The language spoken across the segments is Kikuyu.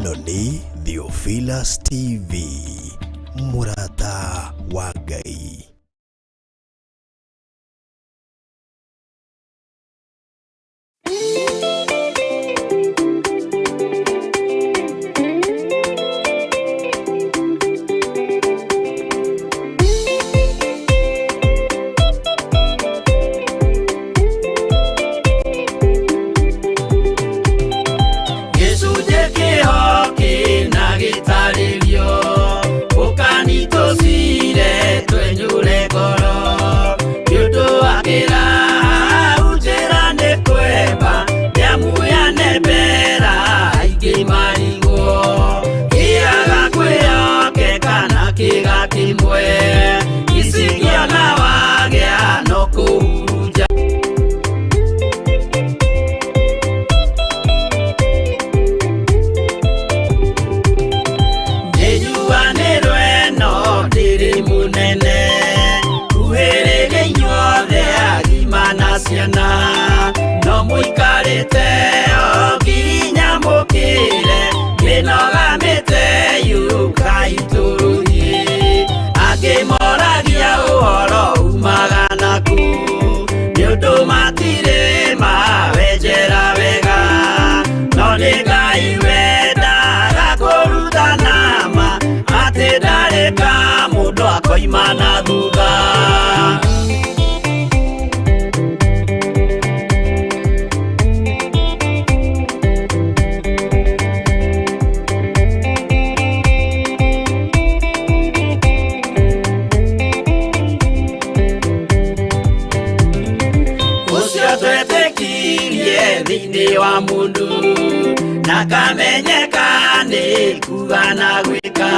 Ĩno nĩ Theophilus TV, mũrata wa Ngai. Gĩcunjĩ kĩho kĩna gĩtarĩrio ũkani tũcire twenyũre ngoro nĩ ũndũ wa kĩraha njĩra nĩ kwemba nĩamu yanembera aingĩ marigwo kĩaga kwĩyokeka na kĩga kĩmwe icigĩona wagĩa no kũhurunja. Nĩnjuanĩrwo ĩno ndĩrĩ mũnene kuhĩrĩria inyuothe agima na ciana no mũikarĩte o nginya mũkĩre mĩnoga mĩte yũkai tũrũthiĩ angĩ moragia ũhoro umaga naku nĩ ũndũ matirĩ mawenjera wega no nĩ Ngai wendaga kũrutana ma atĩ ndarĩ ka mũndũ akoima na thutha. Ũcio twetĩkirie thĩinĩ wa mũndũ na kamenyeka nĩ kuga na gwĩka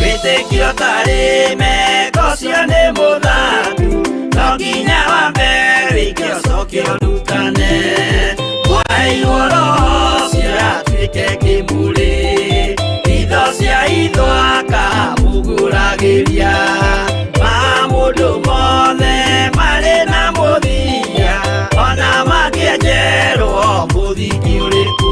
wĩtĩkio tarĩ meko ũcio nĩ mũthaku no nginya wambe wĩke ũcoke ũrutane mwaheirwo roho ũcio atuĩke kĩmũrĩ itho cia itho akamũgũragĩria ma mũndũ mothe marĩ na mũthia ona mangĩenjerwo mũthingi ũrĩkũ.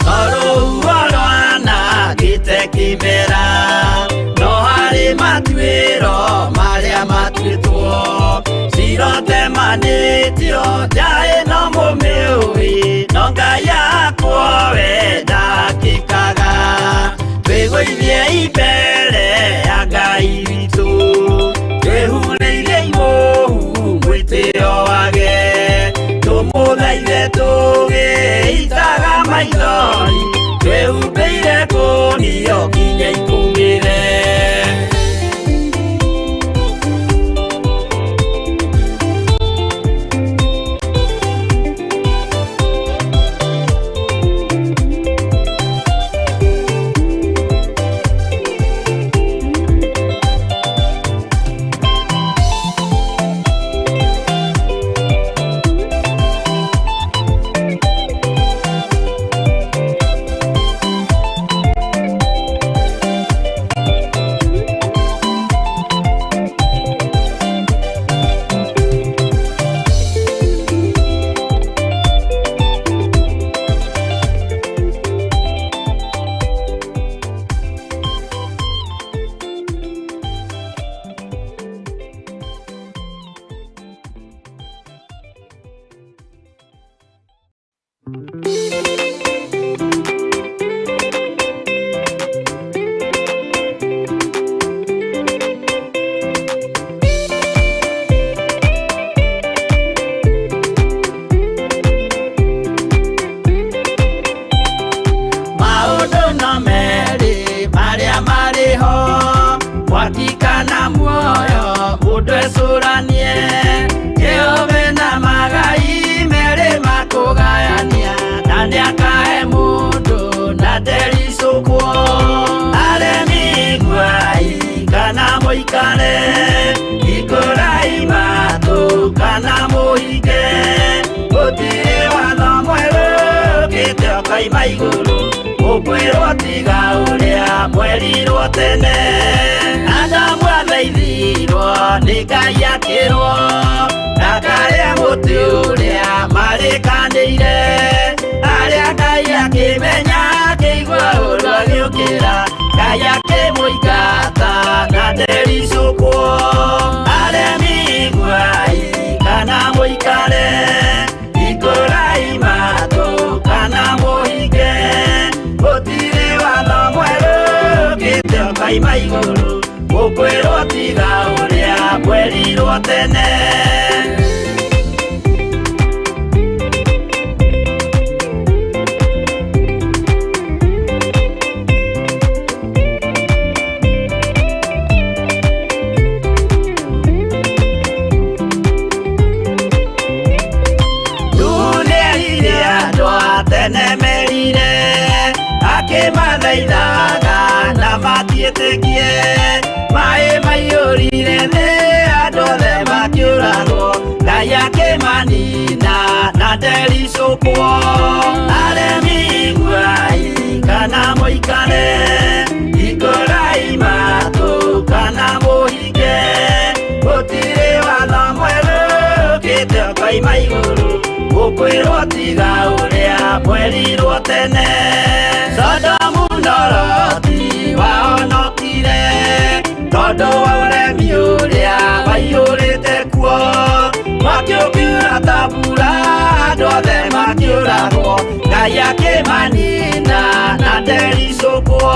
Tondũ rwanangĩte kĩmera no harĩ matuĩro marĩa matuĩtwo cirotemanĩtio nja ĩno mũmĩũĩ no Ngai akwo we ndakĩkaga twĩgũithie mbere ya Ngai witũ twĩhurĩire imũhu mwĩtĩo wage tũmũthaithe tũgĩitaga maithori twĩhumbĩire kũnio nginya ikũmĩre. Maũndũ no merĩ marĩa marĩ ho mwaki kana muoyo mũndũ ecũranie Jehova na magai merĩ makũgayania na nĩakahe mũndũ na ndericũkwo aremi iguai kana mũikare ikũrai matũ kana mũhinge gũtirĩ watho mwerũ ũkaima igũrũ ũkwĩrwo tiga ũrĩa mwerirwo tene. Adamu athaithirwo nĩ Ngai akĩrwo ndakarĩe mũtĩ ũrĩa marĩkanĩire. Arĩa Ngai akĩmenya akĩigua ũru agĩũkĩra Ngai akĩmũingata na ndericũkwo. Aremi iguai kana mũikare, hingũrai matũ kana mũhinge, gũtirĩ watho mwerũ ũkĩte ũkaima igũrũ ũkwĩrwo tiga ũrĩa mwerirwo tene. Tene merire akĩmathaithaga na matiĩtĩkie. Maĩ maiyũrire thĩ andũ othe makĩũragwo Ngai akĩmanina na ndericũkwo. Aremi iguai kana mũikare, hingũrai matũ kana mũhinge, gũtirĩ watho mwerũ ũkĩte ũkaima igũrũ ũkwĩrwo tiga ũrĩa mwerirwo tene. Sodomu na Loti wahonokire tondũ wa ũremi ũrĩa waiyũrĩte kuo. Mwaki ũkiura ta mbura andũ othe makĩũragwo Ngai akĩmanina na ndericũkwo.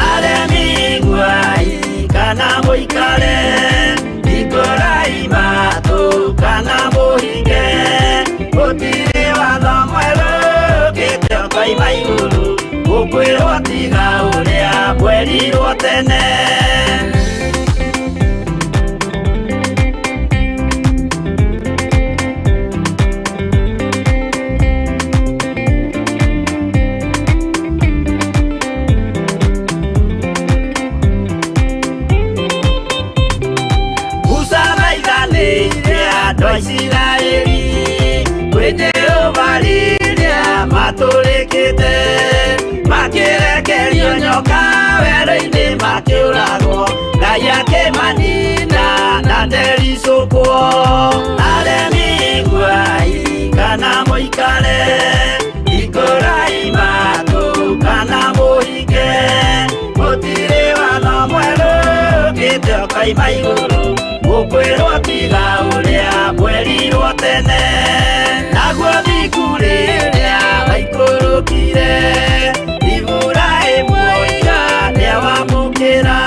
Aremi iguai kana mũikare, hingũrai matũ kana mũhinge, gũtirĩ watho mwerũ ũkĩte ũkaima igũrũ ũkwĩrwo tiga ũrĩa mwerirwo tene. Musa thaithanĩire andũ a Isiraeli kwĩ Jehova rĩrĩa matũrĩkĩte, makĩrekerio nyoka werũ-inĩ makĩũragwo Ngai akĩmanina na ndericũkwo. Aremi iguai kana mũikare, hingũrai matũ kana mũhinge, gũtirĩ watho mwerũ ũkĩte ũkaima igũrũ ũkwĩrwo tiga ũrĩa mwerirwo tene. Naguo thingu rĩrĩa waikũrũkire Iburahĩmu oiga nĩawamũkĩra,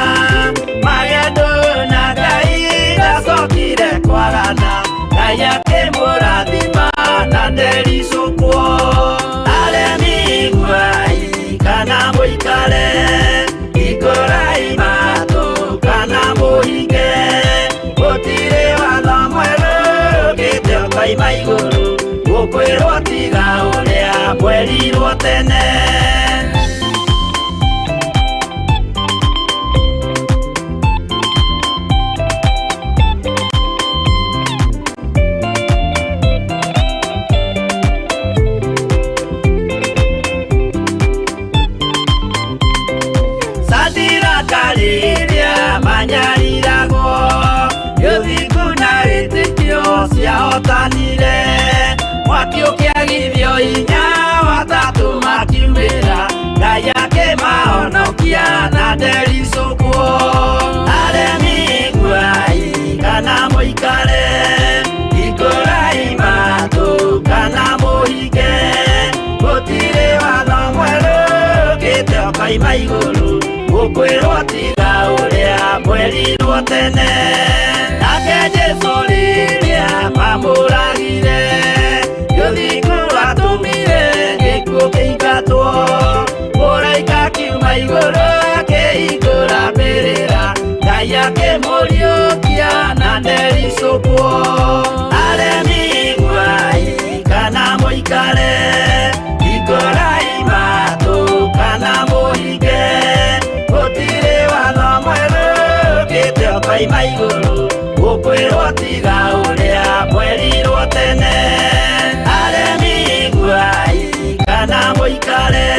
magendo na Ngai ndacokire kwagana Ngai akĩmũrathima na ndericũkwo. Aremi iguai kana mũikare, hingũrai matũ kana mũhinge, gũtirĩ watho mwerũ ũkĩte ũkaima igũrũ ũkwĩrwo tiga ũrĩa mwerirwo tene. Sadiraka rĩrĩa manyariragwo gĩthingu na wĩtĩkio ciahotanire, mwaki ũkĩagithio hinya watatũ makiumĩra Ngai akĩmahonokia na ndericũkwo. Aremi iguai kana mũikare, hingũrai matũ kana mũhinge, gũtirĩ watho mwerũ ũkĩte ũkaima igũrũ ũkwĩrwo tiga ũrĩa mwerirwo tene. Nake Jesũ rĩrĩa mamũragire gĩthingu atũmire gĩkuũ kĩingatwo, mũraika akiuma igũrũ akĩhingũra mbĩrĩra Ngai akĩmũriũkia na ndericũkwo. Aremi iguai kana mũikare, hingũrai matũ kana mũhinge, gũtirĩ watho mwerũ ũkĩte ũkaima igũrũ ũkwĩrwo tiga ũrĩa mwerirwo tene. Aremi iguai kana mũikare. Mũikare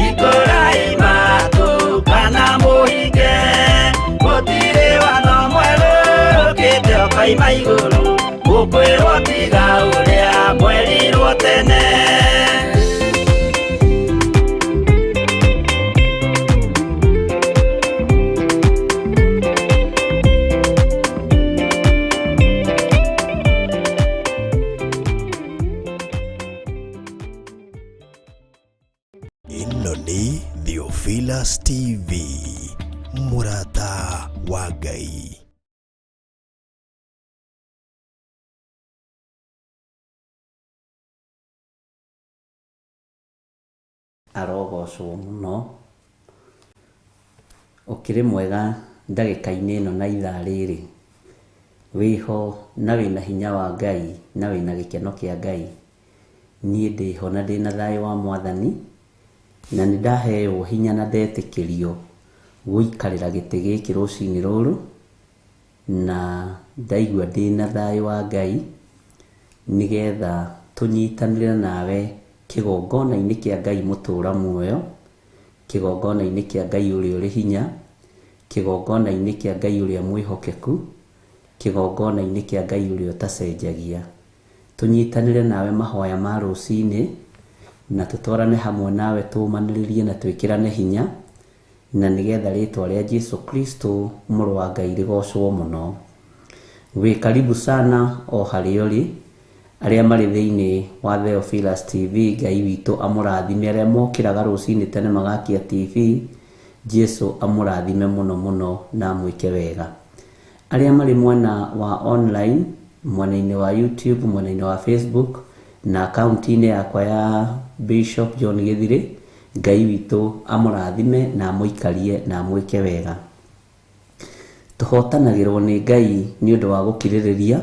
ikũrai matũ kana mũhinge gũtirĩ watho mwerũ ũkĩte ũkoima igũrũ gũkwĩrwo tiga ũrĩa mwerirwo tene. Ĩno nĩ Theophilus TV, mũrata wa Ngai. Arogocwo mũno. Ũkĩrĩ mwega ndagĩka-inĩ ĩno na ithaa rĩrĩ, wĩho na wĩna hinya wa Ngai na wĩna gĩkeno kĩa Ngai. Niĩ ndĩho na ndĩna thayũ wa Mwathani, na nĩ ndaheo hinya na ndetĩkĩrio gũikarĩra gĩtĩ gĩkĩ rũcinĩ rũrũ, na ndaigua ndĩna thayũ wa Ngai, nĩgetha tũnyitanĩre nawe kĩgongona-inĩ kĩa Ngai mũtũra muoyo, kĩgongona-inĩ kĩa Ngai ũrĩa ũrĩ hinya, kĩgongona-inĩ kĩa Ngai ũrĩa mwĩhokeku, kĩgongona-inĩ kĩa Ngai ũrĩa ũtacenjagia. Tũnyitanĩre nawe mahoya ma rũcinĩ, na tũtwarane hamwe nawe tũmanĩrĩrie na twĩkĩrane hinya, na nĩgetha rĩtwa rĩa Jesu Kristo mũrũ wa Ngai rĩgocwo mũno. Wĩ karibu sana o harĩa ũrĩ, arĩa marĩ thĩinĩ wa Theophilus TV, Ngai witũ amũrathime, arĩa mokĩraga rũcinĩ tene magakia TV, Jesu amũrathime mũno mũno na amwĩke wega. Arĩa marĩ mwena wa online, mwena-inĩ wa YouTube, mwena-inĩ wa Facebook, na akaunti-inĩ yakwa ya Bishop John Gĩthirĩ, Ngai witũ amũrathime na amũikarie na amwĩke wega. Tũhotanagĩrwo nĩ Ngai nĩ ũndũ wa gũkirĩrĩria,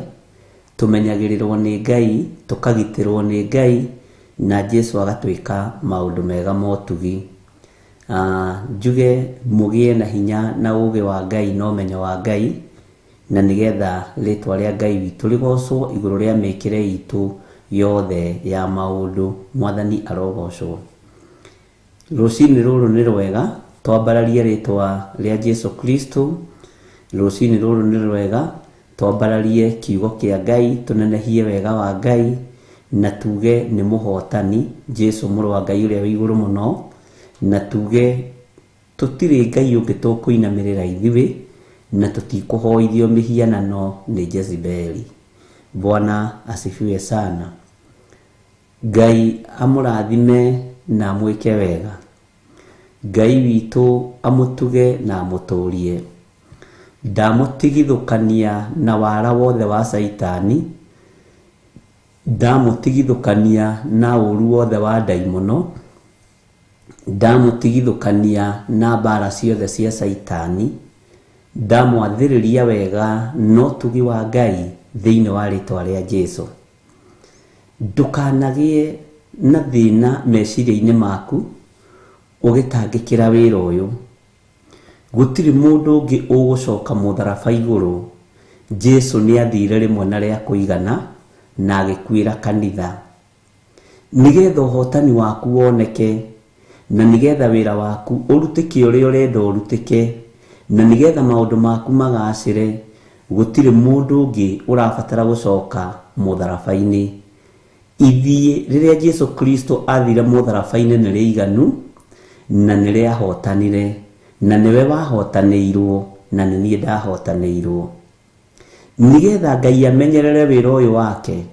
tũmenyagĩrĩrwo nĩ Ngai, tũkagitĩrwo nĩ Ngai, na Jesu agatwĩka maũndũ mega motugi. Njuge mũgĩe na hinya na ũũgĩ wa Ngai na ũmenyo wa Ngai, na nĩgetha rĩtwa rĩa Ngai witũ rĩgocwo igũrũ rĩa mĩkĩre itũ yothe ya maũndũ. Mwathani arogocwo. Rũcinĩ rũrũ nĩ rwega, twambararie rĩtwa rĩa Jesu Kristo. Rũcinĩ rũrũ nĩ rwega, twambararie kiugo kĩa Ngai, tũnenehie wega wa Ngai, na tuge nĩ mũhotani Jesu mũrũ wa Ngai ũrĩa wĩ igũrũ mũno, na tuge tũtirĩ Ngai ũngĩ tũkũinamĩrĩra ithuĩ, na tũtikũhoithio mĩhianano nĩ Jezebeli. Bwana asifiwe sana. Ngai amũrathime na amwĩke wega. Ngai witũ amũtuge na amũtũrie. Ndamũtigithũkania na wara wothe wa Caitani, ndamũtigithũkania na ũru wothe wa ndaimono, ndamũtigithũkania na mbara ciothe cia Caitani, ndamwathĩrĩria wega na ũtugi wa Ngai thĩinĩ wa rĩtwa rĩa Jesu. Ndũkanagĩe na thĩna meciria-inĩ maku ũgĩtangĩkĩra wĩra ũyũ. Gũtirĩ mũndũ ũngĩ ũgũcoka mũtharaba igũrũ. Jesu nĩ athire rĩmwe na rĩa kũigana na agĩkuĩra kanitha, nĩgetha ũhotani waku woneke, na nĩgetha wĩra waku ũrutĩke ũrĩa ũrenda ũrutĩke, na nĩgetha maũndũ maku magacĩre. Gũtirĩ mũndũ ũngĩ ũrabatara gũcoka mũtharaba-inĩ. Ithiĩ rĩrĩa Jesu Kristo athire mũtharaba-inĩ nĩ rĩiganu, na nĩ rĩahotanire, na nĩwe wahotanĩirwo, na nĩ niĩ ndahotanĩirwo. Nĩgetha Ngai amenyerere wĩra ũyũ wake,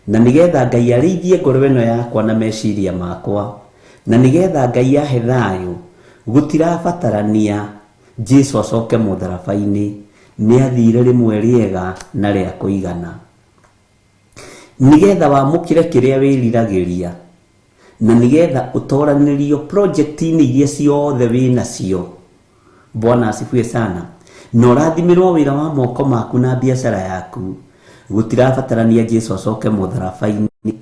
na nĩgetha Ngai arĩithie ngoro ĩno yakwa na meciria makwa, na nĩgetha Ngai ahe thayũ, gũtirabatarania Jesu acoke mũtharaba-inĩ. Nĩ athire rĩmwe rĩega na rĩa kũigana, nĩgetha wamũkĩre kĩrĩa wĩriragĩria, na nĩgetha ũtoranĩrio project-inĩ iria ciothe wĩnacio. Bwana asifiwe sana. Na ũrathimĩrwo wĩra wa moko maku na biacara yaku. Gũtirabatarania Jesu acoke mũtharaba-inĩ.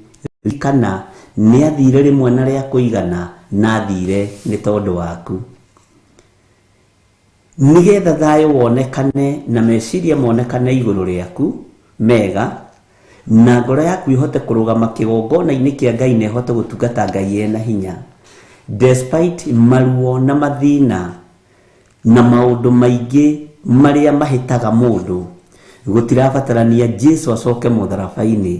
Ririkana nĩ athire rĩmwe na rĩa kũigana, na athire nĩ tondũ waku, nĩgetha thayũ wonekane na meciria monekane igũrũ rĩaku mega. Na ngoro yaku ĩhote kũrũgama kĩgongona-inĩ kĩa Ngai na ĩhote gũtungata Ngai ĩna hinya. Despite maruo na mathĩna na maũndũ maingĩ marĩa mahĩtaga mũndũ, gũtirabatarania Jesu acoke mũtharaba-inĩ.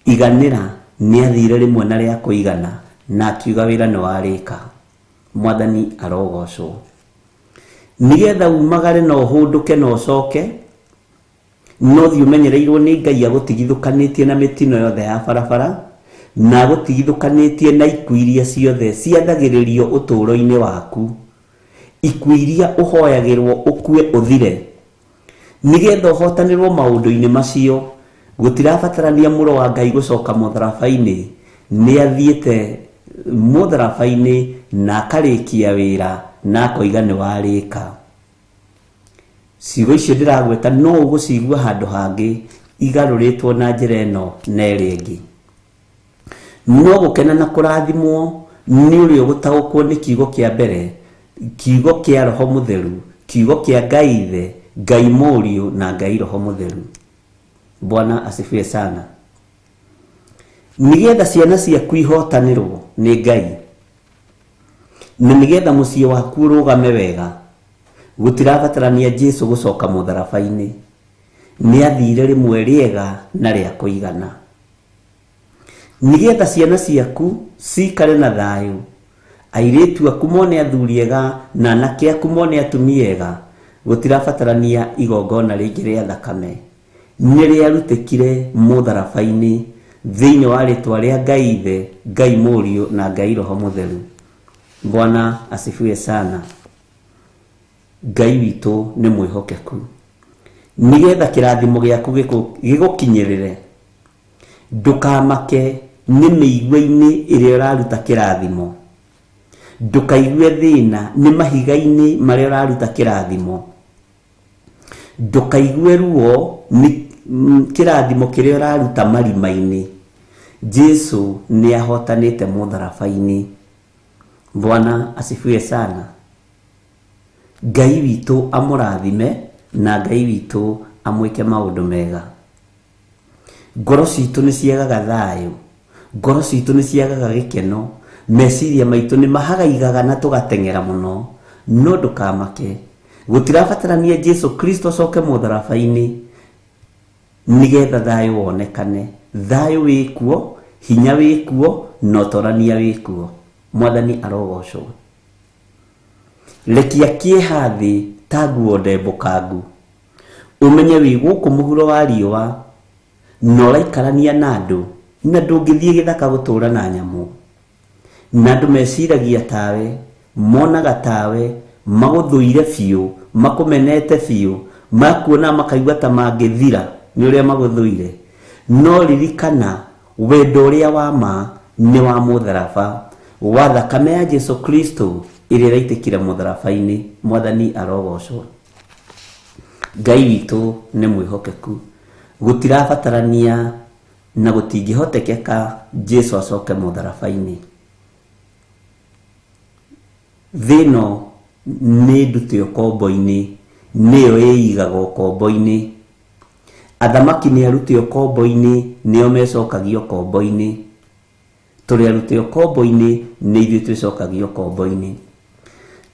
Iganĩra nĩ athire rĩmwe na rĩa kũigana na akiuga wĩra nĩ warĩka. Mwathani arogocwo. Nĩgetha umagare na ũhũndũke na ũcoke, no thiĩ ũmenyereirwo nĩ Ngai agũtigithũkanĩtie na mĩtino yothe ya barabara, na agũtigithũkanĩtie na ikuũ iria ciothe ciathagĩrĩrio ũtũũro-inĩ waku, ikuũ iria ũhoyagĩrwo ũkue ũthire. Nĩgetha ũhotanĩrwo maũndũ-inĩ macio, gũtirabatarania mũro wa Ngai gũcoka mũtharaba-inĩ. Nĩ athiĩte mũtharaba-inĩ na akarĩkia wĩra na akoiga nĩ warĩka. Ciugo icio ndĩragweta no ũgũcigua handũ hangĩ igarũrĩtwo na njĩra ĩno na ĩrĩa ĩngĩ. No gũkena na kũrathimwo nĩ ũrĩa ũgũtaũkwo nĩ kiugo kĩa mbere, kiugo kĩa Roho Mũtheru, kiugo kĩa Ngai Ithe, Ngai Mũriũ na Ngai Roho Mũtheru. Bwana asifiwe sana. Nĩgetha ciana ciaku ihotanĩrwo nĩ Ngai, na nĩgetha mũciĩ waku ũrũgame wega, gũtirabatarania Jesu gũcoka mũtharaba-inĩ. Nĩ athire rĩmwe rĩega na rĩa kũigana. Nĩgetha ciana ciaku cikare na thayũ, airĩtu aku mone athuri ega na anake aku mone atumia ega, gũtirabatarania igongona rĩngĩ rĩa thakame. Nĩ rĩarutĩkire mũtharaba-inĩ thĩinĩ wa rĩtwa rĩa Ngai Ithe, Ngai Mũriũ na Ngai Roho Mũtheru. Bwana asifiwe sana. Ngai witũ nĩ mwĩhokeku. Nĩgetha kĩrathimo gĩaku gĩgũkinyĩrĩre, ndũkamake nĩ mĩigua-inĩ ĩrĩa ũraruta kĩrathimo, ndũkaigue thĩna nĩ mahiga-inĩ marĩa ũraruta kĩrathimo, ndũkaigue ruo nĩ kĩrathimo kĩrĩa ũraruta marima-inĩ. Jesu nĩ ahotanĩte mũtharaba-inĩ. Bwana asifiwe sana. Ngai witũ amũrathime na Ngai witũ amwĩke maũndũ mega. Ngoro citũ nĩ ciagaga thayũ, ngoro citũ nĩ ciagaga gĩkeno, meciria maitũ nĩ mahagaigaga na tũgateng'era mũno. No ndũkamake, gũtirabatarania Jesu Kristo acoke mũtharaba-inĩ nĩgetha thayũ wonekane. Thayũ wĩkuo, hinya wĩkuo, na ũtorania wĩkuo. Mwathani arogocwo. Rekia kĩeha thĩ ta nguo ndembũkangu, ũmenye wĩ gũkũ mũhuro wa riũa na ũraikarania na andũ, na ndũngĩthiĩ gĩthaka gũtũũra na nyamũ, na andũ meciragia tawe, monaga tawe, magũthũire biũ, makũmenete biũ, makuona makaigua ta mangĩthira nĩ ũrĩa magũthũire. No ririkana wendo ũrĩa wa ma nĩ wa mũtharaba, wa thakame ya Jesu Kristo ĩrĩa ĩraitĩkire mũtharaba-inĩ. Mwathani arogocwo. Ngai witũ nĩ mwĩhokeku. Gũtirabatarania na gũtingĩhotekeka Jesu acoke mũtharaba-inĩ. Thĩ ĩno nĩ ndute ũkombo-inĩ, nĩyo ĩigaga ũkombo-inĩ. Athamaki nĩ arute ũkombo-inĩ, nĩo mecokagia ũkombo-inĩ. Tũrĩ arute ũkombo-inĩ, nĩ ithuĩ twĩcokagia ũkombo-inĩ.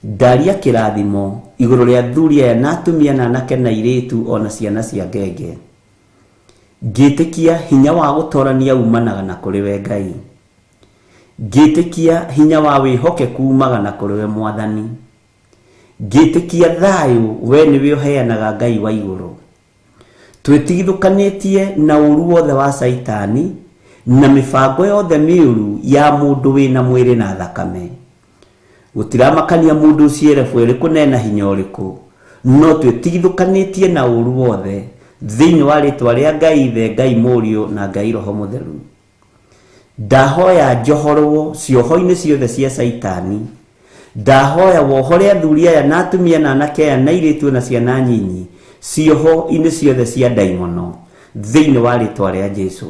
Ndaria kĩrathimo igũrũ rĩa athuri aya na atumia na anake na airĩtu ona ciana cia ngenge. Ngĩtĩkia hinya wa gũtorania umanaga na kũrĩ we Ngai. Ngĩtĩkia hinya wa wĩhokeku umaga na kũrĩ we Mwathani. Ngĩtĩkia thayũ we nĩwe ũheanaga Ngai wa igũrũ. Twĩtigithũkanĩtie na ũru wothe wa Caitani na mĩbango yothe mĩũru ya mũndũ wĩna mwĩrĩ na thakame. Gũtiramakania mũndũ ũcio erebu ĩrĩkũ na ena hinya ũrĩkũ, no twĩtigithũkanĩtie na ũru wothe thĩinĩ wa rĩtwa rĩa Ngai Ithe, Ngai Mũriũ na Ngai Roho Mũtheru. Ndahoya njohorwo cioho-inĩ ciothe cia Caitani. Ndahoya wohore athuri aya na atumia na anake aya na airĩtu na ciana nyinyi cioho-inĩ ciothe cia ndaimono thĩinĩ wa rĩtwa rĩa Jesu.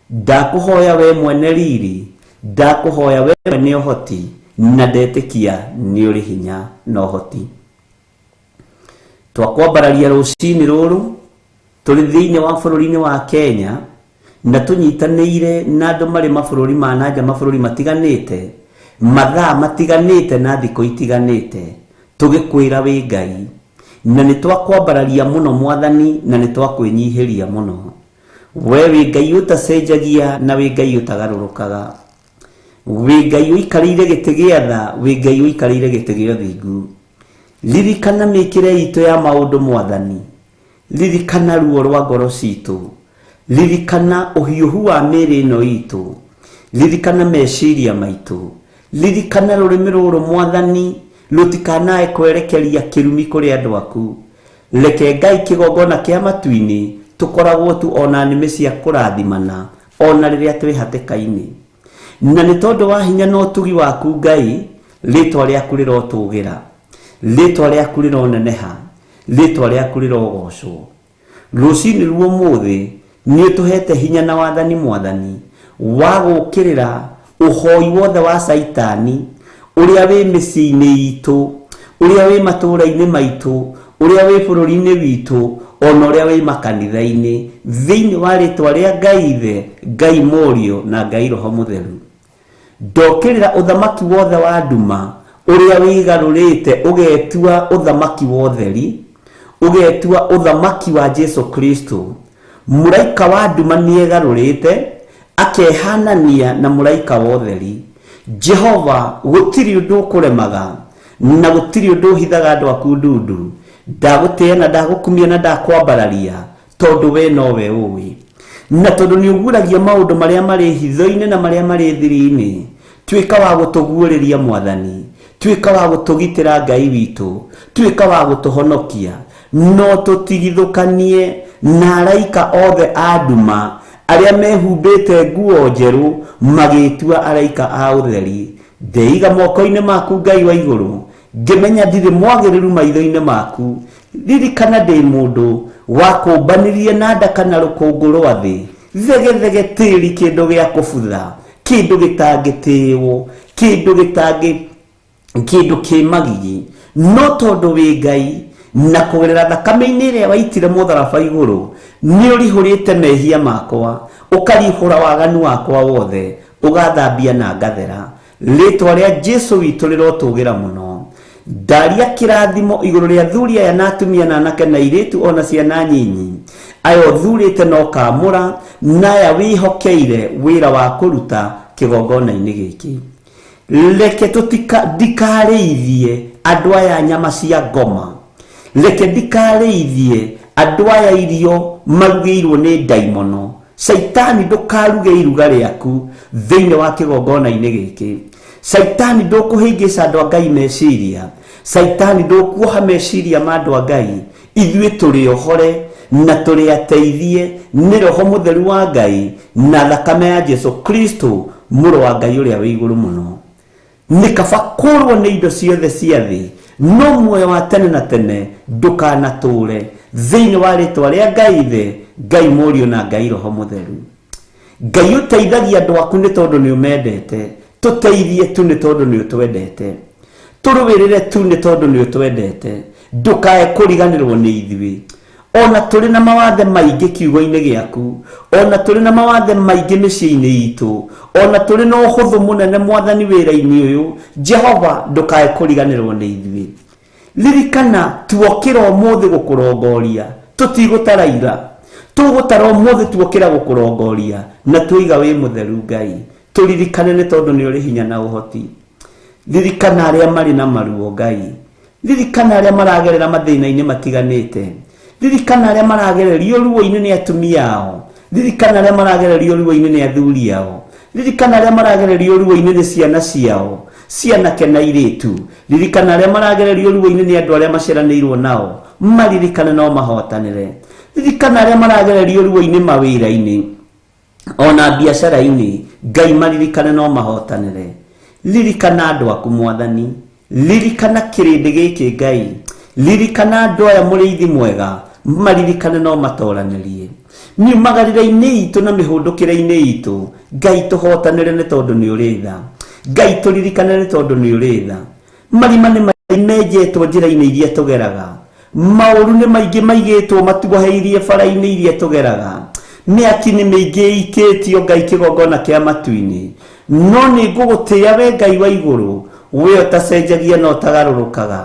Ndakũhoya we mwene riri, ndakũhoya we mwene ũhoti, na ndetĩkia nĩ ũrĩ hinya na ũhoti. Twakwambararia rũcinĩ rũrũ tũrĩ thĩinĩ wa bũrũri-inĩ wa Kenya, Na tũnyitanĩire na andũ marĩ mabũrũri ma nanja, mabũrũri matiganĩte, mathaa matiganĩte na thikũ itiganĩte, tũgĩkwĩra wĩ Ngai. Na nĩ twakwambararia mũno Mwathani, na nĩ twakwĩnyihĩria mũno. We wĩ Ngai ũtacenjagia na wĩ Ngai ũtagarũrũkaga. Wĩ Ngai ũikarĩire gĩtĩ gĩa tha, wĩ Ngai ũikarĩire gĩtĩ gĩa ũthingu. Ririkana mĩkĩre itũ ya maũndũ Mwathani. Ririkana ruo rwa ngoro citũ. Ririkana ũhiũhu wa mĩĩrĩ ĩno itũ. Ririkana meciria maitũ. Ririkana rũrĩmĩ rũrũ Mwathani rũtikanae kwerekeria kĩrumi kũrĩ andũ aku. Reke Ngai kĩgongona kĩa matu-inĩ tũkoragwo tu ona nĩmĩ cia kũrathimana ona rĩrĩa twĩ hatĩka-inĩ. Na nĩ tondũ wa hinya na ũtugi waku Ngai, rĩtwa rĩaku rĩrotũgĩra, rĩtwa rĩaku rĩroneneha, rĩtwa rĩaku rĩrogocwo. Rũcinĩ rwa ũmũthĩ nĩ ũtũhete hinya na wathani Mwathani wa gũkĩrĩra ũhoi wothe wa Caitani ũrĩa wĩ mĩciĩ-inĩ itũ, ũrĩa wĩ matũũra-inĩ maitũ, ũrĩa wĩ bũrũri-inĩ witũ, ona ũrĩa wĩ makanitha-inĩ, thĩinĩ wa rĩtwa rĩa Ngai Ithe, Ngai Mũriũ na Ngai Roho Mũtheru. Ndokĩrĩra ũthamaki wothe wa nduma ũrĩa wĩgarũrĩte ũgetua ũthamaki wa ũtheri, ũgetua ũthamaki wa Jesu Kristo. Mũraika wa nduma nĩegarũrĩte akehanania na mũraika wa ũtheri. Jehova, gũtirĩ ũndũ ũkũremaga na gũtirĩ ũndũ ũhithaga andũ aku ndundu. Ndagũtĩĩa na ndagũkumia na ndakwambararia tondũ we nowe ũĩ. Na tondũ nĩ ũguũragia maũndũ marĩa marĩ hitho-inĩ na marĩa marĩ thiri-inĩ, tuĩka wa gũtũguũrĩria Mwathani, tuĩka wa gũtũgitĩra Ngai witũ, tuĩka wa gũtũhonokia. No tũtigithũkanie na araika othe a nduma arĩa mehumbĩte nguo njerũ magĩtua araika a ũtheri. Ndeiga moko-inĩ maku Ngai wa igũrũ, ngĩmenya ndirĩ mwagĩrĩru maitho-inĩ maku. Ririkana ndĩ mũndũ wakũmbanirie na nda kana rũkũngũ rwa thĩ, thegethege tĩri, kĩndũ gĩa kũbutha, kĩndũ gĩtangĩtĩĩwo, kĩndũ gĩtangĩ, kĩndũ kĩ magigi. No tondũ wĩ Ngai na kũgerera thakame-inĩ ĩrĩa waitire mũtharaba igũrũ, nĩ ũrihũrĩte mehia makwa, ũkarihũra waganu wakwa wothe, ũgathambia na ngathera. Rĩtwa rĩa Jesu witũ rĩrotũgĩra mũno. Ndaria kĩrathimo igũrũ rĩa athuri aya na atumia na anake na airĩtu ona ciana nyinyi, aya ũthurĩte na ũkamũra, na aya wĩhokeire wĩra wa kũruta kĩgongona-inĩ gĩkĩ. Reke ndikarĩithie andũ aya nyama cia ngoma. Reke ndikarĩithie andũ aya irio marugĩirwo nĩ ndaimono. Caitani ndũkaruge iruga rĩaku thĩinĩ wa kĩgongona-inĩ gĩkĩ. Caitani ndũkũhĩngĩca andũ a Ngai meciria. Caitani ndũkuoha meciria ma andũ a Ngai. Ithuĩ tũrĩ ohore na tũrĩ ateithie nĩ Roho Mũtheru wa Ngai na thakame ya Jesu Kristo mũrũ wa Ngai ũrĩa wĩ igũrũ mũno. Nĩ kaba kũrwo nĩ indo ciothe cia thĩ, no muoyo wa tene na tene ndũkanatũre thĩinĩ wa rĩtwa rĩa Ngai Ithe, Ngai Mũriũ na Ngai Roho Mũtheru. Ngai ũteithagia andũ aku nĩ tondũ nĩ ũmendete, tũteithie tu nĩ tondũ nĩ ũtwendete, tũrũĩrĩre tu nĩ tondũ nĩ ũtwendete. Ndũkae kũriganĩrwo nĩ ithuĩ. Ona tũrĩ na mawathe maingĩ kiugo-inĩ gĩaku, ona tũrĩ na mawathe maingĩ mĩciĩ-inĩ itũ, ona tũrĩ na ũhũthũ mũnene Mwathani wĩra-inĩ ũyũ, Jehova ndũkae kũriganĩrwo nĩ ithuĩ. Ririkana tuokĩra ũmũthĩ gũkũrongoria, tũtigũtara ira, tũgũtara ũmũthĩ tuokĩra gũkũrongoria, na tuiga wĩ mũtheru Ngai. Tũririkane nĩ tondũ nĩ ũrĩ hinya na ũhoti. Ririkana arĩa marĩ na maruo Ngai. Ririkana arĩa maragerera mathĩna-inĩ matiganĩte. Ririkana arĩa maragererio ruo-inĩ nĩ atumia ao. Ririkana arĩa maragererio ruo-inĩ nĩ athuri ao. Ririkana arĩa maragererio ruo-inĩ nĩ ciana ciao, cianake na airĩtu. Ririkana arĩa maragererio ruo-inĩ nĩ andũ arĩa maciaranĩirwo nao, maririkane no mahotanĩre. Ririkana arĩa maragererio ruo-inĩ mawĩra-inĩ ona biacara-inĩ, Ngai maririkane no mahotanĩre. Ririkana andũ aku Mwathani. Ririkana kĩrĩndĩ gĩkĩ Ngai. Ririkana andũ aya mũrĩithi mwega, maririkane no matoranĩrie. Miumagarĩre-inĩ itũ na mĩhũndũkĩre-inĩ itũ, Ngai tũhotanĩre nĩ tondũ nĩ ũrĩ tha. Ngai tũririkane nĩ tondũ nĩ ũrĩ tha. Marima nĩ maingĩ menjetwo njĩra-inĩ iria tũgeraga. Maũru nĩ maingĩ maigĩtwo matuoheirie bara-inĩ iria tũgeraga. Mĩaki nĩ mĩingĩ ĩikĩtio Ngai kĩgongona kĩa matu-inĩ, no nĩ ngũgũtĩĩa we Ngai wa igũrũ, we ũtacenjagia na ũtagarũrũkaga,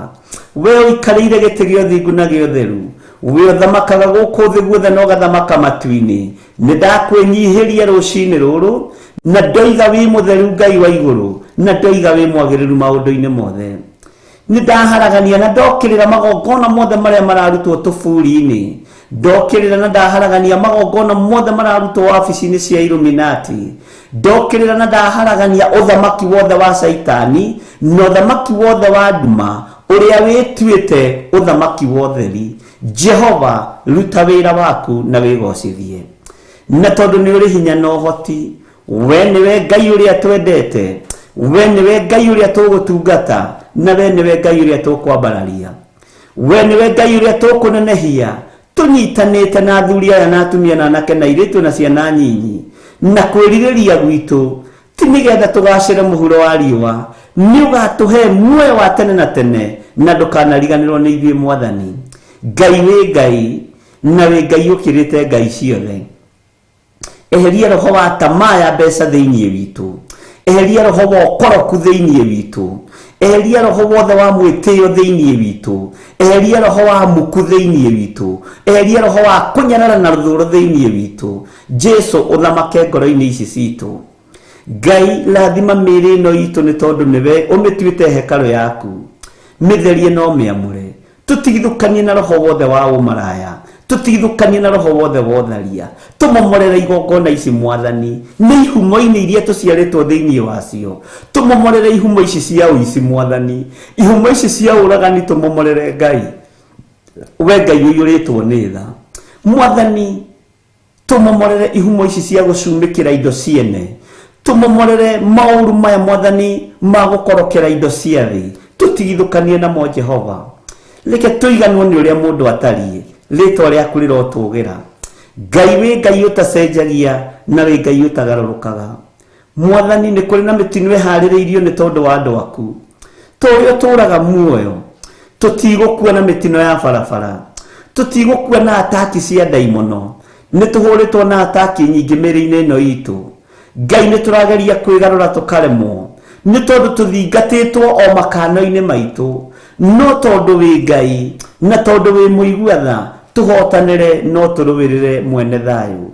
we ũikarĩire gĩtĩ gĩa ũthingu na gĩa ũtheru, we ũthamakaga gũkũ thĩ guothe na ũgathamaka matu-inĩ. Nĩ ndakwĩnyihĩria rũcinĩ rũrũ, na ndoiga wĩ mũtheru Ngai wa igũrũ, na ndoiga wĩ mwagĩrĩru maũndũ-inĩ mothe. Nĩ ndaharagania na ndokĩrĩra magongona mothe marĩa mararutwo tũburi-inĩ, ndokĩrĩra na ndaharagania magongona mothe mararutwo wabici-inĩ cia Illuminati, ndokĩrĩra na ndaharagania ũthamaki wothe wa Caitani na ũthamaki wothe wa nduma ũrĩa wĩtuĩte ũthamaki wa ũtheri. Jehova, ruta wĩra waku na wĩgocithie, na tondũ nĩ ũrĩ hinya na ũhoti, we nĩwe Ngai ũrĩa twendete, we nĩwe Ngai ũrĩa tũgũtungata, na we nĩwe Ngai ũrĩa tũkwambararia, we nĩwe Ngai ũrĩa tũkũnenehia, tũnyitanĩte na athuri aya na atumia na anake na airĩtu na ciana nyinyi, na kwĩrirĩria gwitũ ti nĩgetha tũgacĩre mũhuro wa riũa, nĩ ũgatũhe muoyo wa tene na tene, na ndũkanariganĩrwo nĩ ithuĩ Mwathani. Ngai wĩ Ngai, na wĩ Ngai ũkĩrĩte ngai ciothe. Eheria roho wa tamaa ya mbeca thĩinĩ witũ, eheria roho wa ũkoroku thĩinĩ witũ, eheria roho wothe wa mwĩtĩo thĩinĩ witũ, eheria roho wa muku thĩinĩ witũ, eheria roho wa kũnyarara na rũthũũro thĩinĩ witũ. Jesu, ũthamake ngoro-inĩ ici citũ. Ngai, rathima mĩĩrĩ ĩno itũ nĩ tondũ nĩwe ũmĩtuĩte hekarũ yaku. Mĩtherie na ũmĩamũre. Tũtigithũkanie na roho wothe wa ũmaraya, tũtigithũkanie na roho wothe wa ũtharia, tũmomorere igongona ici Mwathani, nĩ ihumo-inĩ iria tũciarĩtwo thĩinĩ wacio. Tũmomorere ihumo ici cia ũici Mwathani, ihumo ici cia ũragani tũmomorere Ngai. We Ngai ũiyũrĩtwo nĩ tha Mwathani, tũmomorere ihumo ici cia gũcumĩkĩra indo ciene, tũmomorere maũru maya Mwathani ma gũkorokera indo cia thĩ, tũtigithũkanie namo Jehova. Reke tũiganwo nĩ ũrĩa mũndũ atariĩ, rĩtwa rĩaku rĩrotũgĩra. Ngai wĩ Ngai ũtacenjagia na wĩ Ngai ũtagarũrũkaga. Mwathani, nĩ kũrĩ na mĩtino ĩharĩrĩirio nĩ tondũ wa andũ aku. Ta ũrĩa ũtũũraga muoyo, tũtigũkua na mĩtino ya barabara, tũtigũkua na ataki cia ndaimono. Nĩ tũhũrĩtwo na ataki nyingĩ mĩĩrĩ-inĩ ĩno itũ. Ngai, nĩ tũrageria kwĩgarũra tũkaremwo, nĩ tondũ tũthingatĩtwo o makano-inĩ maitũ. No tondũ wĩ Ngai na tondũ wĩ mũigua tha, tũhotanĩre no tũrũĩrĩre mwene thayũ.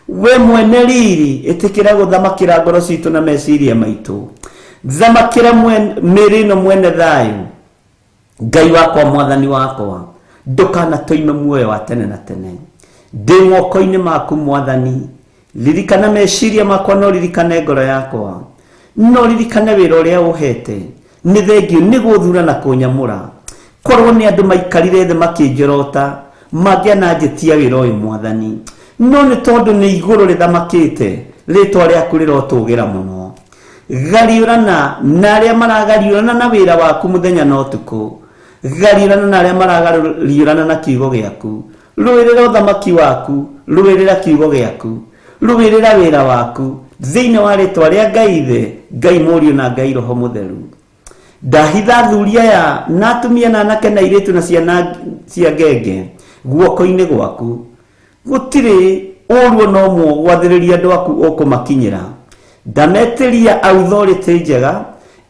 We mwene riri, ĩtĩkĩra gũthamakĩra ngoro citũ na meciria maitũ. Thamakĩra mĩĩrĩ ĩno mwene thayũ. Ngai wakwa, Mwathani wakwa, ndũkanatũime muoyo wa tene na tene. Ndĩ moko-inĩ maku Mwathani, ririkana meciria makwa, no ririkane ngoro yakwa, no ririkane wĩra ũrĩa ũhete. Nĩ thengio nĩ gũthura na kũnyamũra. Korwo nĩ andũ maikarire thĩ makĩnjorota, mangĩananjĩtia wĩra ũyũ Mwathani. No nĩ tondũ nĩ igũrũ rĩthamakĩte, rĩtwa rĩaku rĩrotũgĩra mũno. Gariũrana na arĩa maragariũrana na wĩra waku mũthenya na ũtukũ. Gariũrana na arĩa maragariũrana na kiugo gĩaku. Rũĩrĩra ũthamaki waku, rũĩrĩra kiugo gĩaku, rũĩrĩra wĩra waku, thĩinĩ wa rĩtwa rĩa Ngai Ithe, Ngai Mũriũ na Ngai Roho Mũtheru. Ndahitha athuri aya na atumia na anake na airĩtu na ciana cia ngenge guoko-inĩ gwaku. Gũtirĩ ũũru ona ũmwe gwathĩrĩria andũ aku ũkũmakinyĩra. Ndametĩria authority njega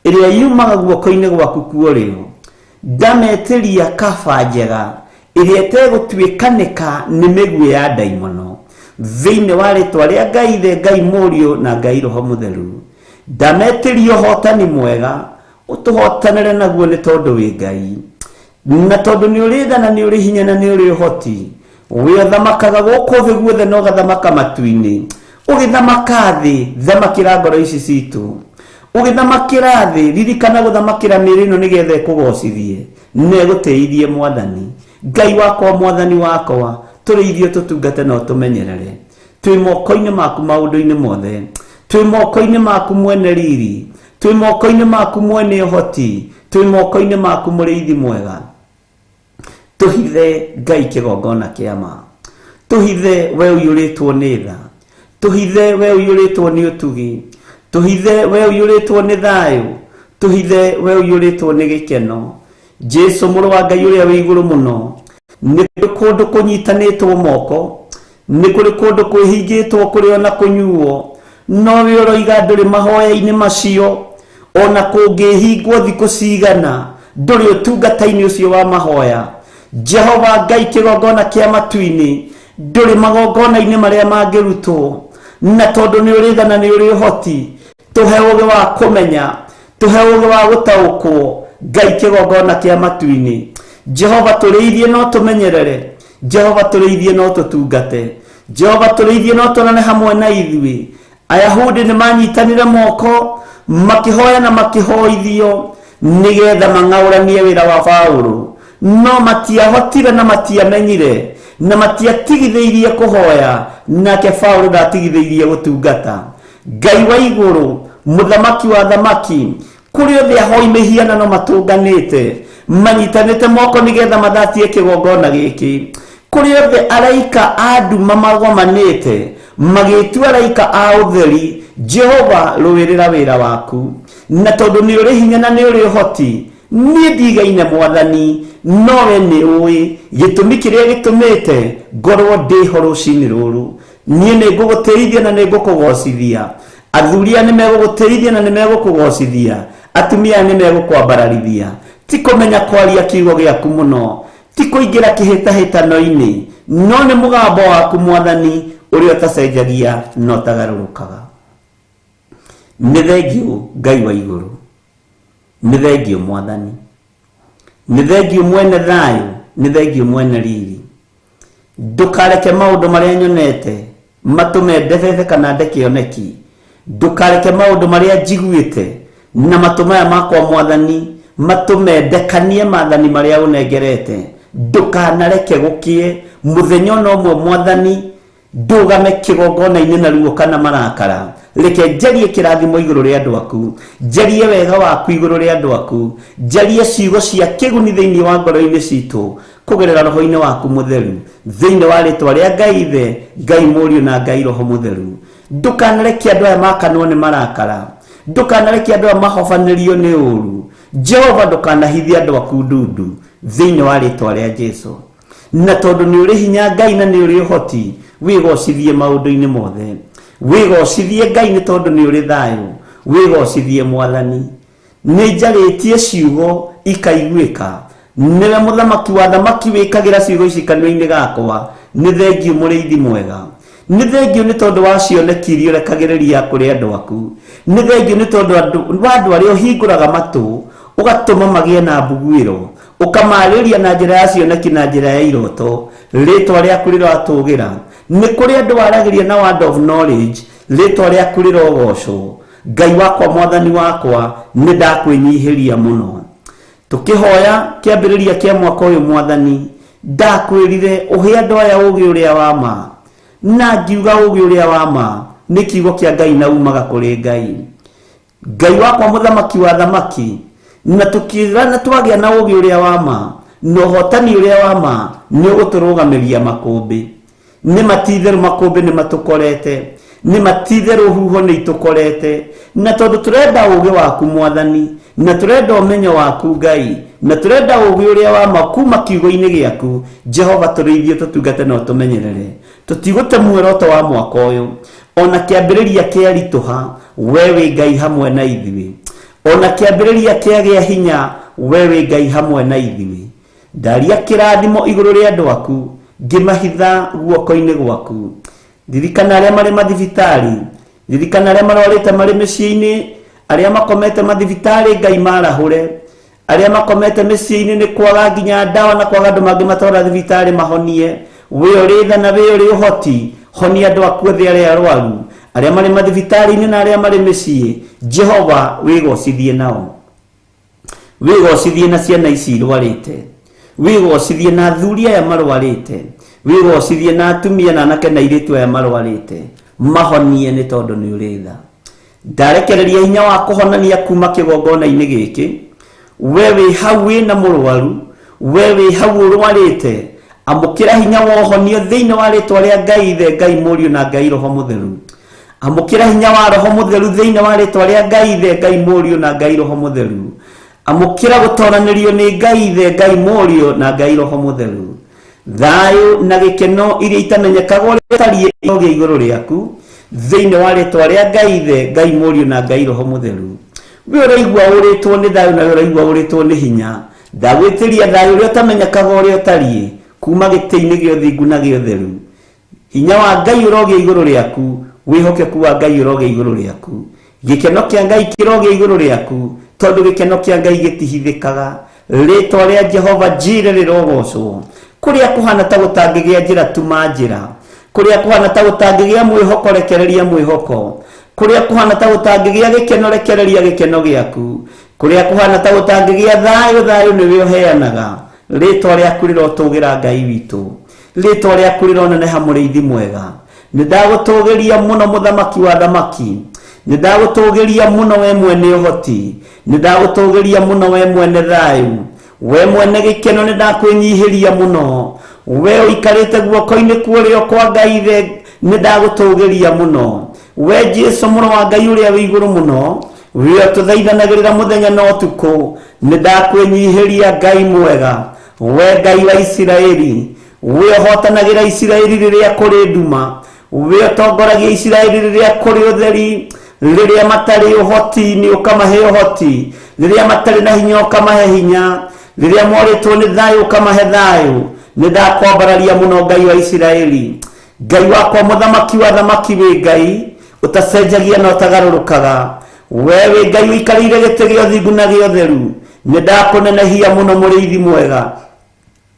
ĩrĩa yumaga guoko-inĩ gwaku kuorĩo. Ndametĩria kaba njega ĩrĩa ĩtegũtuĩkanĩka nĩ mĩguĩ ya ndaimono, thĩinĩ wa rĩtwa rĩa Ngai Ithe, Ngai Mũriũ na Ngai Roho Mũtheru. Ndametĩria ũhotani mwega, ũtũhotanĩre naguo nĩ tondũ wĩ Ngai, na tondũ nĩ ũrĩ tha na nĩ ũrĩ hinya na nĩ ũrĩ ũhoti. We ũthamakaga gũkũ thĩ guothe na ũgathamaka matu-inĩ. Ũgĩthamaka thĩ, thamakĩra ngoro ici citũ. Ũgĩthamakĩra thĩ, ririkana gũthamakĩra mĩĩrĩ ĩno nĩgetha ĩkũgocithie na ĩgũtĩithie Mwathani. Ngai wakwa, Mwathani wakwa, tũrĩithie, tũtungate na ũtũmenyerere. Twĩ moko-inĩ maku maũndũ-inĩ mothe. Twĩ moko-inĩ maku mwene riri. Twĩ moko-inĩ maku mwene ũhoti. Twĩ moko-inĩ maku mũrĩithi mwega. Tũhithe Ngai kĩgongona kĩa ma. Tũhithe we ũiyũrĩtwo nĩ tha. Tũhithe we ũiyũrĩtwo nĩ ũtugi. Tũhithe we ũiyũrĩtwo nĩ thayũ. Tũhithe we ũiyũrĩtwo nĩ gĩkeno. Jesu mũrũ wa Ngai ũrĩa wĩ igũrũ mũno, nĩ kũndũ kũnyitanĩtwo moko. Nĩ kũrĩ kũndũ kwĩhingĩtwo kũrĩo na kũnyuo, no we ũroiga ndũrĩ mahoya-inĩ macio. Ona kũngĩhingwo thikũ cigana, ndũrĩ ũtungata-inĩ ũcio wa mahoya. Jehova Ngai kĩgongona kĩa matu-inĩ, ndũrĩ magongona-inĩ marĩa mangĩrutwo. Na tondũ nĩ ũrĩ tha na nĩ ũrĩ ũhoti, tũhe ũũgĩ wa kũmenya, tũhe ũũgĩ wa gũtaũkwo. Ngai kĩgongona kĩa matu-inĩ, Jehova tũrĩithie no tũmenyerere, Jehova tũrĩithie no tũtungate, Jehova tũrĩithie no tuonane hamwe na ithuĩ. Ayahudi nĩ manyitanire moko makĩhoya na makĩhoithio nĩgetha mang'aũranie wĩra wa Paulo, no matiahotire na matiamenyire na matiatigithĩirie kũhoya, nake Paulo ndatigithĩirie gũtungata. Ngai wa igũrũ, mũthamaki wa thamaki, kũrĩ othe ahoi mĩhianano matũnganĩte manyitanĩte moko nĩgetha mathatie kĩgongona gĩkĩ, kũrĩ othe araika a nduma magomanĩte magĩtua araika a ũtheri, Jehova rũĩrĩra wĩra waku. Na tondũ nĩ ũrĩ hinya na nĩ ũrĩ ũhoti, niĩ ndigaine Mwathani, nowe nĩ ũĩ gĩtũmi kĩrĩa gĩtũmĩte ngorwo ndĩho rũcinĩ rũrũ. Niĩ nĩ ngũgũtĩithia na nĩ ngũkũgocithia. Athuri aya nĩ megũgũtĩithia na nĩ megũkũgocithia. Atumia aya nĩ megũkwambararithia. Ti kũmenya kwaria kiugo gĩaku mũno, ti kũingĩra kĩhĩtahĩtano-inĩ, no nĩ mũgambo waku Mwathani ũrĩa ũtacenjagia na ũtagarũrũkaga. Nĩ thengiũ Ngai wa igũrũ, nĩ thengiũ Mwathani, nĩ thengiũ mwene thayũ, nĩ thengiũ mwene riri. Ndũkareke maũndũ marĩa nyonete matũme ndebebe kana nde kĩoneki. Ndũkareke maũndũ marĩa njiguĩte na matũ maya makwa Mwathani matũme ndekanie maathani marĩa ũnengerete. Ndũkanareke gũkĩe mũthenya ona ũmwe Mwathani ndũgame kĩgongona-inĩ na ruo kana marakara. Reke njarie kĩrathimo igũrũ rĩa andũ aku, njarie wega waku igũrũ rĩa andũ aku, njarie ciugo cia kĩguni thĩinĩ wa ngoro-inĩ citũ kũgerera roho-inĩ waku mũtheru, thĩinĩ wa rĩtwa rĩa Ngai Ithe, Ngai Mũriũ na Ngai Roho Mũtheru. Ndũkanareke andũ aya makanwo nĩ marakara, ndũkanareke andũ aya mahobanĩrio nĩ ũru. Jehova ndũkanahithie andũ aku ndundu, thĩinĩ wa rĩtwa rĩa Jesu. Na tondũ nĩ ũrĩ hinya Ngai na nĩ ũrĩ ũhoti, wĩgocithie maũndũ-inĩ mothe. Wĩgocithie Ngai nĩ tondũ nĩ ũrĩ thayũ. Wĩgocithie Mwathani. Nĩ njarĩtie ciugo ikaiguĩka. Nĩwe mũthamaki wa thamaki wĩkagĩra ciugo ici kanua-inĩ gakwa. Nĩ thengiũ mũrĩithi mwega. Nĩ thengiũ nĩ tondũ wa cioneki iria ũrekagĩrĩria kũrĩ andũ aku. Nĩ thengiũ nĩ tondũ wa andũ arĩa ũhingũraga matũ, ũgatũma magĩe na mbuguĩro, ũkamarĩria na njĩra ya cioneki na njĩra ya iroto. Rĩtwa rĩaku rĩratũgĩra. Nĩ kũrĩ andũ waragĩria na word of knowledge, rĩtwa rĩaku rĩrogocwo. Ngai wakwa, Mwathani wakwa, nĩ ndakwĩnyihĩria mũno. Tũkĩhoya kĩambĩrĩria kĩa mwaka ũyũ Mwathani, ndakwĩrire ũhe andũ aya ũũgĩ ũrĩa wa ma. Na ngiuga ũũgĩ ũrĩa wa ma nĩ kiugo kĩa Ngai na umaga kũrĩ Ngai. Ngai wakwa mũthamaki wa thamaki, na tũkĩra na twagĩa na ũũgĩ ũrĩa wa ma na ũhotani ũrĩa wa ma, nĩ ũgũtũrũgamĩria makũmbĩ. Nĩ matitherũ makũmbĩ nĩ matũkorete, nĩ matitherũ huho nĩ itũkorete. Na tondũ tũrenda ũũgĩ waku Mwathani, na tũrenda ũmenyo waku Ngai, na tũrenda ũũgĩ ũrĩa wa ma kuma kiugo-inĩ gĩaku, Jehova tũrĩithie, tũtungate na ũtũmenyerere. Tũtigũte muoroto wa mwaka ũyũ, ona kĩambĩrĩria kĩaritũha, we wĩ Ngai hamwe na ithuĩ. Ona kĩambĩrĩria kĩagĩa hinya, we wĩ Ngai hamwe na ithuĩ. Ndaria kĩrathimo igũrũ rĩa andũ aku, ngĩmahitha guoko-inĩ gwaku. Ririkana arĩa marĩ mathibitarĩ, ririkana arĩa marwarĩte marĩ mĩciĩ-inĩ, arĩa makomete mathibitarĩ Ngai marahũre, arĩa makomete mĩciĩ-inĩ nĩ kwaga nginya ndawa na kwaga andũ mangĩmatwara thibitarĩ mahonie. We ũrĩ tha na we ũrĩ ũhoti, honia andũ aku othe arĩa arwaru, arĩa marĩ mathibitarĩ-inĩ na arĩa marĩ mĩciĩ. Jehova wĩgocithie nao, wĩgocithie na ciana ici irwarĩte, wĩgocithie na athuri aya marwarĩte, wĩgocithie na atumia na anake na airĩtu aya marwarĩte, mahonie nĩ tondũ nĩ ũrĩ tha. Ndarekereria hinya wa kũhonania kuma kĩgongona-inĩ gĩkĩ. We wĩ hau wĩna mũrwaru, we wĩ hau ũrwarĩte, amũkĩra hinya wa ũhonio thĩinĩ wa rĩtwa rĩa Ngai Ithe, Ngai Mũriũ na Ngai Roho Mũtheru. Amũkĩra hinya wa Roho Mũtheru thĩinĩ wa rĩtwa rĩa Ngai Ithe, Ngai Mũriũ na Ngai Roho Mũtheru. Amũkĩra gũtoranĩrio nĩ Ngai Ithe, Ngai Mũriũ na Ngai Roho Mũtheru. Thayũ na gĩkeno iria itamenyekaga ũrĩa itariĩ irogĩa igũrũ rĩaku thĩinĩ wa rĩtwa rĩa Ngai Ithe, Ngai Mũriũ na Ngai Roho Mũtheru. We ũraigua ũrĩtwo nĩ thayũ na we ũraigua ũrĩtwo nĩ hinya, ndagwĩtĩria thayũ ũrĩa ũtamenyekaga ũrĩa ũtariĩ kuma gĩtĩ-inĩ gĩa ũthingu na gĩa ũtheru. Hinya wa Ngai ũrogĩa igũrũ rĩaku, wĩhokeku wa Ngai ũrogĩa igũrũ rĩaku, gĩkeno kĩa Ngai kĩrogĩa igũrũ rĩaku, tondũ gĩkeno kĩa Ngai gĩtihithĩkaga. Rĩtwa rĩa Jehova Jire rĩrogocwo. Kũrĩa kũhana ta gũtangĩgĩa njĩra, tuma njĩra. Kũrĩa kũhana ta gũtangĩgĩa mwĩhoko, rekereria mwĩhoko. Kũrĩa kũhana ta gũtangĩgĩa gĩkeno, rekereria gĩkeno gĩaku. Kũrĩa kũhana ta gũtangĩgĩa thayũ, thayũ nĩwe ũheanaga. Rĩtwa rĩaku rĩrotũgĩra Ngai witũ. Rĩtwa rĩaku rĩroneneha mũrĩithi mwega. Nĩ ndagũtũgĩria mũno mũthamaki wa thamaki. Nĩ ndagũtũgĩria mũno we mwene ũhoti. Nĩ ndagũtũgĩria mũno we mwene thayũ. We mwene gĩkeno nĩ ndakwĩnyihĩria mũno. We ũikarĩte guoko-inĩ kwa ũrĩo kwa Ngai Ithe nĩ ndagũtũgĩria mũno. We Jesu mũrũ wa Ngai ũrĩa wĩ igũrũ mũno, we ũtũthaithanagĩrĩra mũthenya na ũtukũ, nĩ ndakwĩnyihĩria Ngai mwega. We Ngai wa Isiraeli, we ũhotanagĩra Isiraeli rĩrĩa kũrĩ nduma, we ũtongoragia Isiraeli rĩrĩa kũrĩ ũtheri, rĩrĩa matarĩ ũhoti nĩ ũkamahe ũhoti, rĩrĩa matarĩ na hinya ũkamahe hinya, rĩrĩa morĩtwo nĩ thayũ ũkamahe thayũ. Nĩ ndakwambararia mũno Ngai wa Isiraeli, Ngai wakwa mũthamaki wa thamaki, wĩ Ngai ũtacenjagia na ũtagarũrũkaga. We wĩ Ngai ũikarĩire gĩtĩ gĩa ũthingu na gĩa ũtheru. Nĩ ndakũnenehia mũno mũrĩithi mwega.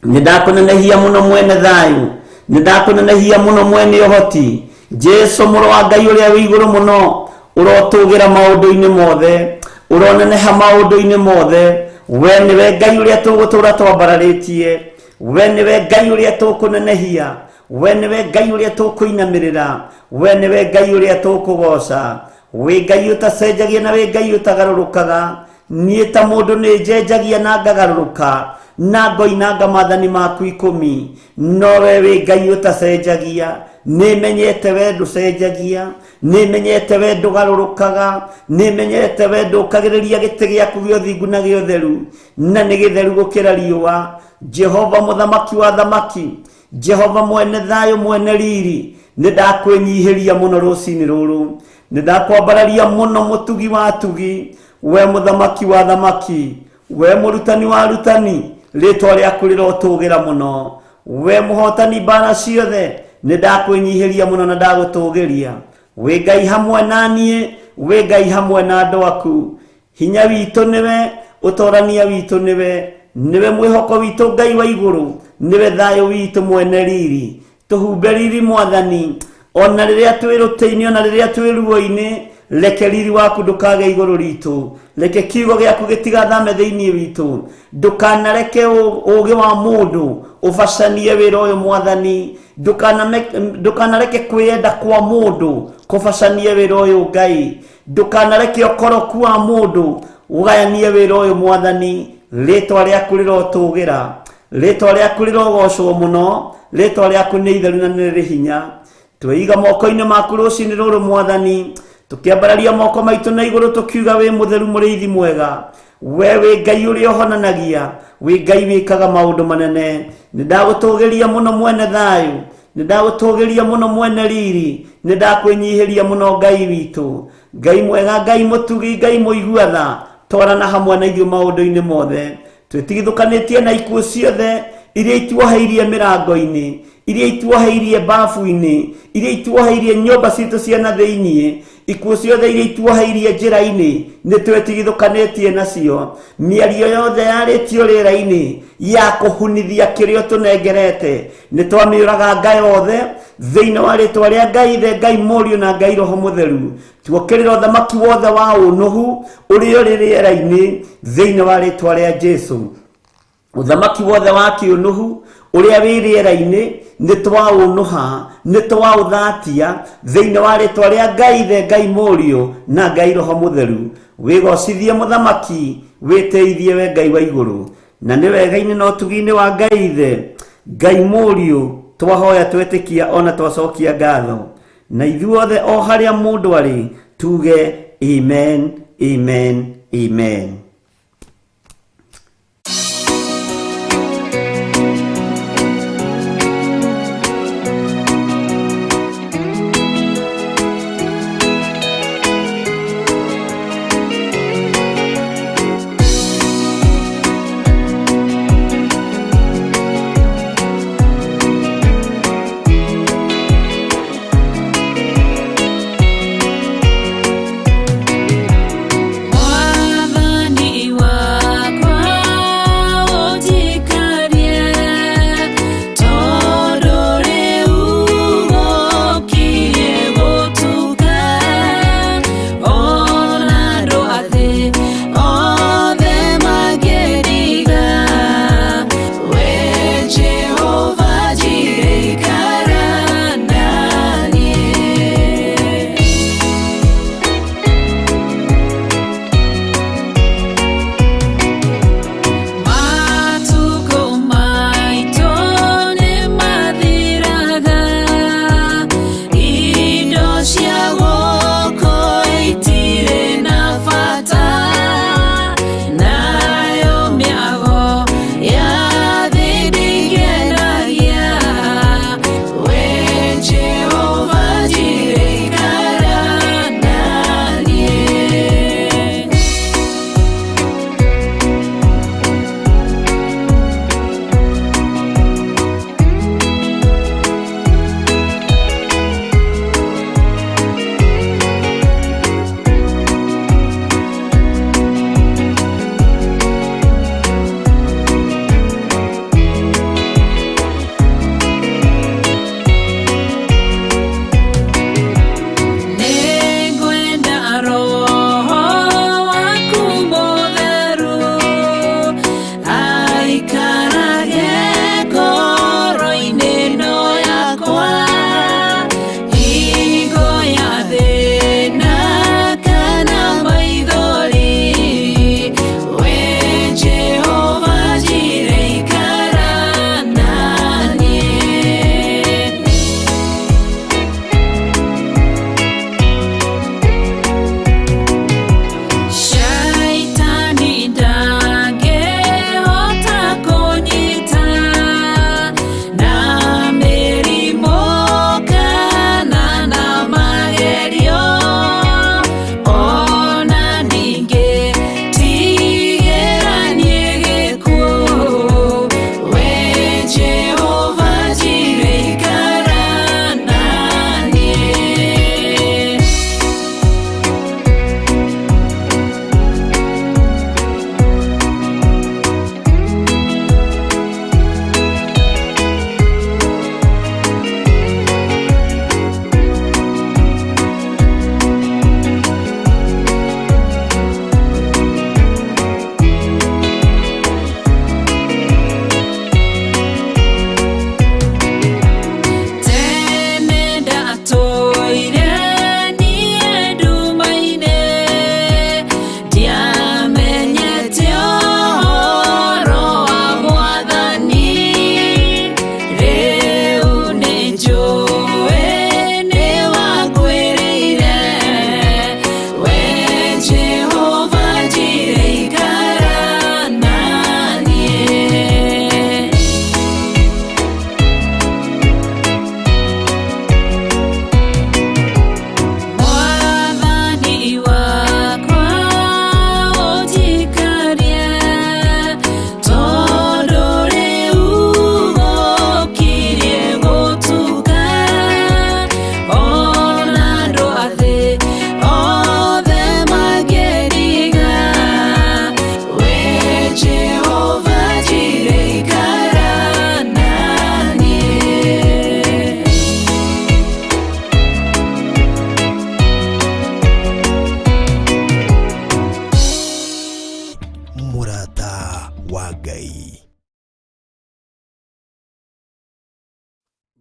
Nĩ ndakũnenehia mũno mwene thayũ. Nĩ ndakũnenehia mũno mwene ũhoti. Jesu mũrũ wa Ngai ũrĩa wĩ igũrũ mũno, ũrotũgĩra maũndũ-inĩ mothe, ũroneneha maũndũ-inĩ mothe. We nĩwe Ngai ũrĩa tũgũtũra twambararĩtie. We nĩwe Ngai ũrĩa tũkũnenehia. We nĩwe Ngai ũrĩa tũkũinamĩrĩra. We nĩwe Ngai ũrĩa tũkũgoca. Wĩ Ngai ũtacenjagia na wĩ Ngai ũtagarũrũkaga. Niĩ ta mũndũ nĩ njenjagia na ngagarũrũka na ngoinanga maathani maku ikũmi, no we wĩ Ngai ũtacenjagia. Nĩ menyete we ndũcenjagia, nĩ menyete we ndũgarũrũkaga, nĩ menyete we ndũkagĩrĩria gĩtĩ gĩaku gĩa ũthingu na gĩa ũtheru, na nĩ gĩtheru gũkĩra riũa. Jehova mũthamaki wa thamaki, Jehova mwene thayũ mwene riri, nĩ ndakwĩnyihĩria mũno rũcinĩ rũrũ, nĩ ndakwambararia mũno mũtugi wa tugi, we mũthamaki wa thamaki, we mũrutani wa arutani, rĩtwa rĩaku rĩrotũgĩra mũno. We mũhotani mbara ciothe, nĩ ndakwĩnyihĩria mũno na ndagũtũgĩria. Wĩ Ngai hamwe na niĩ, wĩ Ngai hamwe na andũ aku. Hinya witũ nĩwe, ũtorania witũ nĩwe, nĩwe mwĩhoko witũ Ngai wa igũrũ, nĩwe thayũ witũ mwene riri. Tũhumbe riri mwathani, ona rĩrĩa twĩ rũtĩ-inĩ, ona rĩrĩa twĩ ruo-inĩ, reke riri waku ndũkage igũrũ ritũ. Reke kiugo gĩaku gĩtigathame thĩinĩ witũ. Ndũkanareke ũũgĩ wa mũndũ ũbacanie wĩra ũyũ mwathani. Ndũkanareke kwĩyenda kwa mũndũ kũbacanie wĩra ũyũ Ngai. Ndũkanareke ũkoroku wa mũndũ ũgayanie wĩra ũyũ mwathani. Rĩtwa rĩaku rĩrotũgĩra, rĩtwa rĩaku rĩrogocwo mũno, rĩtwa rĩaku nĩ itheru na nĩ rĩrĩ hinya. Tweiga moko-inĩ maku rũcinĩ rũrũ mwathani, tũkĩambararia moko maitũ na igũrũ tũkiuga wĩ mũtheru mũrĩithi mwega. We wĩ Ngai ũrĩa ũhonanagia, wĩ Ngai wĩkaga maũndũ manene. Nĩ ndagũtũgĩria mũno mwene thayũ, nĩ ndagũtũgĩria mũno mwene riri, nĩ ndakwĩnyihĩria mũno Ngai witũ. Ngai mwega, Ngai mũtugi, Ngai mũigua tha, twarana hamwe na ithuĩ maũndũ-inĩ mothe. Twĩtigithũkanĩtie na ikuũ ciothe iria ituoheirie mĩrango-inĩ, iria ituoheirie bafu-inĩ, iria ituoheirie nyũmba citũ cia na thĩiniĩ, ikuũ ciothe iria ituoheirie njĩra-inĩ, nĩ twĩtigithũkanĩtie nacio. Mĩario yothe yarĩtio rĩera-inĩ ya kũhunithia kĩrĩa ũtũnengerete, nĩ twamĩũraga yothe thĩinĩ wa rĩtwa rĩa Ngai Ithe, Ngai Mũriũ na Ngai Roho Mũtheru. Tuokĩrĩra ũthamaki wothe wa ũnũhu ũrĩa ũrĩ rĩera-inĩ thĩinĩ wa rĩtwa rĩa Jesu. Ũthamaki wothe wa kĩũnũhu ũrĩa wĩ rĩera-inĩ nĩ twaũnũha, nĩ twaũthatia thĩinĩ wa rĩtwa rĩa Ngai Ithe, Ngai Mũriũ na Ngai Roho Mũtheru. Wĩgocithie mũthamaki, wĩtĩithie we Ngai wa igũrũ. Na nĩ wega-inĩ na ũtugi-inĩ wa Ngai Ithe, Ngai Mũriũ, twahoya twetĩkia ona twacokia ngatho. Na ithuothe o harĩa mũndũ arĩ tuge amen, amen, amen.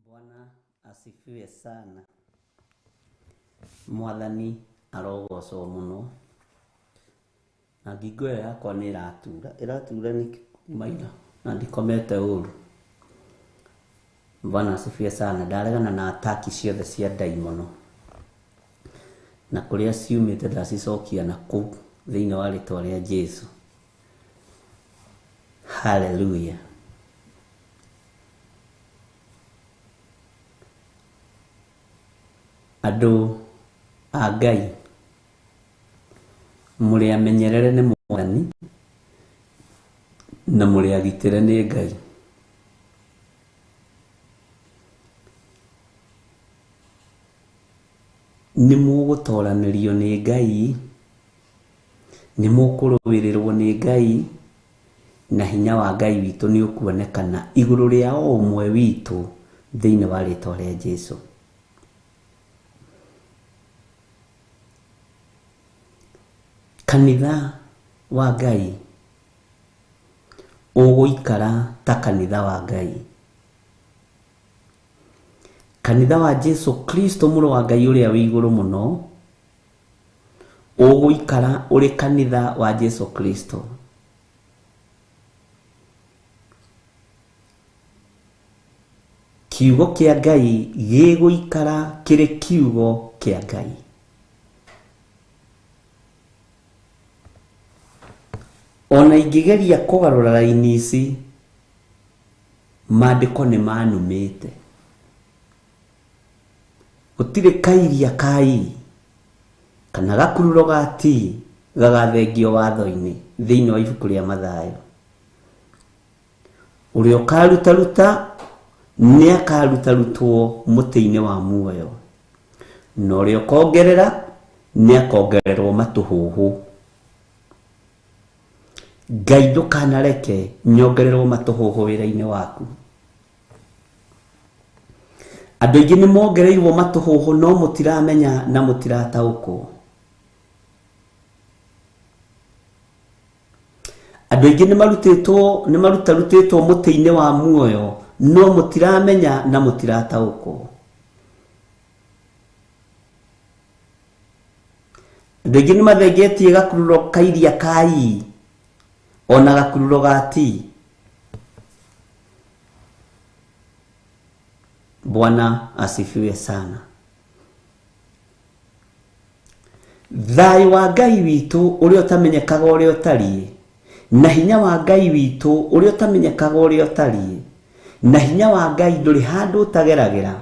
Bwana asifiwe sana. Mwathani arogocwo mũno. Na ngingo ĩyo yakwa nĩ ĩratura, ĩratura nĩ kuma ira na ndikomete ũru. Bwana asifiwe sana. Ndaregana na ataki ciothe cia ndaimono na kũrĩa ciumĩte ndacicokia na kũu thĩinĩ wa rĩtwa rĩa Jesu. Hallelujah. Andũ a Ngai mũrĩ amenyerere nĩ Mwathani na mũrĩ agitĩre nĩ Ngai. Nĩ mũgũtoranĩrio nĩ Ngai, nĩ mũkũrũĩrĩrwo nĩ Ngai, na hinya wa Ngai witũ nĩ ũkuonekana igũrũ rĩa o ũmwe witũ thĩinĩ wa rĩtwa rĩa Jesu. Kanitha wa Ngai ũgũikara ta kanitha wa Ngai. Kanitha wa Jesu Kristo mũrũ wa Ngai ũrĩa wĩ igũrũ mũno ũgũikara ũrĩ kanitha wa Jesu Kristo. Kiugo kĩa Ngai gĩgũikara kĩrĩ kiugo kĩa Ngai. Ona ingĩgeria kũgarũra raini ici, maandĩko nĩ manumĩte. Gũtirĩ kairia kai kana gakururo ga ti gagathengio watho-inĩ thĩinĩ wa ibuku rĩa Mathayo. Ũrĩa ũkarutaruta nĩ akarutarutwo mũtĩ-inĩ wa muoyo, na ũrĩa ũkongerera nĩ akongererwo matũhũhũ. Ngai ndũkanareke nyongererwo matũhũhũ wĩra-inĩ waku. Andũ aingĩ nĩ mongereirwo matũhũhũ no mũtiramenya na mũtirataũkwo. Andũ aingĩ nĩ marutarutĩtwo mũtĩ-inĩ wa muoyo no mũtiramenya na mũtirataũkwo. Andũ aingĩ nĩ mathengetie gakururo kairia kai ona gakururo ga ti. Bwana asifiwe sana. Thayũ wa Ngai witũ ũrĩa ũtamenyekaga ũrĩa ũtariĩ, na hinya wa Ngai witũ ũrĩa ũtamenyekaga ũrĩa ũtariĩ, na hinya wa Ngai ndũrĩ handũ ũtageragĩra,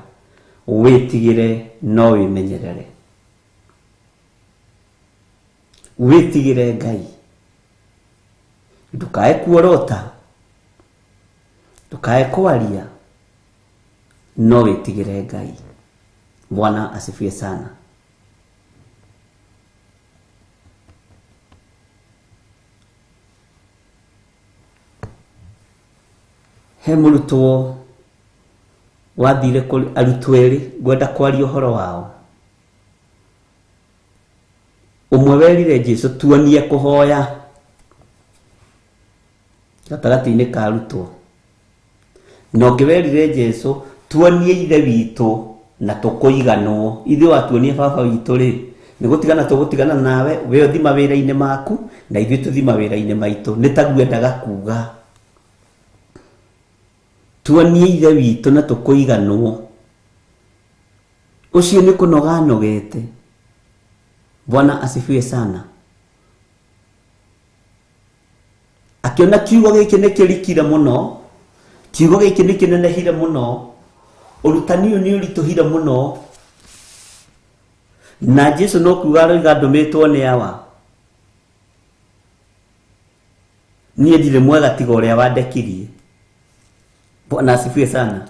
wĩtigĩre no wĩmenyerere. Wĩtigĩre Ngai. Ndũkae kuorota, ndũkae kwaria, no wĩtigĩre Ngai. Bwana asifiwe sana. He mũrutwo wathire kũrĩ arutwo erĩ ngwenda kwaria ũhoro wao. Ũmwe werire Jesu tuonie kũhoya gatagatĩ-inĩ ka arutwo, na ũngĩ werire Jesu tuonie ithe witũ na tũkũiganwo. Ithuĩ watuonie baba witũ rĩ, nĩ gũtigana tũgũtigana nawe, we ũthi mawĩra-inĩ maku na ithuĩ tũthi mawĩra-inĩ maitũ. Nĩ taguo endaga kuga, tuonie ithe witũ na tũkũiganwo. Ũcio nĩ kũnoga anogete. Bwana asifiwe sana. Akĩona kiugo gĩkĩ nĩ kĩrikire mũno, kiugo gĩkĩ nĩ kĩnenehire mũno, ũrutani ũyũ nĩ ũritũhire mũno, na Jesu no kuga aroiga ndũmĩtwo nĩ awa, niĩ ndirĩ mwega tiga ũrĩa wandekirie. Bwana asifiwe sana.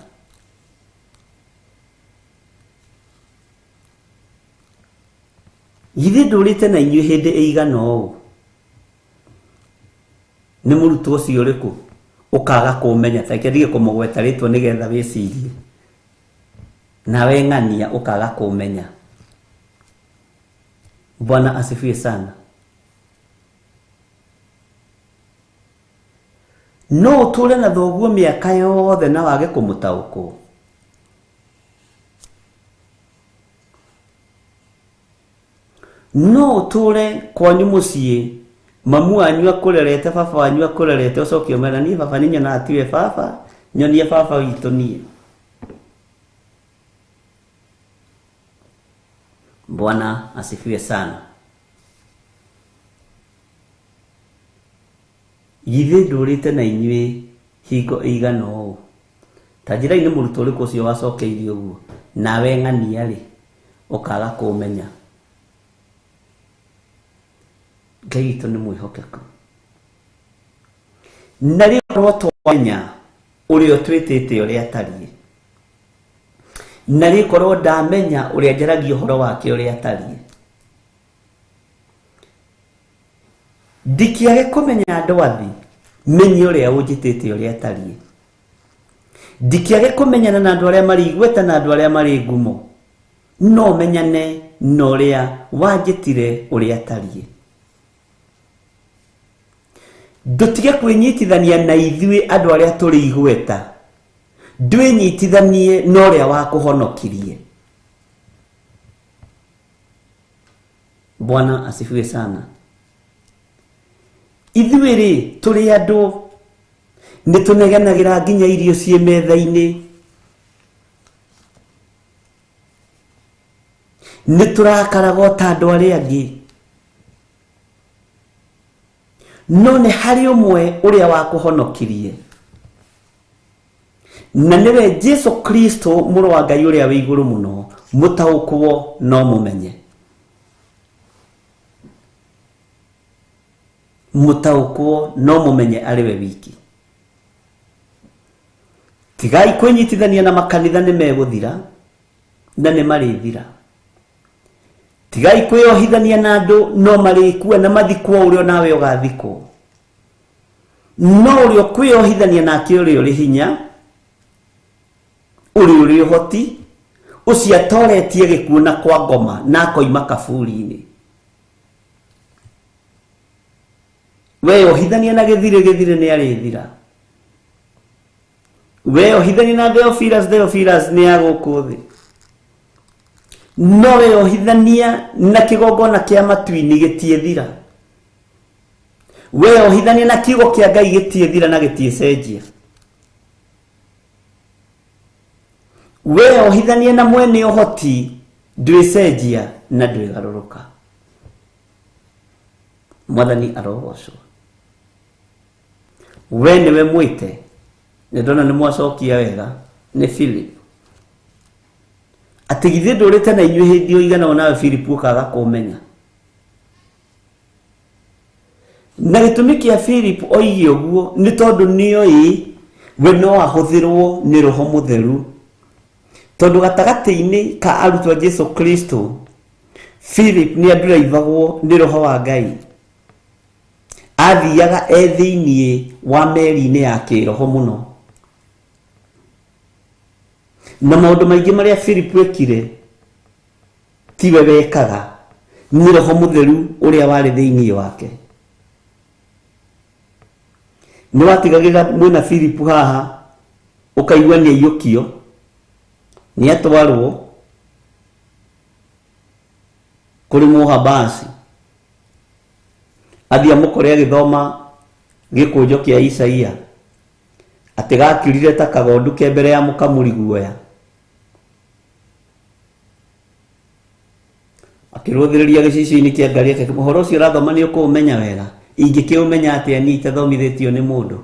Githĩ ndũrĩte na inyuĩ hĩndĩ ĩigana ũũ? Nĩ mũrutwo ũcio ũrĩkũ ũkaga kũmenya? Ta reke ndige kũmũgweta rĩtwa nĩgetha wĩcirie. Nawe ng'ania ũkaga kũmenya. Bwana asifiwe sana. No ũtũre na thoguo mĩaka yothe na wage kũmũtaũkwo. No ũtũre kwanyu mũciĩ, mamu wanyu akũrerete, baba wanyu akũrerete, ũcoke ũmera niĩ baba nĩ nyonaga tiwe baba, nyonie baba witũ niĩ. Bwana asifiwe sana. Githĩ ndũrĩte na inyuĩ hingo ĩigana ũũ? Ta njĩrai nĩ mũrutwo ũrĩkũ ũcio wacokeirie ũguo, nawe ng'ania rĩ, ũkaga kũmenya. Ngai witũ nĩ mwĩhokeku. Na rĩkorwo twamenya ũrĩa ũtwĩtĩte ũrĩa atariĩ, na rĩkorwo ndamenya ũrĩa njaragia ũhoro wake ũrĩa atariĩ, ndikĩage kũmenya andũ athi, menye ũrĩa ũnjĩtĩte ũrĩa atariĩ. Ndikĩage kũmenyana na andũ arĩa marĩ igweta na andũ arĩa marĩ ngumo, no menyane na ũrĩa wanjĩtire ũrĩa atariĩ. Ndũtige kwĩnyitithania na ithuĩ andũ arĩa tũrĩ igweta, ndwĩnyitithanie na ũrĩa wakũhonokirie. Bwana asifiwe sana. Ithuĩ rĩ tũrĩ andũ nĩ tũnegenagĩra nginya irio ciĩ metha-inĩ, nĩ tũrakaraga o ta andũ arĩa angĩ, no nĩ harĩ ũmwe ũrĩa wakũhonokirie, na nĩwe Jesu Kristo mũrũ wa Ngai ũrĩa wĩ igũrũ mũno. Mũtaũkwo no mũmenye, mũtaũkwo no mũmenye arĩ we wiki. Tigai kwĩnyitithania na makanitha, nĩ megũthira na nĩ marĩthira. Tigai kwĩyohithania na andũ, no marĩkua na mathikwo ũrĩa nawe ũgathikwo. No ũrĩa ũkwĩyohithania nake ũrĩa ũrĩ hinya, ũrĩa ũrĩ ũhoti, ũcio atoretie gĩkuũ na kwa ngoma na akoima kaburi-inĩ. Weyohithania na gĩthirĩ, gĩthirĩ nĩ arĩthira. Weyohithania na Theophilus, Theophilus nĩ ya gũkũ thĩ. No weyohithania na kĩgongona kĩa matu-inĩ gĩtiĩthira. Weyohithania na kiugo kĩa Ngai gĩtiĩthira na gĩtiĩcenjia. Weyohithania na mwene ũhoti ndwĩcenjia na ndwĩgarũrũka. Mwathani arogocwo. We nĩwe mwĩte, nĩ ndona nĩ mwacokia wega, nĩ Philip. Atĩ githĩ ndũrĩte na inyuĩ hĩndĩ ĩyo igana nawe Philip ũkaga kũmenya. Na gĩtũmi kĩa Philip oige ũguo nĩ tondũ nĩoĩ we no ahũthĩrwo nĩ Roho Mũtheru, tondũ gatagatĩ-inĩ ka arutwo a Jesu Kristo Philip nĩ anduraivagwo nĩ Roho wa Ngai. Athiaga e thĩiniĩ wa meri-inĩ ya kĩroho mũno, na maũndũ maingĩ marĩa Philip ekire tiwe wekaga, nĩ Roho Mũtheru ũrĩa warĩ thĩiniĩ wake. Nĩ watigagĩrĩra mwĩna Philip haha, ũkaigua nĩ aiyũkio, nĩ atwarwo kũrĩ mũhabasi, athiĩ amũkore agĩthoma gĩkũnjo kĩa Isaia, atĩ gakirire ta kagondu ke mbere ya mũkamuri guoya, akĩrũthĩrĩria gĩcicio-inĩ kĩa ngari yake, ũhoro ũcio ũrathoma nĩ ũkũũmenya wega, ingĩkĩũmenya atĩa niĩ itathomithĩtio nĩ mũndũ.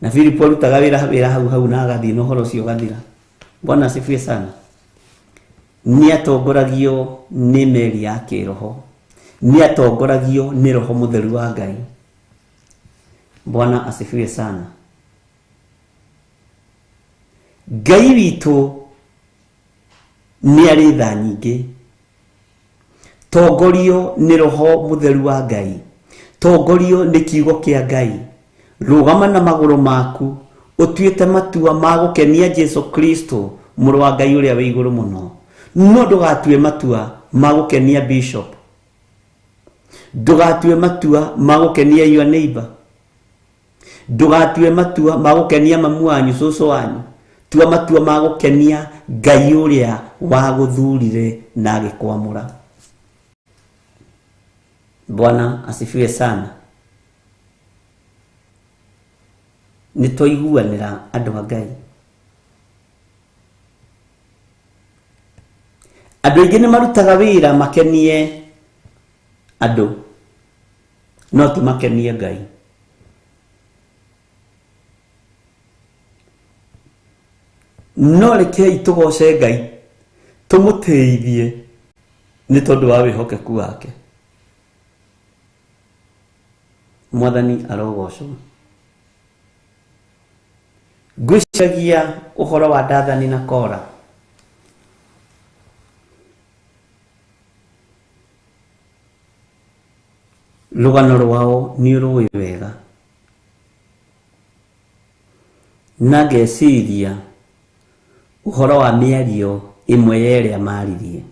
Na Philip arutaga wĩra hau hau na agathiĩ na ũhoro ũcio ũgathira. Bwana asifiwe sana. Nĩ atongoragio nĩ meri ya kĩroho, nĩ atongoragio nĩ Roho Mũtheru wa Ngai. Bwana asifiwe sana. Ngai witũ nĩ arĩ tha nyingĩ. Tongorio nĩ Roho Mũtheru wa Ngai, tongorio nĩ kiugo kĩa Ngai. Rũgama na magũrũ maku, ũtuĩte matua ma gũkenia Jesu Kristo mũrũ wa Ngai ũrĩa wĩ igũrũ mũno. No ndũgatue matua ma gũkenia bishop, ndũgatue matua ma gũkenia your neighbor, ndũgatue matua ma gũkenia mamu wanyu, cũcũ wanyu. Tua matua ma gũkenia Ngai ũrĩa wagũthurire na agĩkwamũra. Bwana asifiwe sana. Nĩ twaiguanĩra andũ a Ngai. Andũ aingĩ nĩ marutaga wĩra makenie andũ, no ti makenie Ngai. No rekei tũgoce Ngai, tũmũtĩithie nĩ tondũ wa wĩhokeku wake. Mwathani arogocwo. Ngwĩciragia ũhoro wa Dathani na Kora. Rũgano rwao nĩ rũĩ wega, na ngeciria ũhoro wa mĩario ĩmwe ya ĩrĩa maririe.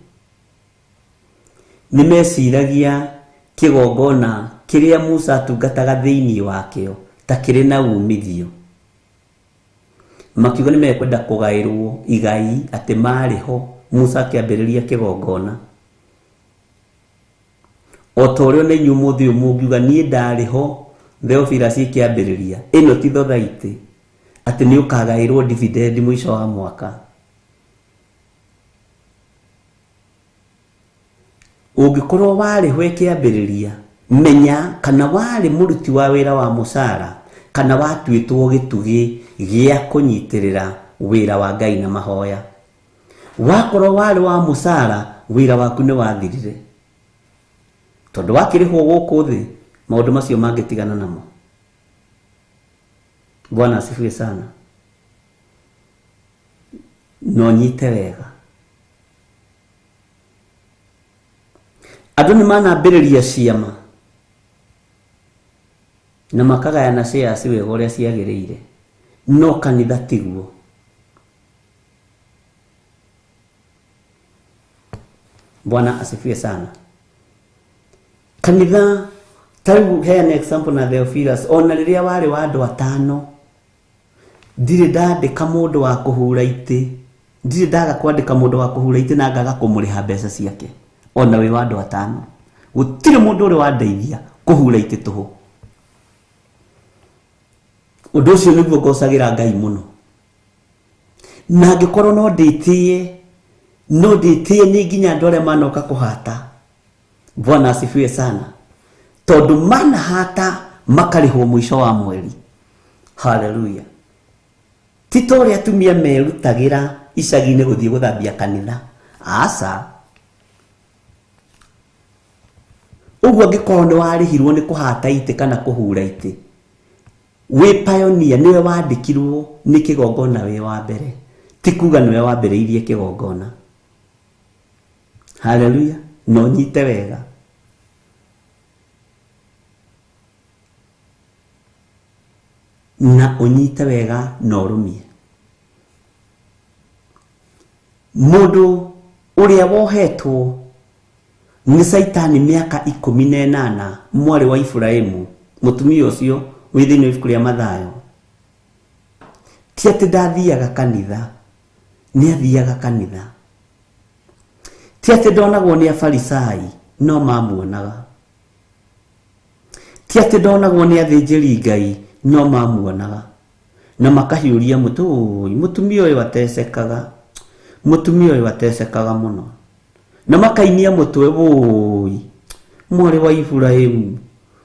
Nĩ meciragia kĩgongona kĩrĩa Musa atungataga thĩinĩ wakĩo ta kĩrĩ na umithio. Makiuga nĩ mekwenda kũgaĩrwo igai atĩ marĩ ho Musa akĩambĩrĩria kĩgongona. O ta ũrĩa ona inyuĩ ũmũthĩ ũyũ mũngiuga niĩ ndarĩ ho Theophilus ĩkĩambĩrĩria, ĩno ti thothaitĩ atĩ nĩ ũkagaĩrwo dividend mũico wa mwaka. Ũngĩkorwo warĩ ho ĩkĩambĩrĩria, menya kana warĩ mũruti wa wĩra wa mũcara kana watuĩtwo gĩtugĩ gĩa kũnyitĩrĩra wĩra wa Ngai na mahoya. Wakorwo warĩ wa mũcara, wĩra waku nĩ wathirire, tondũ wakĩrĩhwo gũkũ thĩ maũndũ macio mangĩtigana namo. Bwana asifiwe sana. No nyite wega, andũ nĩ manambĩrĩria ciama na makagayana shares wega ũrĩa ciagĩrĩire, no kanitha tiguo. Bwana asifiwe sana. Kanitha ta rĩu heana example na Theophilus, ona rĩrĩa warĩ wa andũ atano, ndirĩ ndandĩka mũndũ wa kũhura itĩ, ndirĩ ndaga kwandĩka mũndũ wa kũhura itĩ na ngaga kũmũrĩha mbeca ciake, ona wĩ wa andũ atano. Gũtirĩ mũndũ ũrĩ wandeithia kũhura itĩ tũhũ. Ũndũ ũcio nĩguo ngocagĩra Ngai mũno. Na angĩkorwo no ndĩtĩe, no ndĩtĩe nĩ nginya andũ arĩa manoka kũhata. Bwana asifiwe sana. Tondũ manahata makarĩhwo mũico wa mweri. Haleluya. Ti ta ũrĩa atumia merutagĩra icagi-inĩ gũthiĩ gũthambia kanitha. Aca. Ũguo angĩkorwo nĩ warĩhirwo nĩ kũhata itĩ kana kũhura itĩ, wĩ pioneer, nĩwe wandĩkirwo nĩ kĩgongona wĩ wa mbere, ti kuga nĩwe wambĩrĩirie kĩgongona. Haleluya. No nyite wega. Na ũnyite wega na ũrũmie. Mũndũ ũrĩa wohetwo nĩ Caitani mĩaka 18, mwarĩ wa Iburahĩmu, mũtumia ũcio wĩ thĩinĩ wa ibuku rĩa Mathayo, ti atĩ ndathiaga kanitha, nĩ athiaga kanitha. Ti atĩ ndonagwo nĩ Afarisai, no mamuonaga. Ti atĩ ndonagwo nĩ athĩnjĩri Ngai, no mamuonaga. Na makahiũria mũtwe, "Ũi, mũtumia ũyũ atecekaga, mũtumia ũyũ atecekaga mũno." Na makainia mũtwe, "Ũi, mwarĩ wa Iburahĩmu,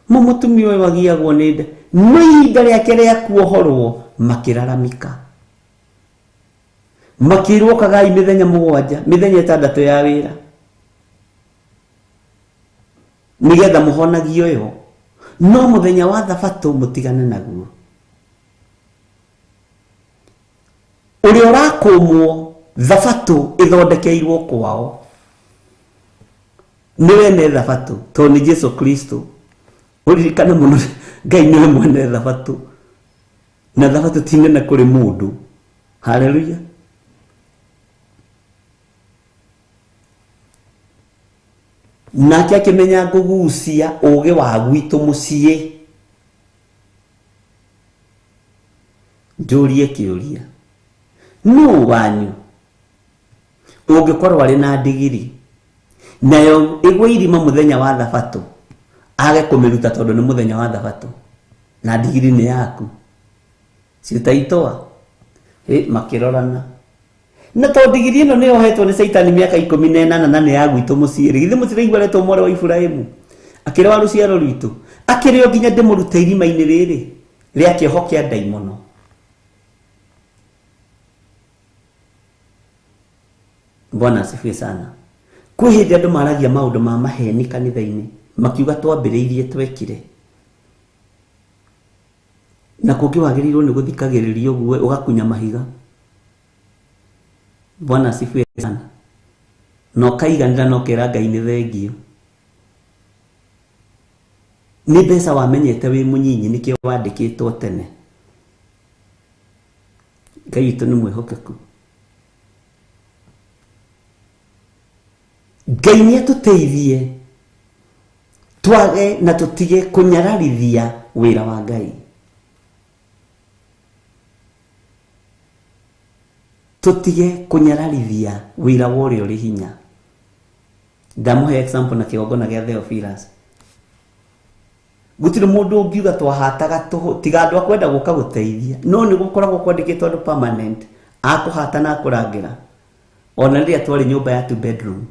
mũtumia ũyũ agiagwo nĩ nda." No ihinda rĩake rĩa kuohorwo makĩraramika, makĩrwo kagai mĩthenya 7, mĩthenya 6 ya wĩra, nĩgetha mũhonagio yo, no mũthenya wa thabatũ mũtigane naguo. Ũrĩa ũrakũmwo thabatũ ĩthondekeirwo kwao nĩwe ne thabatũ, tondũ nĩ Jesu Kristo. Ũririkane mũno Ngai nĩwe mwene thabatũ, na thabatũ ti nene kũrĩ mũndũ. Haleluya. Nake akĩmenya ngũgucia ũgĩ wa gwitũ mũciĩ. Njũrie kĩũria, nũ wanyu ũngĩkorwo arĩ na ndigiri nayo ĩgwe irima mũthenya wa thabatũ Age kũmĩruta tondũ nĩ mũthenya wa thabatũ. Na ndigiri nĩ yaku. Ciutaitoa. Makĩrorana. Na tondũ ndigiri ĩno nĩ yohetwo nĩ Caitani mĩaka 18 na nĩ ya gwitũ mũciĩ. Githĩ mũtiraigua aretwo mwarĩ wa Iburahĩmu. Akĩrĩ wa rũciaro rwitũ. Akĩrĩ o nginya ndĩmũrute irima-inĩ rĩrĩ rĩa kĩoho kĩa ndaimono. Bwana asifiwe sana. Kwĩ hĩndĩ andũ maragia maũndũ ma maheni kanitha-inĩ makiuga twambĩrĩirie twekire. Na kũngĩ wagĩrĩirwo nĩ gũthikagĩrĩria ũguo ũgakunya mahiga. Bwana asifiwe sana. Na ũkaiganĩra na ũkera Ngai nĩ thengio. Nĩ mbeca wamenyete wĩ mũnyinyi nĩkĩo wandĩkĩtwo tene. Ngai witũ nĩ mwĩhokeku. Ngai nĩ atũteithie twage na tũtige kũnyararithia wĩra wa Ngai. Tũtige kũnyararithia wĩra wa ũrĩa ũrĩ hinya. Ndamũhe example na kĩgongona gĩa Theophilus. Gũtirĩ mũndũ ũngiuga twahataga tũhũ tiga andũ akwenda gũka gũteithia. No nĩ gũkoragwo kwandĩkĩtwo andũ permanent akũhata na akũrangĩra. Ona rĩrĩa twarĩ nyũmba ya 2 bedroom.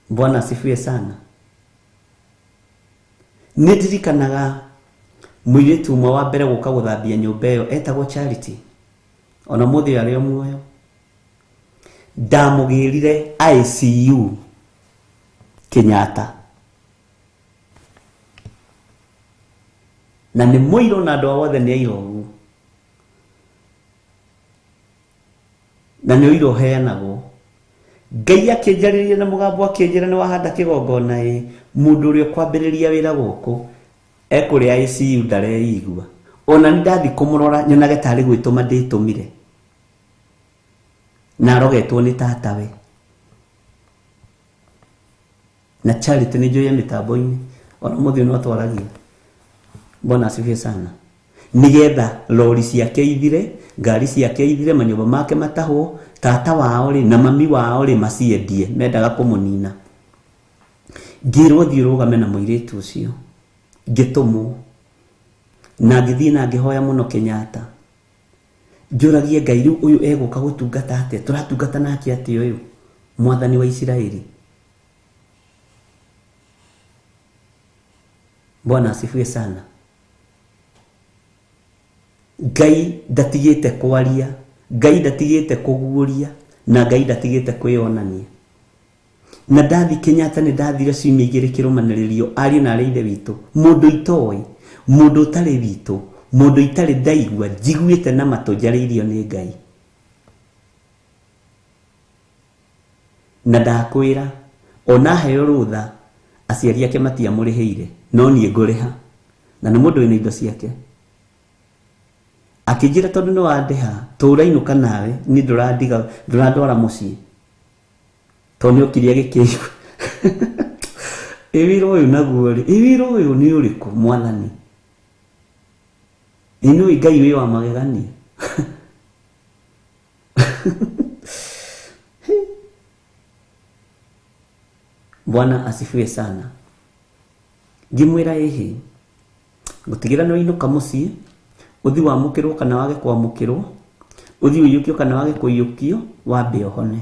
Bwana asifiwe sana. Nĩ ndirikanaga mũirĩtu ũmwe wa mbere gũka gũthambia nyũmba ĩyo etagwo Charity. Ona mũthĩ arĩ o muoyo. Ndamũgĩrire ICU Kenyatta. Na nĩ mũirũ na andũ othe nĩ aira ũguo. Na nĩ ũira ũheanagwo. Ngai akĩnjarĩria na mũgambo akĩnjĩra nĩ wahanda kĩgongona ĩ mũndũ ũrĩa ũkwambĩrĩria wĩra gũkũ ekũrĩa ICU ndareigua. Ona nĩ ndathi kũmũrora nyonage tarĩ gwĩtũma ndĩtũmire. Na arogetwo nĩ tatawe. Na Charity nĩ njũĩ mĩtambo-inĩ ona mũthĩ no twaragia. Bwana asifiwe sana. Nigetha lori ciake ithire, ngari ciake ithire, manyũmba make matahwo, tata wao rĩ na mami wao rĩ maciendie, mendaga kũmũnina. Ngĩrwo thiĩ ũrũgame na mũirĩtu ũcio. Ngĩtũmwo. Na ngĩthiĩ na ngĩhoya mũno Kenyatta. Njũragie Ngai rĩu ũyũ egũka gũtungata atĩa? Tũratungata nake atĩa ũyũ? Mwathani wa Isiraeli. Bwana asifiwe sana. Ngai ndatigĩte kwaria, Ngai ndatigĩte kũguũria, na Ngai ndatigĩte kwĩyonania. Na ndathi Kenyatta nĩ ndathire ciumia igĩrĩ kĩrũmanĩrĩrio ariũ na arĩ ithe witũ, mũndũ itoĩ, mũndũ ũtarĩ witũ, mũndũ itarĩ ndaigua, njiguĩte na matũ njarĩirio nĩ Ngai. Na ndakwĩra ona heo rũtha aciari ake matiamũrĩhĩire, no niĩ ngũrĩha. Na nĩ mũndũ wĩna indo ciake. Akĩnjĩra tondũ nĩ wandĩha tũrainũka nawe niĩ ndũrandiga ndũrandwara mũciĩ tondũ nĩ okire agĩkĩigua. Ĩ wĩra ũyũ naguo rĩ, ĩ wĩra ũyũ nĩ ũrĩkũ mwathani? Ĩ nĩũĩ Ngai wĩ wa magegania. Bwana asifiwe sana. Ngĩmwĩra ĩhĩ ngũtigĩra nĩ wainũka mũciĩ, ũthi wamũkĩrwo kana wage kwamũkĩrwo, ũthi ũiyũkio kana wage kũiyũkio, wambe ũhone.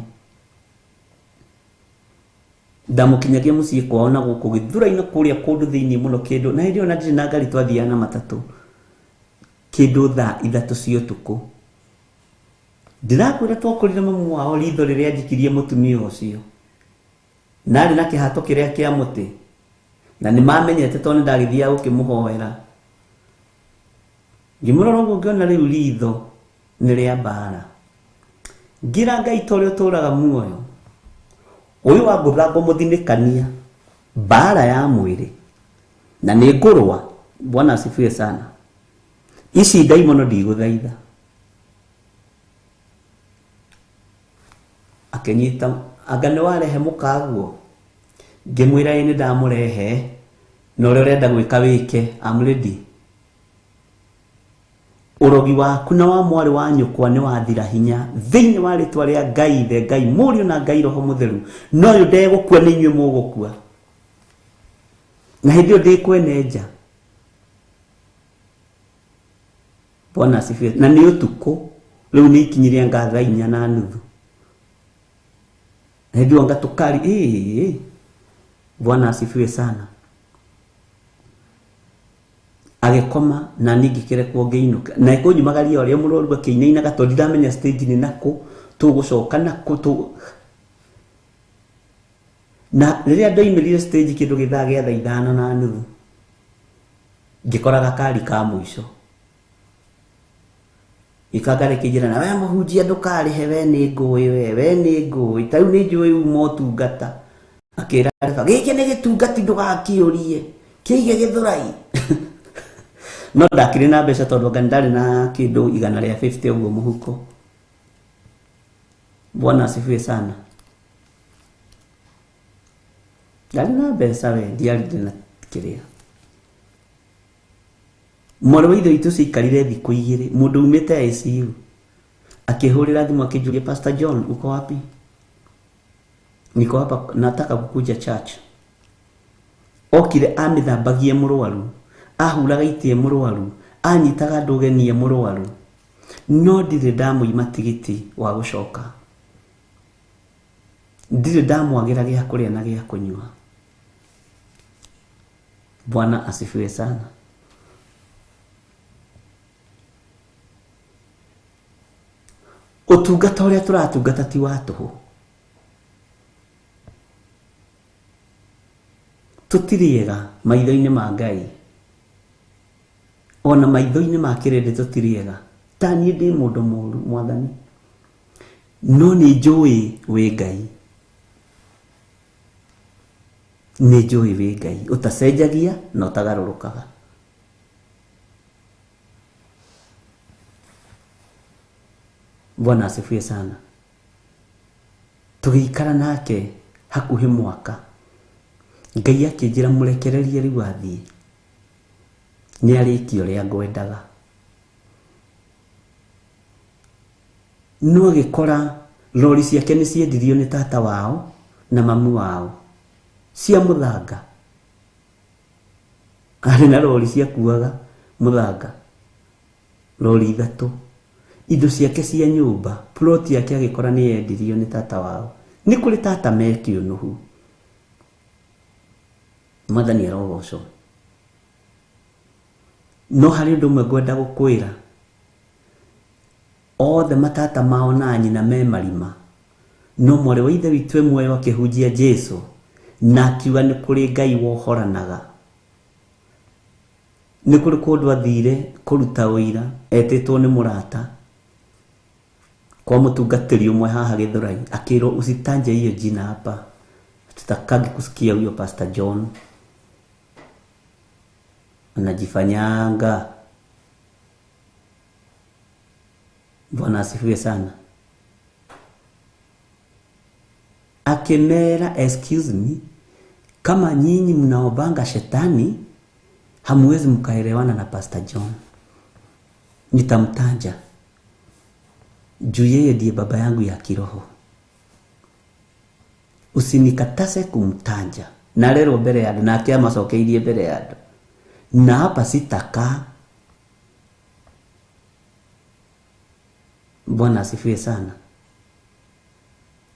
Ndamũkinyagia mũciĩ kwao na gũkũ gĩthura-inĩ kũrĩa kũndũ thĩinĩ mũno kĩndũ, na hĩndĩ ĩyo na ndirĩ na ngari twathiaga na matatũ, kĩndũ thaa 3 cia ũtukũ. Ndĩrakwĩra twakorire mamu wao ritho rĩrĩa njikirie mũtumia ũcio. Na arĩ na kĩhato kĩrĩa kĩa mũtĩ, na nĩ mamenyete tondũ nĩ ndagĩthiaga gũkĩmũhoera. Ngĩmũrora ũguo ngĩona rĩu ritho nĩ rĩa mbara. Ngĩra Ngai ta ũrĩa ũtũũraga muoyo, ũyũ wa ngũtha ngũmũthinĩkania mbara ya mwĩrĩ na nĩ ngũrũa. Bwana asifiwe sana. Ici ndaimono ndigũthaitha. Akĩnyita anga nĩ warehe mũkaguo. Ngĩmwĩra ĩ nĩ ndamũrehe, na ũrĩa ũrenda gwĩka wĩke, I'm ready. Ũrogi waku na wa mwarĩ wa nyũkwa nĩ wathira hinya thĩinĩ wa rĩtwa rĩa Ngai Ithe, Ngai Mũriũ na Ngai Roho Mũtheru. No ũyũ ndegũkua nĩ inyuĩ mũgũkua. Na hĩndĩ ĩyo ndĩ kwene nja. Bwana asifiwe. Na nĩ ũtukũ rĩu nĩ ikinyirie anga thaa 4:30. Hĩndĩ ĩyo anga tũkari. Bwana asifiwe sana. Agĩkoma na niĩ ngĩkĩrekwo ngĩinũka. Na ĩkũnyumagaria ũrĩa mũrwaru akĩinainaga tondũ ndiramenya stage nĩ nakũ tũgũcoka nakũ tũ. Na rĩrĩa ndoimĩrire stage kĩndũ gĩthaa gĩa thaa 5:30 ngĩkora gakari ka mũico. Ikangare kĩnjĩra na we mũhunjia ndũkarĩhe, we nĩ ngũĩ, we nĩ ngũĩ, ta rĩu nĩ njũĩ uma ũtungata. Akĩra reba gĩkĩ nĩ gĩtungati ndũgakĩũrie, kĩige gĩthũrai. No ndakĩrĩ na mbeca tondũ anga ndarĩ na kĩndũ 150 ũguo mũhuko. Bwana asifiwe sana. Ndarĩ na mbeca we, ndiarĩ na kĩrĩa. Mwarĩ wa ithe witũ ciaikarire thikũ 2, mũndũ umĩte ICU akĩhũrĩra thimũ akĩnjũria, Pastor John uko wapi? Niko hapa nataka kukuja church. Okire amĩthambagie mũrwaru, ahuraga itĩ mũrwaru, anyitaga andũ ũgeni mũrwaru, no ndirĩ ndamũima tigiti wa gũcoka, ndirĩ ndamwagĩra gĩa kũrĩa na gĩa kũnyua. Bwana asifiwe sana. Ũtungata ũrĩa tũratungata ti wa tũhũ. Tũtirĩ ega maitho-inĩ ma Ngai, ona maitho-inĩ ma kĩrĩndĩ tũtirĩ ega. Ta niĩ ndĩ mũndũ mũũru mwathani, no nĩ njũĩ wĩ Ngai, nĩ njũĩ wĩ Ngai ũtacenjagia na ũtagarũrũkaga. Bwana asifiwe sana. Tũgĩikara nake hakuhĩ mwaka, Ngai akĩnjĩra mũrekererie rĩu athiĩ, nĩ arĩkia ũrĩa ngwendaga. No agĩkora rori ciake nĩ ciendirio nĩ tata wao na mamu wao cia mũthanga. Arĩ na rori ciakuaga mũthanga, rori 3. Indo ciake cia nyũmba, plot yake agĩkora nĩ yendirio nĩ tata wao. Nĩ kũrĩ tata me kĩũnũhu. Mwathani arogocwo. No harĩ ũndũ ũmwe ngwenda gũkwĩra, othe matata mao na nyina me marima, no mwarĩ wa ithe witũ e muoyo akĩhunjia Jesu na akiuga nĩ kũrĩ Ngai wohoranaga. Nĩ kũrĩ kũndũ athire kũruta ũira etĩtwo nĩ mũrata kwa mũtungatĩri ũmwe haha Gĩthũrai, akĩrwo usitanje hiyo jina hapa, tutakangi kusikia huyo Pastor John anajifanyanga. Bwana asifiwe sana. Akemera, excuse me, kama nyinyi mnaobanga shetani hamuwezi mkaelewana na Pastor John. Nitamtaja juu yeye ndiye baba yangu ya kiroho. Usinikatase kumtaja. Na rero mbere ya andũ, nake amacokeirie mbere ya andũ. Na hapa sitakaa. Bwana asifiwe sana.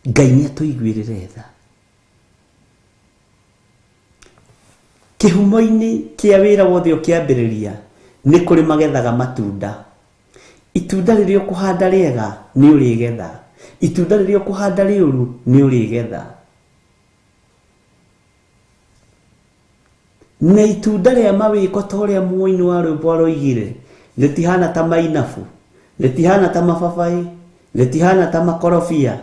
Ngai nĩ atũiguĩrĩre tha. Kĩhumo-inĩ kĩa wĩra wothe ũkĩambĩrĩria nĩ kũrĩ magethaga matunda. Itunda rĩrĩa ũkũhanda rĩega nĩ ũrĩgetha, itunda rĩrĩa ũkũhanda rĩũru nĩ ũrĩgetha. Na itunda rĩa mawĩko ta ũrĩa mũini wa rwĩmbo aroigire, rĩtihana ta mainabu, rĩtihana ta mababaĩ, rĩtihana ta makorobia.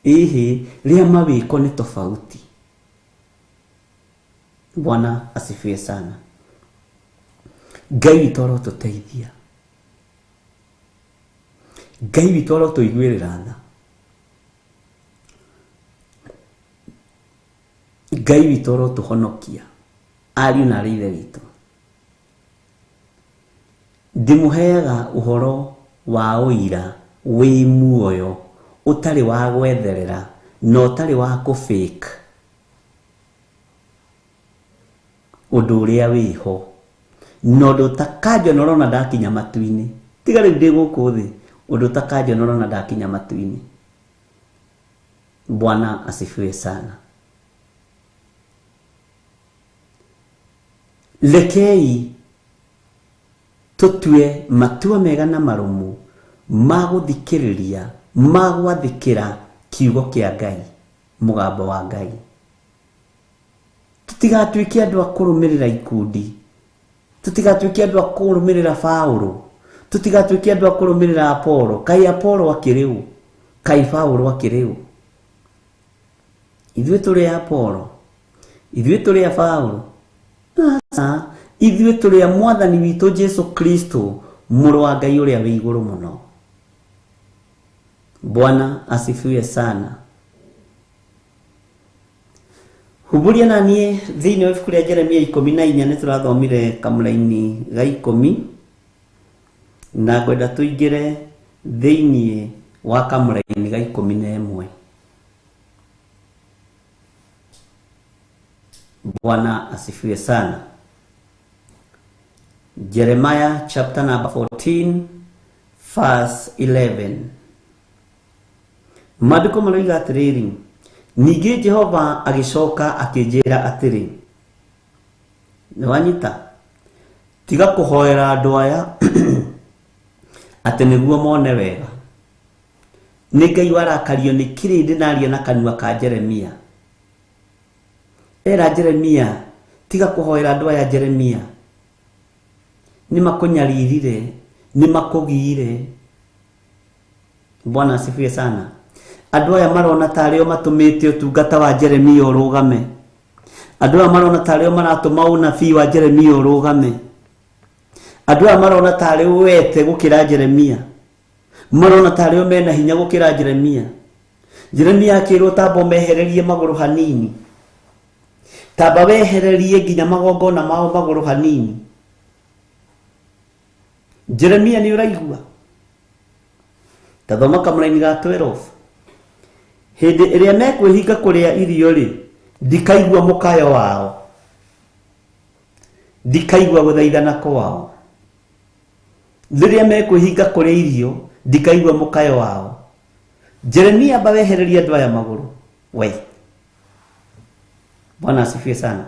Ĩhĩ, rĩa mawĩko nĩ tofauti. Bwana asifiwe sana. Ngai witũ arotũteithia, Ngai witũ arotũiguĩrĩra tha, Ngai witũ arotũhonokia ariũ na aarĩ ithe witũ. Ndĩmũheaga ũhoro wa ũira wĩ muoyo ũtarĩ wa gwetherera na ũtarĩ wa kũ fake. Ũndũ ũrĩa wĩho na ũndũ ũtakanjonora ona ndakinya matu-inĩ. Tiga rĩu ndĩ gũkũ thĩ, ũndũ ũtakanjonora ona ndakinya matu-inĩ. Bwana asifiwe sana. Rekei tũtue matua mega na marũmu ma gũthikĩrĩria, ma gwathĩkĩra kiugo kĩa Ngai, mũgambo wa Ngai. Tũtigatuĩke andũ a kũrũmĩrĩra ikundi, tũtigatuĩke andũ a kũrũmĩrĩra Paũlũ, tũtigatuĩke andũ a kũrũmĩrĩra Apollo. Kaĩ Apollo akĩrĩ ũ? Kaĩ Paũlũ akĩrĩ ũ? Ithuĩ tũrĩ a Apollo, ithuĩ tũrĩ a Paũlũ? Aca, ithuĩ tũrĩ a Mwathani witũ Jesu Kristo, mũrũ wa Ngai ũrĩa wĩ igũrũ mũno. Bwana asifiwe sana. Humbũria na niĩ thĩinĩ wa ibuku rĩa Jeremia 14 nĩ tũrathomire kamũraini ga 10 na ngwenda tũingĩre thĩinĩ wa kamũraini ga 11. Bwana asifiwe sana. Jeremiah chapter number 14 verse 11. Maandĩko maroiga atĩrĩrĩ, ningĩ Jehova agĩcoka akĩnjĩra atĩrĩ, nĩwanyita, tiga kũhoera andũ aya atĩ nĩguo mone wega. Nĩ Ngai warakario nĩ kĩrĩndĩ na aria na kanua ka Jeremia. Era Jeremia, tiga kũhoera andũ aya Jeremia. Nĩ makũnyaririre, nĩ makũgiire. Bwana asifiwe sana. Andũ aya marona tarĩ o matũmĩte ũtungata wa Jeremia ũrũgame. Andũ aya marona tarĩ o maratũma ũnabii wa Jeremia ũrũgame. Andũ aya marona tarĩ wete gũkĩra Jeremia. Marona tarĩ o mena hinya gũkĩra Jeremia. Jeremia akĩrwo tamba ũmehererie magũrũ hanini. Tamba wehererie nginya magongona mao magũrũ hanini. Jeremia nĩ ũraigua? Ta thoma kamũraini ga 12. Hĩndĩ ĩrĩa mekwĩhinga kũrĩa irio rĩ, ndikaigua mũkayo wao, ndikaigua gũthaithana kwao. Rĩrĩa mekwĩhinga kũrĩa irio, ndikaigua mũkayo wao. Jeremia amba wehererie andũ aya magũrũ. We. Bwana asifiwe sana.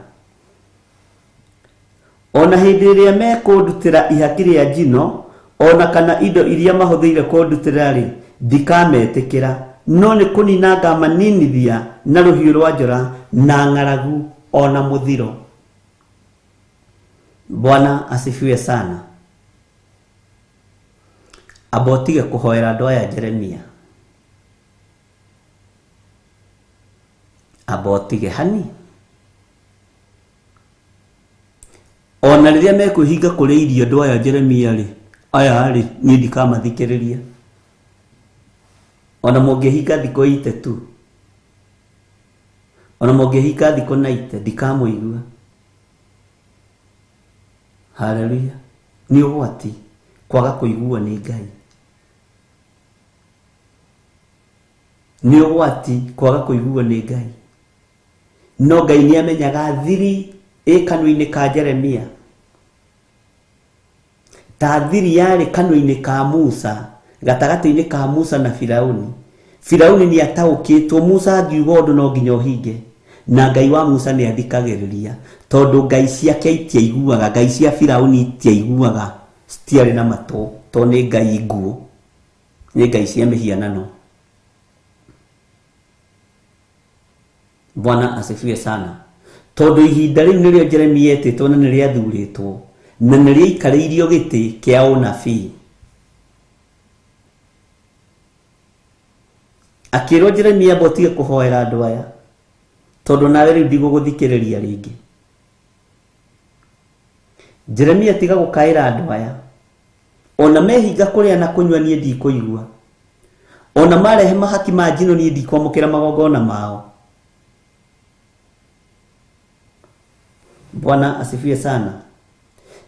Ona hĩndĩ ĩrĩa mekũndutĩra ihaki rĩa njino, ona kana indo iria mahũthĩire kũndutĩra rĩ, ndikametĩkĩra, no nĩ kũnina ngamaninithia na rũhiũ rwa njora na ng'aragu ona mũthiro. Bwana asifiwe sana. Amba ũtige kũhoera andũ aya Jeremia. Amba ũtige hani. Ona rĩrĩa mekwĩhinga kũrĩa irio andũ aya Jeremia rĩ, aya rĩ, niĩ ndikamathikĩrĩria. Ona mũngĩhinga thikũ ite tu, ona mũngĩhinga thikũ na ite, ndikamũigua. Haleluya. Nĩ ũgwati kwaga kũiguo nĩ Ngai. Nĩ ũgwati kwaga kũiguo nĩ Ngai. No Ngai nĩ amenyaga thiri ĩ kanua-inĩ ka Jeremia. Ta thiri yarĩ kanua-inĩ ka Musa, gatagatĩ-inĩ ka Musa na Firauni. Firauni nĩ ataũkĩtwo, Musa angiuga ũndũ no nginya ũhinge. Na Ngai wa Musa nĩ athikagĩrĩria, tondũ ngai ciake itiaiguaga, ngai cia Firauni itiaiguaga, citiarĩ na matũ, tondũ nĩ ngai nguũ, nĩ ngai cia mĩhianano. Bwana asifiwe sana. Tondũ ihinda rĩu nĩrĩo Jeremia etĩtwo na nĩrĩathurĩtwo na nĩrĩaikarĩirio gĩtĩ kĩa ũnabii. Akĩrwo Jeremia amba ũtige kũhoera andũ aya, tondũ nawe rĩu ndigũgũthikĩrĩria rĩngĩ. Jeremia tiga gũkaĩra andũ aya. Ona mehinga kũrĩa na kũnyua niĩ ndikũigua. Ona marehe mahaki ma njino niĩ ndikwamũkĩra magongona mao. Bwana asifiwe sana.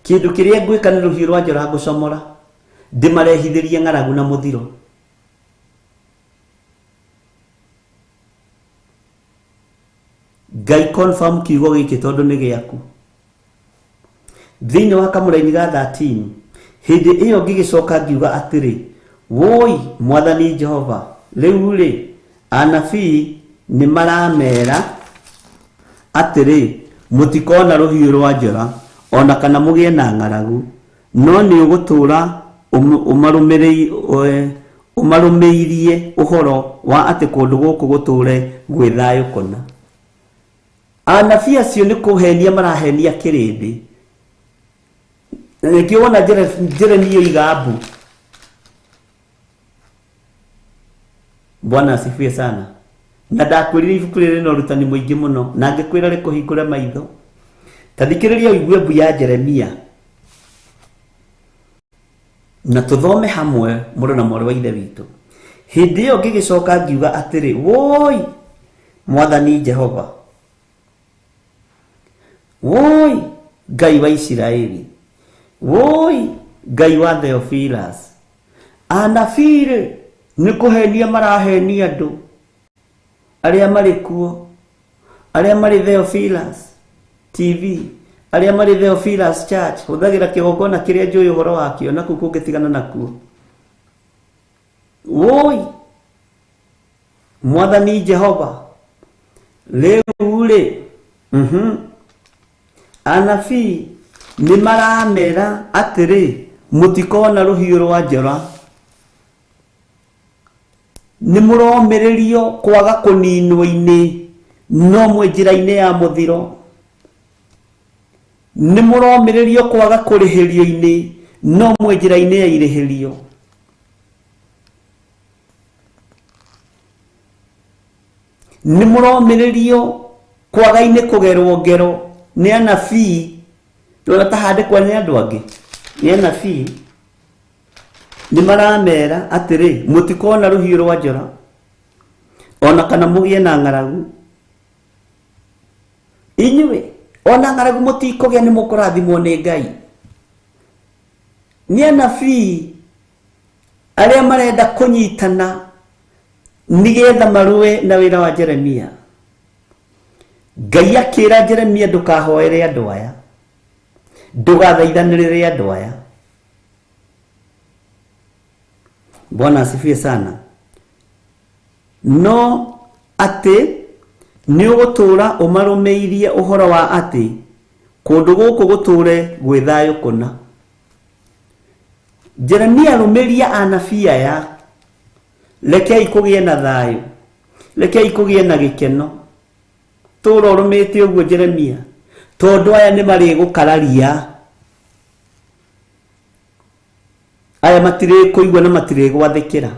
Kĩndũ kĩrĩa ngwĩka nĩ rũhiũ rwa njora ngũcomora, ndĩmarehithĩrie ng'aragu na mũthiro. Ngai confirm kiugo gĩkĩ tondũ nĩ gĩaku. Thĩinĩ wa kamũraini ga 13 hĩndĩ ĩyo ngĩgĩcoka ngiuga atĩrĩ, woi Mwathani Jehova, rĩu rĩ anabii nĩ maramera atĩrĩ, mũtikona rũhiũ rwa njora ona kana mũgĩe na ng'aragu, no nĩ ũgũtũũra ũmarũmĩirie ũhoro wa atĩ kũndũ gũkũ gũtũũre gwĩ thayũ kũna. Anabii acio nĩ kũhenia marahenia kĩrĩndĩ. Na nĩkĩo wona Jeremia oiga mbu. Bwana asifiwe sana. Na ndakwĩrire ibuku rĩrĩ na ũrutani mũingĩ mũno, na ngĩkwĩra rĩkũhingũre maitho. Ta thikĩrĩria ũigue mbu ya Jeremia, na tũthome hamwe mũrũ na mwarĩ wa Ithe witũ. Hĩndĩ ĩyo ngĩgĩcoka ngiuga atĩrĩ, woi Mwathani Jehova, woi Ngai wa Isiraeli, woi Ngai wa Theophilus, anabii rĩ nĩ kũhenia marahenia andũ arĩa marĩ kuo, arĩa marĩ Theophilus TV, arĩa marĩ Theophilus Church. Hũthagĩra kĩgongona kĩrĩa njũĩ ũhoro wakĩo, na kũu kũngĩtigana nakuo. Woi Mwathani Jehova, rĩu rĩ anabii nĩ maramera atĩrĩ, mũtikona rũhiũ rwa njora, nĩ mũromĩrĩrio kwaga kũninwo-inĩ, no mwĩ njĩra-inĩ ya mũthiro. Nĩ mũromĩrĩrio kwaga kũrĩhĩrio-inĩ, no mwĩ njĩra-inĩ ya irĩhĩrio. Nĩ mũromĩrĩrio kwaga-inĩ kũgerwo ngero nĩ anabii, ndũrona ta handĩkwa nĩ andũ angĩ, nĩ anabii nĩ maramera atĩrĩ, mũtikona rũhiũ rwa njora ona kana mũgĩe na ng'aragu. Inyuĩ ona ng'aragu mũtikũgĩa, nĩ mũkũrathimwo nĩ Ngai. Nĩ anabii arĩa marenda kũnyitana nĩgetha marũe na wĩra wa Jeremia. Ngai akĩra Jeremia, ndũkahoere andũ aya, ndũgathaithanĩrĩre andũ aya. Bwana asifiwe sana. No atĩ nĩ ũgũtũũra ũmarũmĩirie ũhoro wa atĩ kũndũ gũkũ gũtũũre gwĩ thayũ kũna. Jeremia, rũmĩria anabii aya, rekei kũgĩe na thayũ, rekei kũgĩe na gĩkeno. Tũũra ũrũmĩte ũguo Jeremia, tondũ aya nĩ marĩgũkararia, aya matirĩkũigua na matirĩgwathĩkĩra,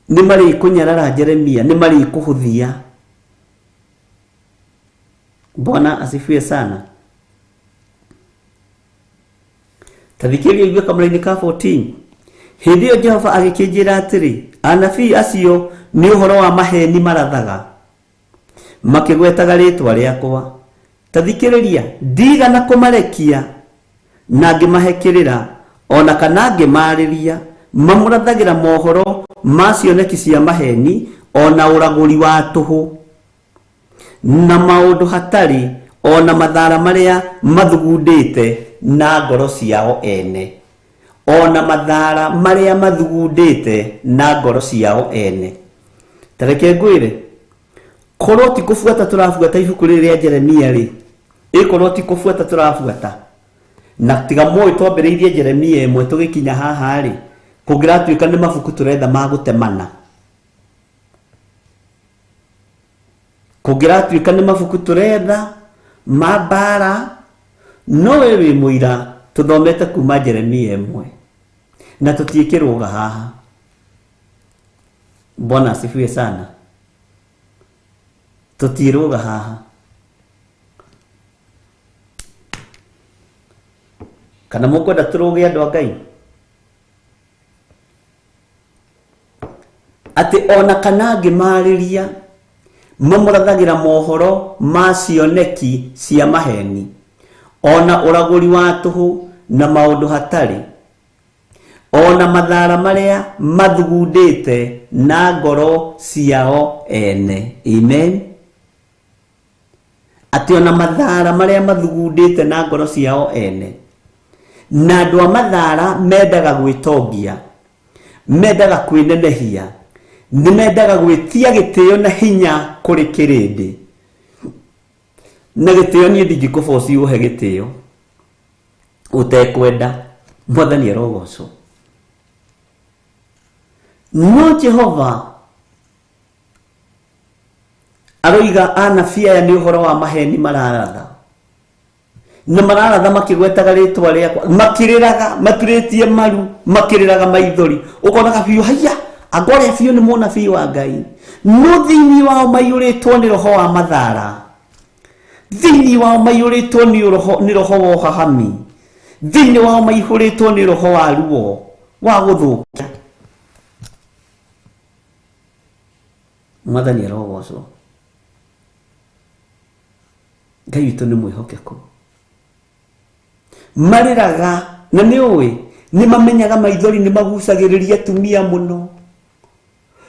nĩ marĩkũnyarara Jeremia, nĩ marĩkũhũthia. Bwana asifiwe sana. Ta thikĩrĩria ũigue kamũraini ka 14. Hĩndĩ ĩyo Jehova agĩkĩnjĩra atĩrĩ, anabii acio nĩ ũhoro wa maheni marathaga, makĩgwetaga rĩĩtwa rĩakwa. Ta thikĩrĩria, ndigana kũmarekia na ngĩmahe kĩrĩra, ona kana ngĩmaarĩria. Mamũrathagĩra mohoro ma cioneki cia maheni, ona ũragũri wa tũhũ, na maũndũ hatarĩ, ona mathara marĩa mathugundĩte na ngoro ciao ene, ona mathara marĩa mathugundĩte na ngoro ciao ene. Ta reke ngwĩre, korwo ti kũbuata tũrabuata ibuku rĩrĩ rĩa Jeremia rĩ, ĩkorwo ti kũbuata tũrabuata, na tiga mũĩ twambĩrĩirie Jeremia ĩmwe tũgĩkinya haha rĩ, kũngĩratuĩka nĩ mabuku tũretha ma gũtemana, kũngĩratuĩka nĩ mabuku tũretha ma mbara, no we wĩ mũira tũthomete kuma Jeremia ĩmwe na tũtiĩkĩrũga haha. Bwana asifiwe sana. Tũtirũga haha. Kana mũkwenda tũrũge andũ a Ngai? Atĩ ona kana ngĩmaarĩria mamũrathagĩra mohoro ma cioneki cia maheni, ona ũragũri wa tũhũ na maũndũ hatarĩ, ona mathara marĩa mathugundĩte na ngoro ciao ene. Amen. Atĩ ona mathara marĩa mathugundĩte na ngoro ciao ene. Na andũ a mathara mendaga gwĩtongia, mendaga kwĩnenehia, nĩ mendaga gwĩtia gĩtĩo na hinya kũrĩ kĩrĩndĩ. Na gĩtĩo niĩ ndingĩkũboci ũhe gĩtĩo ũtekwenda. Mwathani arogocwo. No Jehova aroiga anabii aya nĩ ũhoro wa maheni mararatha. Na mararatha makĩgwetaga rĩtwa rĩakwa, makĩrĩraga, maturĩtie maru, makĩrĩraga maithori. Ũkonaga biũ haiya, anga ũrĩa biũ nĩ mũnabii wa Ngai. No thĩinĩ wao maiyũrĩtwo nĩ roho wa mathara. Thĩinĩ wao maiyũrĩtwo nĩ roho wa ũhahami. Thĩinĩ wao maihũrĩtwo nĩ roho wa ruo, wa gũthũkia. Mwathani arogocwo. Ngai witũ nĩ mwĩhokeku. Marĩraga na nĩ ũĩ nĩ mamenyaga maithori nĩ magucagĩrĩria atumia mũno,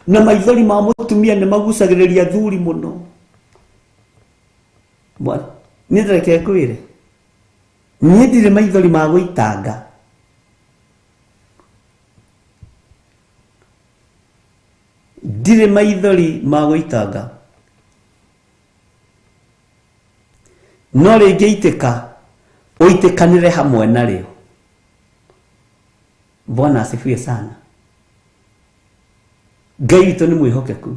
na maithori ma mũtumia nĩ magucagĩrĩria athuri mũno. Niĩ ndĩreke ngwĩre, niĩ ndirĩ maithori ma gũitanga. Ndirĩ maithori ma gũitanga. No rĩngĩitĩka, ũitĩkanĩre hamwe narĩo. Bwana asifiwe sana. Ngai witũ nĩ mwĩhokeku.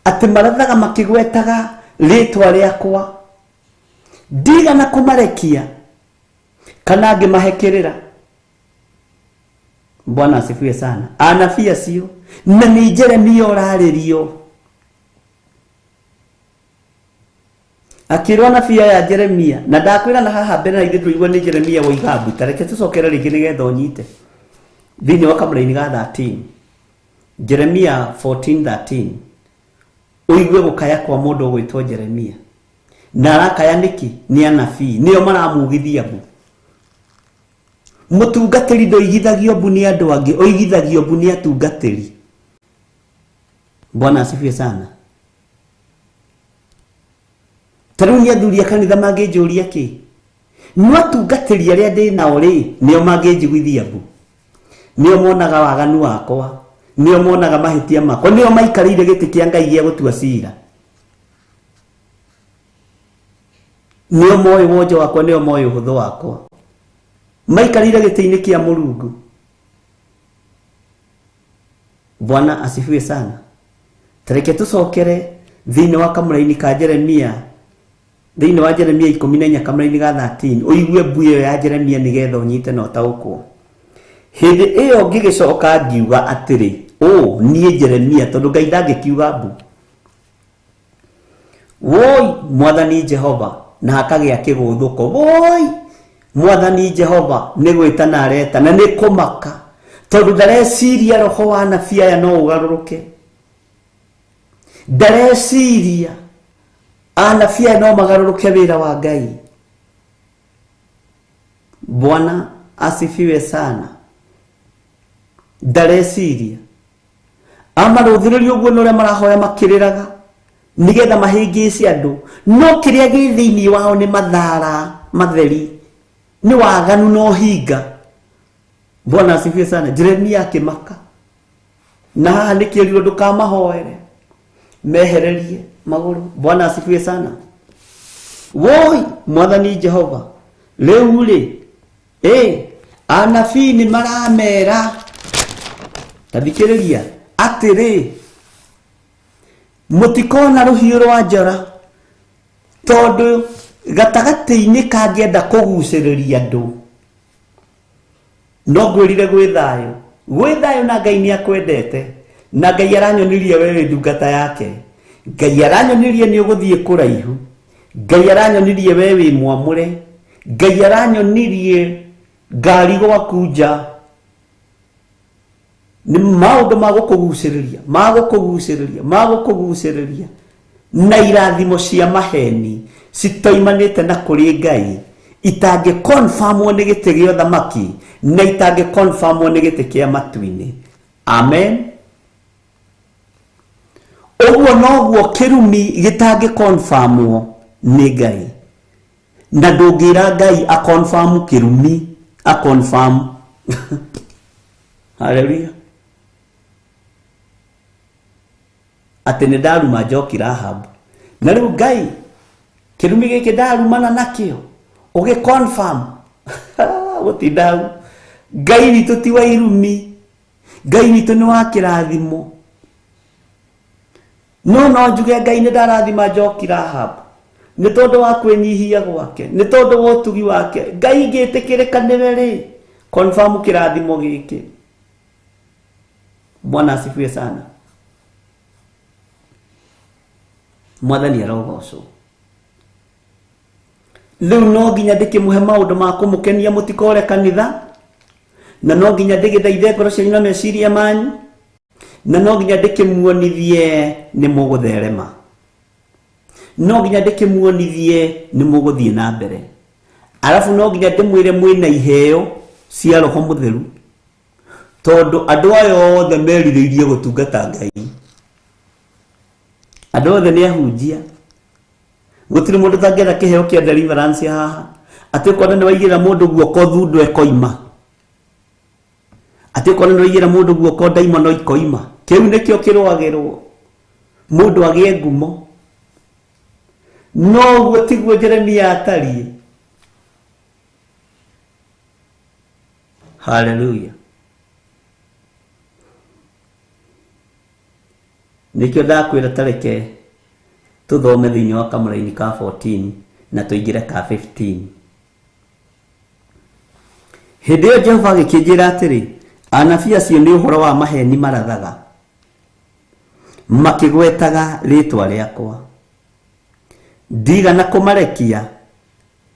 Atĩ marathaga makĩgwetaga rĩtwa rĩakwa, ndigana kũmarekia kana ngĩmahe kĩrĩra. Bwana asifiwe sana. Anabii acio na nĩ Jeremia ũrarĩrio. Akĩrwo anabii aya Jeremia, na ndakwĩra na haha mbere na ithuĩ tũigua nĩ Jeremia woiga mbu. Ta reke tũcokere rĩngĩ nĩgetha ũnyite. Thĩinĩ wa kamũraini ga 13, Jeremia 14:13, ũigue gũkaya kwa mũndũ ũgwĩtwo Jeremia. Na arakaya nĩkĩ? Nĩ anabii, nĩo maramugithia mbu. Mũtungatĩri ndoigithagio mbu nĩ andũ angĩ, oigithagio mbu nĩ atungatĩri. Bwana asifiwe sana. Ta rĩu nĩ athuri a kanitha mangĩnjũria kĩ? No atungatĩri arĩa ndĩ nao rĩ, nĩo mangĩnjiguithia mbu. Nĩo monaga waganu wakwa, nĩo monaga mahĩtia makwa, nĩo maikarĩire gĩtĩ kĩa Ngai gĩa gũtua cira. Nĩo moĩ wonjo wakwa, nĩo moĩ ũhũthũ wakwa. Maikarĩire gĩtĩ-inĩ kĩa Mũrungu. Bwana asifiwe sana. Ta reke tũcokere thĩinĩ wa kamũraini ka Jeremia, thĩinĩ wa Jeremia 14 kamũraini ga 13, ũigue mbu ĩyo ya Jeremia nĩgetha ũnyite na ũtaũkwo. Hĩndĩ ĩyo ngĩgĩcoka ngiuga atĩrĩ, ũ niĩ Jeremia, tondũ Ngai ndangĩkiuga mbu. Woi Mwathani Jehova, na hakagĩa kĩgũthũko. Woi Mwathani Jehova nĩ gwĩtana areta na nĩ kũmaka, tondũ ndareciria roho wa anabii aya no ũgarũrũke. Ndareciria anabii aya no magarũrũke wĩra wa Ngai. Bwana asifiwe sana. Ndareciria amarũthĩrĩria ũguo nĩ ũrĩa marahoya makĩrĩraga nĩgetha mahĩngĩce andũ, no kĩrĩa gĩ thĩinĩ wao nĩ mathara matheri, nĩ waganu na ũhinga. Bwana asifiwe sana. Jeremia akĩmaka, na haha nĩ kĩerirwo ndũkamahoere, mehererie magũrũ. Bwana asifiwe sana. Woi Mwathani Jehova, rĩu rĩ, anabii nĩ maramera, ta thikĩrĩria atĩrĩ, mũtikona rũhiũ rwa njora, tondũ gatagatĩ-inĩ kangĩenda kũgucĩrĩria andũ. No ngwĩrire gwĩ thayũ, gwĩ thayũ, na Ngai nĩ akwendete, na Ngai aranyonirie we wĩ ndungata yake. Ngai aranyonirie nĩ ũgũthiĩ kũraihu. Ngai aranyonirie we wĩ mwamũre. Ngai aranyonirie ngari gwaku nja. Nĩ maũndũ ma gũkũgucĩrĩria, ma gũkũgucĩrĩria, ma gũkũgucĩrĩria, na irathimo cia maheni citoimanĩte na kũrĩ Ngai, itangĩ confirmwo nĩ gĩtĩ gĩa ũthamaki na itangĩ confirmwo nĩ gĩtĩ kĩa matu-inĩ. Amen. Ũguo noguo kĩrumi gĩtangĩ confirmwo nĩ Ngai. Na ndũngĩra Ngai a confirm kĩrumi, a confirm. Hallelujah. Atĩ nĩ ndaruma Njoki Rahab. Na rĩu Ngai kĩrumi gĩkĩ ndarumana nakĩo ũgĩ confirm. Gũtinda hau. Ngai witũ ti wa irumi. Ngai witũ nĩ wa kĩrathimo. No no njuge Ngai nĩ ndarathima Njoki Rahab nĩ tondũ wa kwĩnyihia gwake, nĩ tondũ wa ũtugi wake. Ngai ngĩtĩkĩrĩka nĩwe rĩ, confirm kĩrathimo gĩkĩ. Bwana asifiwe sana. Mwathani arogocwo. Rĩu no nginya ndĩkĩmũhe maũndũ ma kũmũkenia mũtikore kanitha, na no nginya ndĩgĩthaithe ngoro cianyu na meciria manyu, na no nginya ndĩkĩmuonithie nĩ mũgũtherema, no nginya ndĩkĩmuonithie nĩ mũgũthiĩ na mbere, arabu no nginya ndĩmwĩre mwĩna iheo cia Roho Mũtheru, tondũ andũ aya othe merirĩirie gũtungata Ngai. Andũ othe nĩ ahunjia. Gũtirĩ mũndũ ũtangĩenda kĩheo kĩa deliverance haha. Atĩ ũkona nĩ waigĩrĩra mũndũ guoko thundo ĩkoima. Atĩ ũkona nĩ waigĩrĩra mũndũ guoko ndaimono ikoima. Kĩu nĩkĩo kĩrũagĩrwo. Mũndũ agĩe ngumo. No ũguo tiguo Jeremia atariĩ. Hallelujah. Nĩkĩo ndakwĩra tareke tũthome thĩinĩ wa kamũraini ka 14 na tũingĩre ka 15. Hĩndĩ ĩyo Jehova agĩkĩnjĩra atĩrĩ, anabii acio nĩ ũhoro wa maheni marathaga, makĩgwetaga rĩĩtwa rĩakwa. Ndigana kũmarekia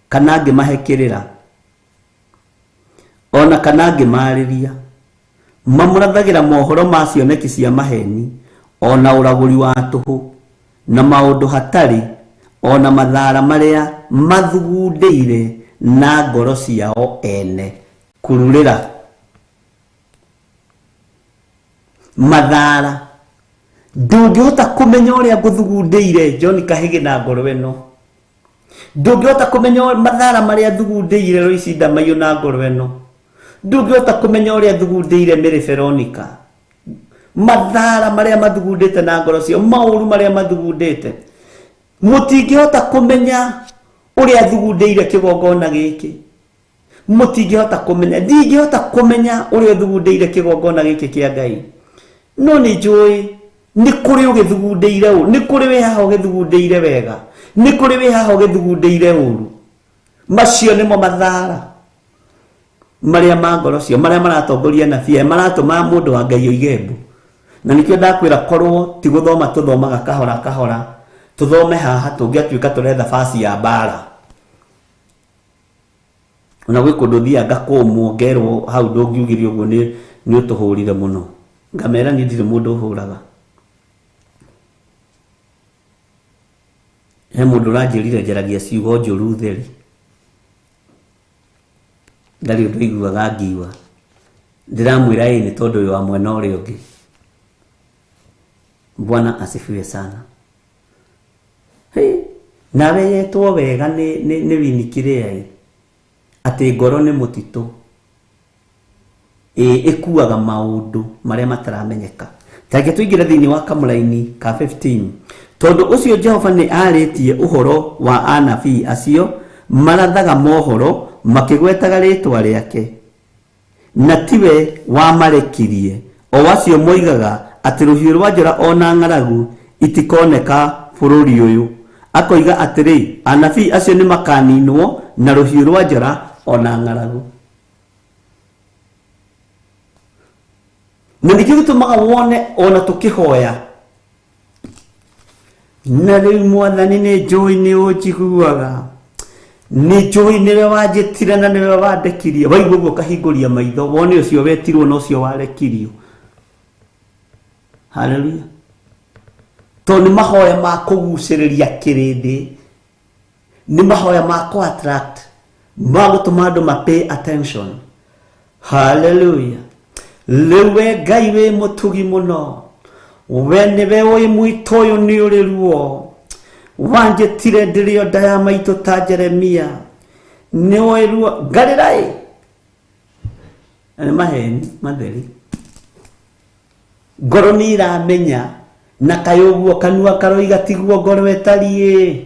kana ngĩmahe kĩrĩra, ona kana ngĩmaarĩria. Mamũrathagĩra mohoro ma cioneki cia maheni, ona ũragũri wa tũhũ, na maũndũ hatarĩ, ona mathara marĩa mathugundĩire na ngoro ciao ene. Kururĩra mathara. Ndũngĩhota kũmenya ũrĩa ngũthugundĩire John Kahĩgĩ na ngoro ĩno. Ndũngĩhota kũmenya mathara marĩa thugundĩire Loici Ndamaiyũ na ngoro ĩno. Ndũngĩhota kũmenya ũrĩa thugundĩire Mary Veronica. Mathara marĩa mathugundĩte na ngoro ciao, maũru marĩa mathugundĩte. Mũtingĩhota kũmenya ũrĩa thugundĩire kĩgongona gĩkĩ. Mũtingĩhota kũmenya, ndingĩhota kũmenya ũrĩa thugundĩire kĩgongona gĩkĩ kĩa Ngai. No nĩ njũĩ nĩ kũrĩ ũgĩthugundĩire ũru, nĩ kũrĩ wĩ haha ũgĩthugundĩire wega, nĩ kũrĩ wĩ haha ũgĩthugundĩire ũru. Macio nĩmo mathara marĩa ma ngoro cio, marĩa maratongoria nabii aya, maratũma mũndũ wa Ngai oige mbu. Na nĩkĩo ndakwĩra korwo ti gũthoma tũthomaga kahora kahora, tũthome haha tũngĩatuĩka tũretha basi ya mbara. Ona gwĩ kũndũ thiaga ngakũmwo ngerwo hau ndũngiugire ũguo nĩ ũtũhũrire mũno. Ngamera niĩ ndirĩ mũndũ ũhũraga. He mũndũ ũranjĩrire njaragia ciugo njũru theri. Ndarĩ ũndũ aiguaga ngiuga. Ndĩramwĩra ĩĩ nĩ tondũ wĩ wa mwena ũrĩa ũngĩ. Bwana asifiwe sana. Hey, nawe yetwo wega nĩ Winnie Kĩrĩa atĩ ngoro nĩ mũtitũ. Ĩkuaga maũndũ marĩa mataramenyeka. Tareke tũingĩre thĩinĩ wa kamũraini ka 15. Tondũ ũcio Jehova nĩ arĩtie ũhoro wa anabii acio marathaga mohoro makĩgwetaga rĩĩtwa rĩake, na tiwe wamarekirie, o acio moigaga atĩ rũhiũ rwa njora ona ng'aragu itikoneka bũrũri ũyũ. Akoiga atĩrĩ, anabii acio nĩ makaninwo na rũhiũ rwa njora ona ng'aragu. Na nĩkĩo gĩtũmaga wone ona tũkĩhoya. Na rĩu Mwathani nĩ njũĩ nĩ ũnjiguaga, nĩ njũĩ nĩwe wanjĩtire na nĩwe wandekirie. Waigua ũguo ũkahingũria maitho wone ũcio wetirwo na ũcio warekirio. Hallelujah. Tondũ nĩ mahoya ma kũgucĩrĩria kĩrĩndĩ, nĩ mahoya ma kũ attract, ma gũtũma andũ ma pay attention. Hallelujah. Rĩu we Ngai wĩ mũtugi mũno, We nĩwe ũĩ mwĩto ũyũ nĩ ũrĩ ruo. Wanjĩtire ndĩrĩ o nda ya maitũ ta Jeremia. Nĩ ũĩ ruo ngarĩra ĩ. Na nĩ maheni matheri. Ngoro nĩ iramenya na kaĩ ũguo kanua karoiga tiguo ngoro ĩtariĩ.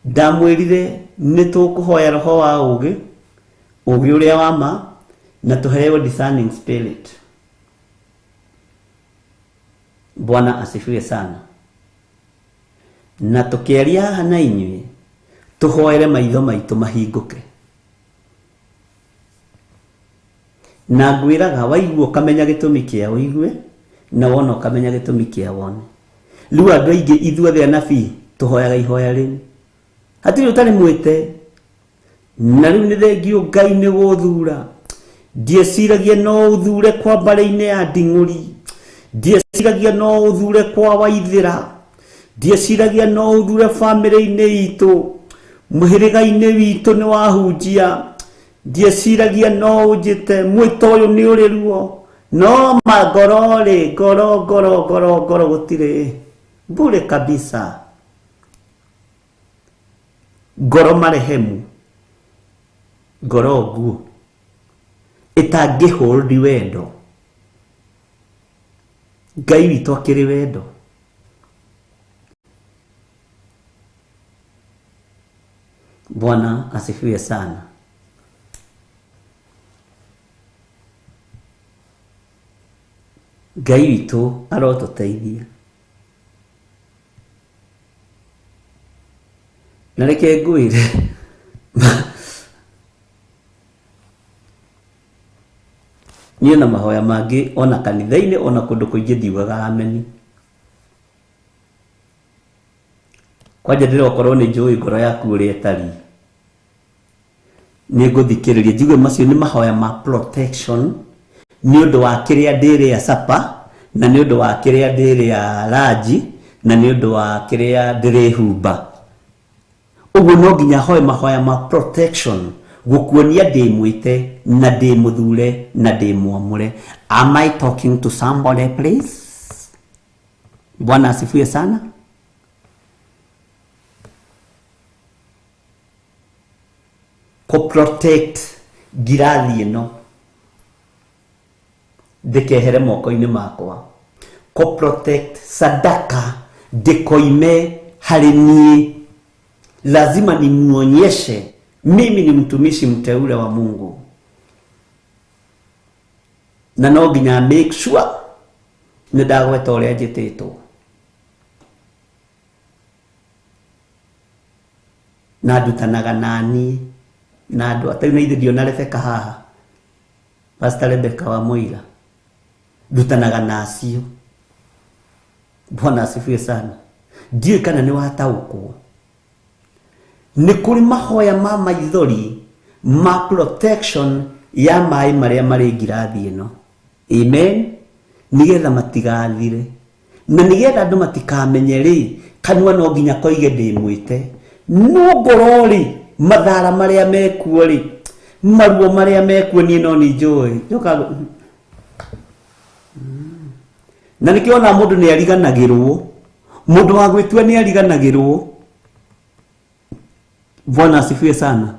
Ndamwĩrire nĩ tũkũhoya roho wa ũũgĩ, ũũgĩ ũrĩa wa ma, na tũheo discerning spirit. Bwana asifiwe sana. Na tũkĩaria haha na inyuĩ tũhoere maitho maitũ mahingũke. Na ngwĩraga waigua ũkamenya gĩtũmi kĩa ũigue, na wona ũkamenya gĩtũmi kĩa wone. Rĩu andũ aingĩ ithuothe anabii tũhoyaga ihoya rĩu. Hatirĩ ũtarĩ mwĩte. Na rĩu nĩ thengio Ngai nĩ gũthura. Ndieciragia no ũthure kwa mbarĩ-inĩ ya Nding'ũri. Ndieciragia no ũthure kwa Waithĩra. Ndieciragia no ũthure bamĩrĩ-inĩ itũ. Mũhĩrĩga-inĩ witũ nĩ wahunjia. Ndieciragia no ũnjĩte mwĩto ũyũ nĩ ũrĩ ruo. No ma ngoro rĩ, ngoro ngoro ngoro ngoro gũtirĩ. Bure kabisa. Ngoro marehemu. Ngoro nguo. Ĩtangĩhold wendo. Ngai witũ akĩrĩ wendo. Bwana asifiwe sana. Ngai witũ arotũteithia. Na reke ngwĩre niĩ na mahoya mangĩ ona kanitha-inĩ ona kũndũ kũingĩ ndiugaga ameni. Kwanja ndĩrokorwo nĩ njũĩ ngoro yaku ũrĩa ĩtariĩ. Nĩ ngũthikĩrĩria njigue macio nĩ mahoya ma protection nĩ ũndũ wa kĩrĩa ndĩrĩa sapa na nĩ ũndũ wa kĩrĩa ndĩrĩa ranji na nĩ ũndũ wa kĩrĩa ndĩrĩhumba. Ũguo no nginya hoe mahoya ma protection gũkuonia ndĩ mwĩte na ndĩ mũthure na ndĩ mwamũre. Am I talking to somebody please? Bwana asifiwe sana. Ko protect ngirathi ĩno ndĩkehere moko-inĩ makwa. Ko protect sadaka ndĩkoime harĩ niĩ. Lazima nimuonyeshe mimi ni mtumishi mteule wa Mungu. Na no nginya make sure nĩ ndagweta ũrĩa njĩtĩtwo. Na ndutanaga nani na andũ atarĩ na ithe ndiona Rebecca haha. Pastor Rebecca wa Mũira. Ndutanaga na acio. Bwana asifiwe sana. Ndiũĩ kana nĩ wataũkwo. Nĩ kũrĩ mahoya ma maithori ma protection ya maĩ marĩa marĩ ngirathi ĩno. Amen. Nĩgetha matigathire. Na nĩgetha andũ matikamenye rĩ, kanua no nginya koige ndĩ mwĩte. No ngoro rĩ, mathara marĩa mekuo rĩ, maruo marĩa mekuo niĩ no nĩ njũĩ. Njoka na nĩkĩo ona mũndũ nĩ ariganagĩrwo. Mũndũ wa gwĩtua nĩ ariganagĩrwo. Bwana asifiwe sana.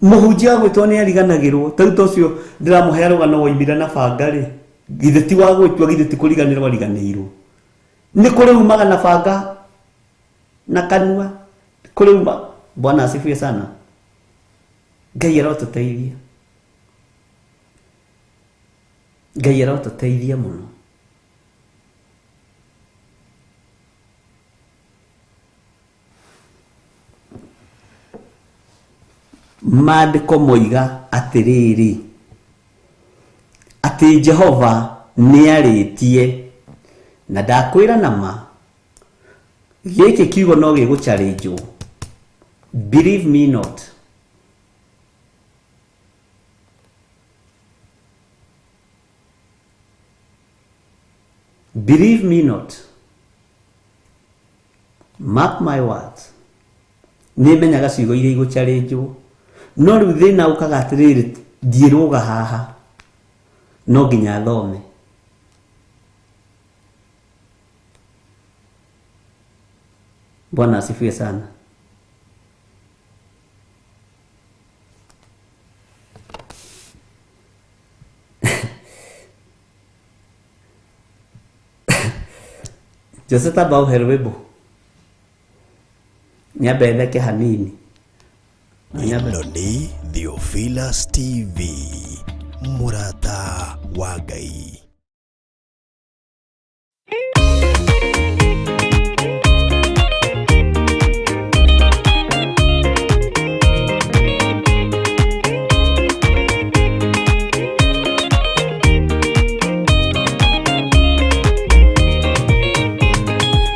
Mũhunjia wa gwĩtwo nĩ ariganagĩrwo. Ta rĩu ta ũcio ndĩramũhe rũgano woimire na banga rĩ, githĩ ti wa gwĩtua, githĩ ti kũriganĩrwo ariganĩirwo. Nĩ kũrĩ umaga na banga na kanua, kũrĩ uma. Bwana asifiwe sana. Ngai arotũteithia. Ngai arotũteithia mũno. Maandĩko moiga atĩrĩrĩ, atĩ Jehova nĩarĩtie na ndakwĩra na ma gĩkĩ kiugo no gĩgũchallengewo. Believe me not. Believe me not. Mark my words. Nĩmenyaga ciugo iria igũchallengewo. No rĩu thĩna ũkaga atĩrĩrĩ, ndiĩrũga haha. No nginya athome. Bwana asifiwe sana. Jose tamba ũhe rwĩmbo. Nyambe theke hanini. Nyambe. Ĩno nĩ Theophilus TV, mũrata wa Ngai.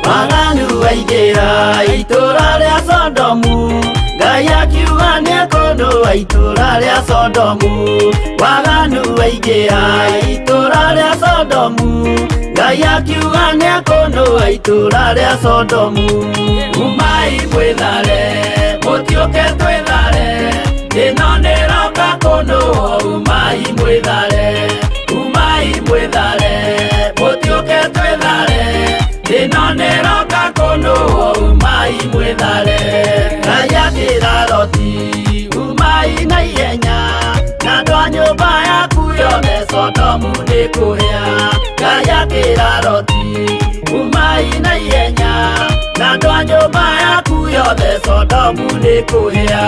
Waganu waingĩra itũra rĩa Sodomu, Ngai akiuga nĩekũnũa itũra rĩa Sodomu. Waganu waingĩra itũra rĩa Sodomu, Ngai akiuga nĩekũnũa itũra rĩa Sodomu. Umai mwĩthare, mũtiũke twĩthare, ĩno nĩroka kũnũo. Umai mwĩthare, umai mwĩthare, mũtiũke twĩthare, ĩno nĩroka kũnũo. Umai mwĩthare. Ngai akĩra Loti, umai na ihenya, na andũ a nyũmba yaku yothe Sodomu nĩkũhĩa. Ngai akĩra Loti, umai na ihenya, na andũ a nyũmba yaku yothe Sodomu nĩkũhĩa.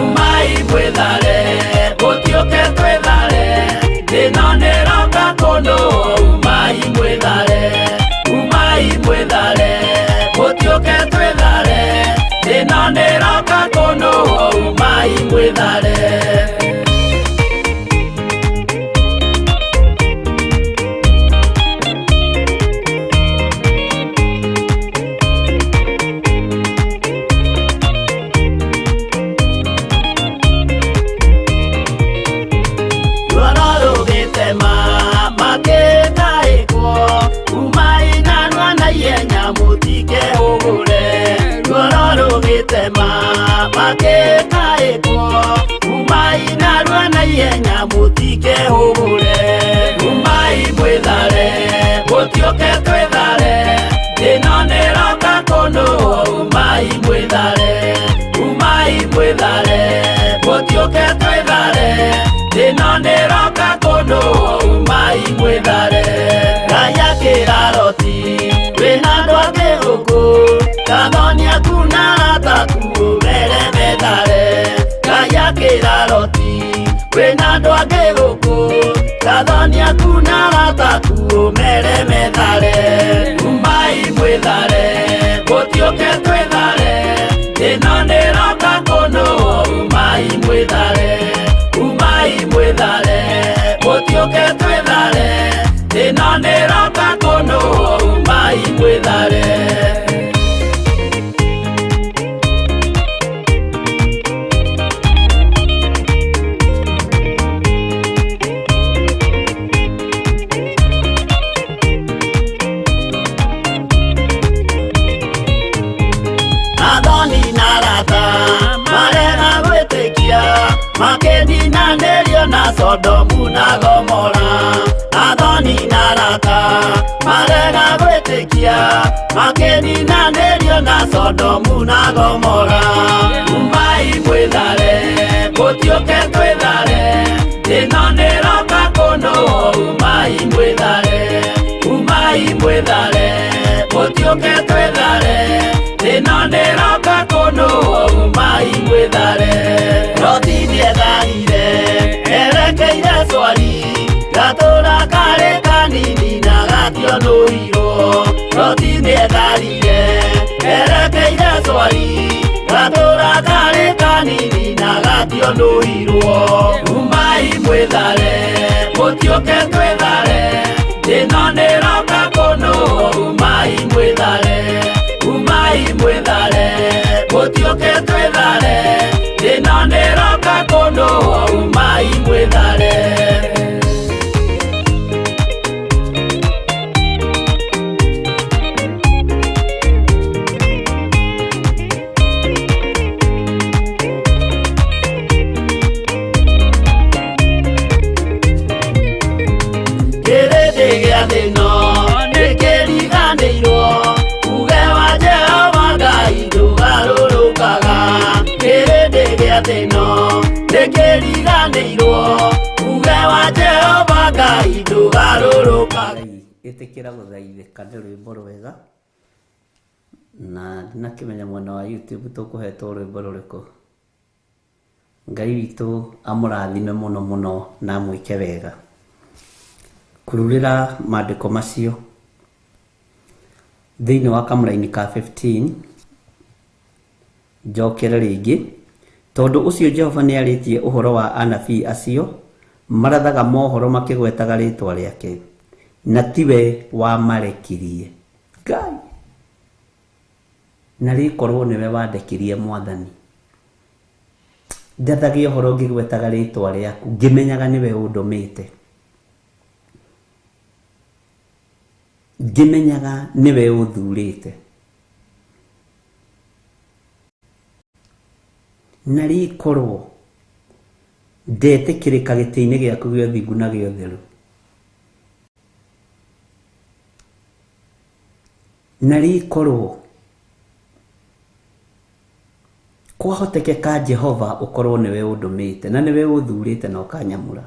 Umai mwĩthare, mũtiũke twĩthare, ĩno nĩroka kũnũo. Umai mwĩthare, umai mwĩthare, mũtiũke twĩthare, ĩno nĩroka kũnũo. Umai mwĩthare. Ruoro rũgĩtema makĩtaĩkwo, umai narua na ihenya mũtikehũgũre. Ruoro rũgĩtema makĩtaĩkwo, umai narua na ihenya mũtikehũgũre. Umai mwĩthare, mũtiũke twĩthare, ĩno nĩroka kũnũo. Umai mwĩthare, umai mwĩthare, mũtiũke twĩthare, ĩno nĩroka kũnũo. Umai mwĩthare. Ngai akĩra Loti, wĩna andũ angĩ gũkũ, kathoni aku na arata aku ũmere methare. Ngai akĩra Loti, wĩna andũ angĩ gũkũ, kathoni aku na arata aku ũmere methare. Umai mwĩthare, mũtiũke twĩthare, ĩno nĩroka kũnũo. Umai mwĩthare, umai mwĩthare, mũtiũke twĩthare, ĩno nĩroka kũnũo. Umai mwĩthare. Athoni na arata marega gwĩtĩkia, makĩninanĩrio na Sodomu na Gomora. Athoni na arata marega gwĩtĩkia, makĩninanĩrio na Sodomu na Gomora. Umai mwĩthare, mũtiũke twĩthare, ĩno nĩroka kũnũo. Umai mwĩthare, umai mwĩthare, mũtiũke twĩthare, ĩno nĩroka kũnũo. Umai mwĩthare. Loti nĩetharire erekeire Swari, gatũra karĩ kanini na gationũirwo. Loti nĩetharire erekeire Swari, gatũra karĩ kanini na gationũirwo. Umai mwĩthare, mũtiũke twĩthare, ĩno nĩroka kũnũo. Umai mwĩthare, umai mwĩthare, mũtiũke twĩthare, ĩno nĩroka kũnũo. Umai mwĩthare. Thĩ ĩno ndĩkĩriganĩirwo uge wa Jehova Ngai ndũgarũrũkaga. Ngai ĩtĩkĩra gũthaithĩka nĩ rwĩmbo rwega na ndinakĩmenya mwena wa YouTube tũkũhetwo rwĩmbo rũrĩkũ. Ngai witũ amũrathime mũno mũno na amwĩke wega. Kururĩra maandĩko macio thĩinĩ wa kamũraini ka 15 njokere rĩngĩ, tondũ ũcio Jehova nĩarĩtie ũhoro wa anabii acio marathaga mohoro makĩgwetaga rĩtwa rĩake, na tiwe wamarekirie. Ngai na rĩkorwo nĩwe wandekirie Mwathani, ndathage ũhoro ngĩgwetaga rĩtwa rĩaku ngĩmenyaga nĩwe ũndũmĩte, ngĩmenyaga nĩwe ũthurĩte, na rĩkorwo ndetĩkĩrĩka gĩtĩ-inĩ gĩaku gĩa ũthingu na gĩa ũtheru, na rĩkorwo kwahotekeka Jehova ũkorwo nĩwe ũndũmĩte na nĩwe ũthurĩte na ũkanyamũra,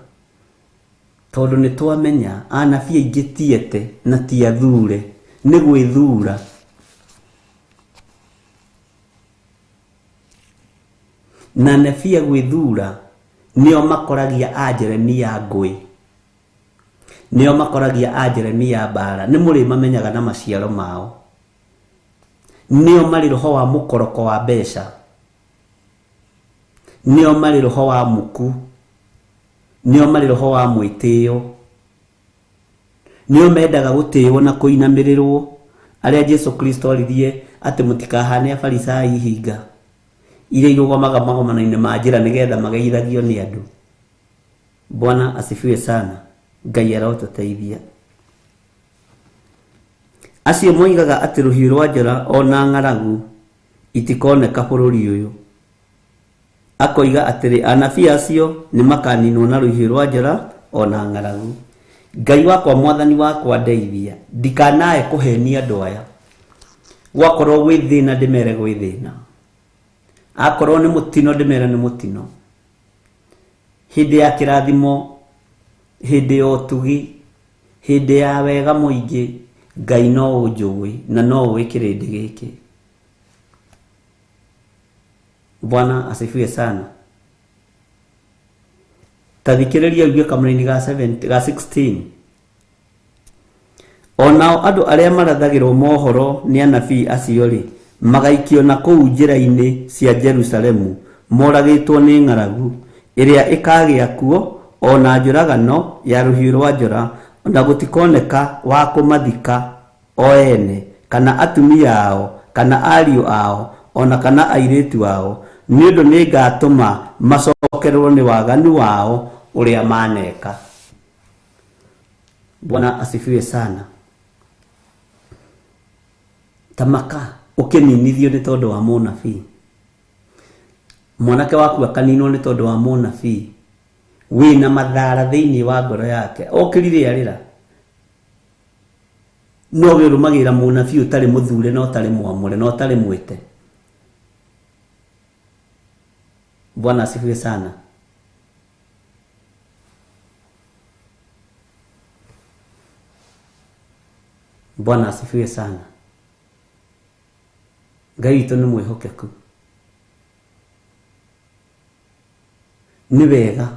tondũ nĩ twamenya anabii aingĩ tiete na ti athure nĩ gwĩthura. Na anabii a gwĩthura nĩo makoragia a Jeremia ngũĩ, nĩo makoragia a Jeremia mbara, nĩ mũrĩmamenyaga na maciaro mao, nĩo marĩ roho wa mũkoroko wa mbeca, nĩo marĩ roho wa muku, nĩo marĩ roho wa mwĩtĩo, nĩo mendaga gũtĩĩo na kũinamĩrĩrwo, arĩa Jesu Kristo oririe atĩ mũtikahane Afarisai ihinga iria irũgamaga magomano-inĩ ma njĩra nĩgetha mageithagio nĩ andũ. Bwana asifiwe sana. Ngai arotũteithia. Acio moigaga atĩ rũhiũ rwa njora ona ng'aragu itikoneka bũrũri ũyũ. Akoiga atĩrĩ, anabii acio nĩ makaninwo na rũhiũ rwa njora ona ng'aragu. Ngai wakwa, Mwathani wakwa, ndeithia ndikanae kũhenia andũ aya. Gwakorwo gwĩ thĩna ndĩmere gwĩ thĩna, akorwo nĩ mũtino ndĩmere nĩ mũtino. Hĩndĩ ya kĩrathimo, hĩndĩ ya ũtugi, hĩndĩ ya wega mũingĩ, Ngai no ũnjũĩ na no ũĩ kĩrĩndĩ gĩkĩ. Bwana asifiwe sana. Ta thikĩrĩria ũigue kamũraini ga 7 ga 16. Onao andũ arĩa marathagĩrwo mohoro nĩ anabii acio rĩ, magaikio na kũu njĩra-inĩ cia Jerusalemu, moragĩtwo nĩ ng'aragu ĩrĩa ĩkagĩa kuo, ona njũragano ya rũhiũ rwa njora, na gũtikoneka wa kũmathika o ene, kana atumia ao, kana ariũ ao, ona kana airĩtu ao, nĩ ũndũ nĩngatũma macokererwo nĩ waganu wao ũrĩa maneka. Bwana asifiwe sana. Tamaka ũkĩninithio nĩ tondũ wa mũnabii, mwanake waku akaninwo nĩ tondũ wa mũnabii wĩna mathara thĩinĩ wa ngoro yake, okĩrire arĩra, no we ũrũmagĩrĩra mũnabii ũtarĩ mũthure na ũtarĩ mwamũre na ũtarĩ mwĩte. Bwana asifiwe sana. Bwana asifiwe sana. Ngai witũ nĩ mwĩhokeku. Nĩ wega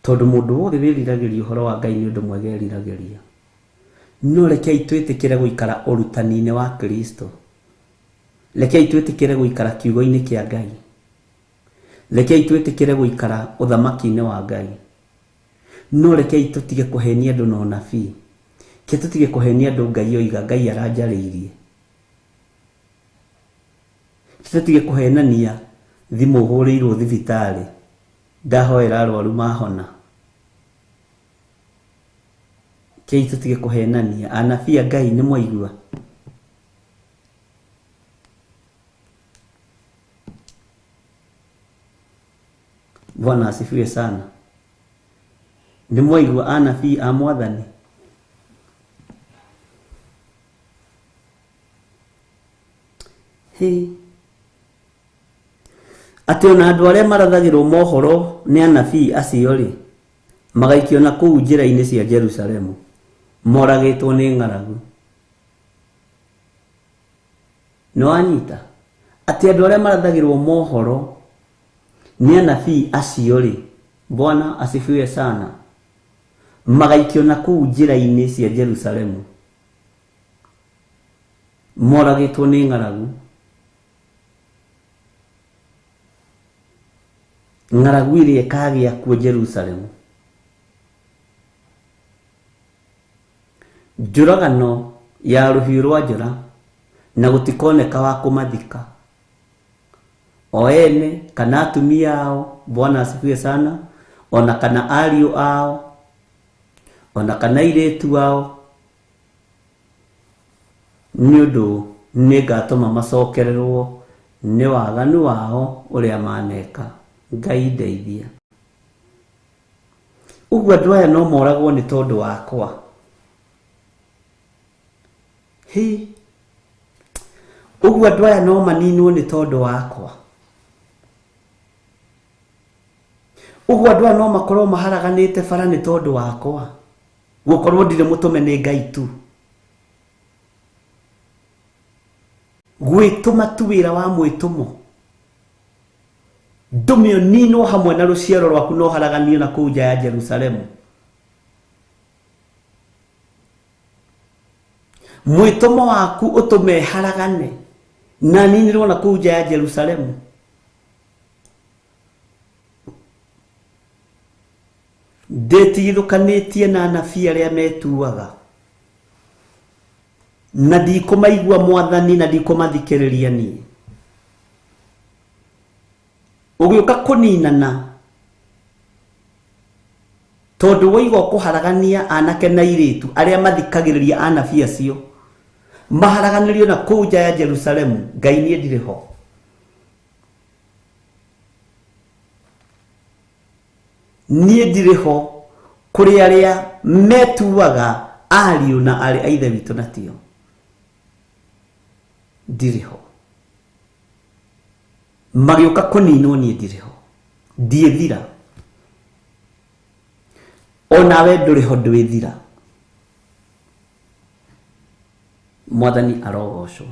tondũ mũndũ wothe wĩriragĩria ũhoro wa Ngai nĩ ũndũ mwega eriragĩria. No rekei twĩtĩkĩre gũikara ũrutani-inĩ wa Kristo. Rekei twĩtĩkĩre gũikara kiugo-inĩ kĩa Ngai. Rekei twĩtĩkĩre gũikara ũthamaki-inĩ wa Ngai. No rekei tũtige kũhenia andũ na ũnabii. Ke tũtige kũhenia andũ Ngai oiga Ngai aranjarĩirie. Tũtige kũhenania thimũ hũrĩirwo thibitarĩ ndahoera arwaru mahona. Kei tũtige kũhenania anabii a Ngai nĩ mwaigua. Bwana asifiwe sana. Nĩ mwaigua anabii a Mwathani. Hĩ. Atĩ ona andũ arĩa marathagĩrwo mohoro nĩ anabii acio rĩ, magaikio na kũu njĩra-inĩ cia Jerusalemu, moragĩtwo nĩ ng'aragu. Nĩ wanyita? Atĩ andũ arĩa marathagĩrwo mohoro nĩ anabii acio rĩ, Bwana asifiwe sana, magaikio na kũu njĩra-inĩ cia Jerusalemu, moragĩtwo nĩ ng'aragu. Ng'aragu ĩrĩa ĩkagĩa kuo Jerusalemu. Njũragano ya rũhiũ rwa njora na gũtikoneka wa kũmathika, o ene kana atumia ao, Bwana asifiwe sana, ona kana ariũ ao, ona kana airĩtu ao, nĩ ũndũ nĩngatũma macokererwo nĩ waganu wao ũrĩa maneka. Ngai ndeithia. Ũguo andũ aya no moragwo nĩ tondũ wakwa. Hi. Ũguo andũ aya no maninwo nĩ tondũ wakwa. Ũguo andũ aya no makorwo maharaganĩte bara nĩ tondũ wakwa. Gũkorwo ndirĩ mũtũme nĩ Ngai tu. Gwĩtũma tu wĩra wa mwĩtũmo. Ndũme ũninwo hamwe na rũciaro rwaku no haraganio na kũu nja ya Jerusalemu. Mwĩtũmo waku ũtũme haragane na ninirwo na kũu nja ya Jerusalemu. Ndĩtigithũkanĩtie na anabii arĩa metuaga, na ndikũmaigua Mwathani na ndikũmathikĩrĩria niĩ. Ũgĩũka kũninana tondũ woiga ũkũharagania anake na airĩtu arĩa mathikagĩrĩria anabii acio, maharaganĩrio na kũu nja ya Jerusalemu. Ngai niĩ ndirĩ ho. Niĩ ndirĩ ho kũrĩ arĩa metuaga ariũ na aarĩ a Ithe witũ na tio. Ndirĩ ho. Magĩũka kũninwo niĩ ndirĩ ho. Ndiĩthira. Onawe ndũrĩ ho ndwĩthira. Mwathani arogocwo.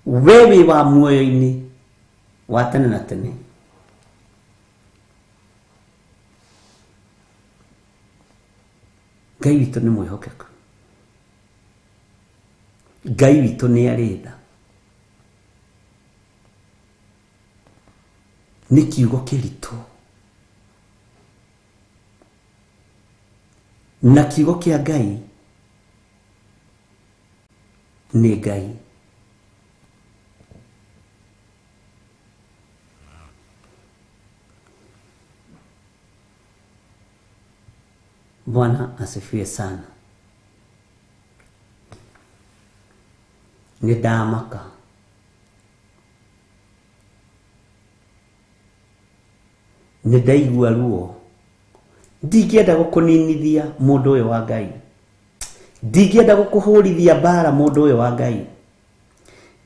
We wĩ wa muoyo-inĩ wa tene na tene. Ngai witũ nĩ mwĩhokeku. Ngai witũ nĩ arĩ tha. Nĩ kiugo kĩritũ. Na kiugo kĩa Ngai nĩ Ngai. Bwana asifiwe sana. Nĩ ndamaka. Nĩ ndaigua ruo. Ndingĩenda gũkũninithia mũndũ ũyũ wa Ngai. Ndingĩenda gũkũhũrithia mbara mũndũ ũyũ wa Ngai.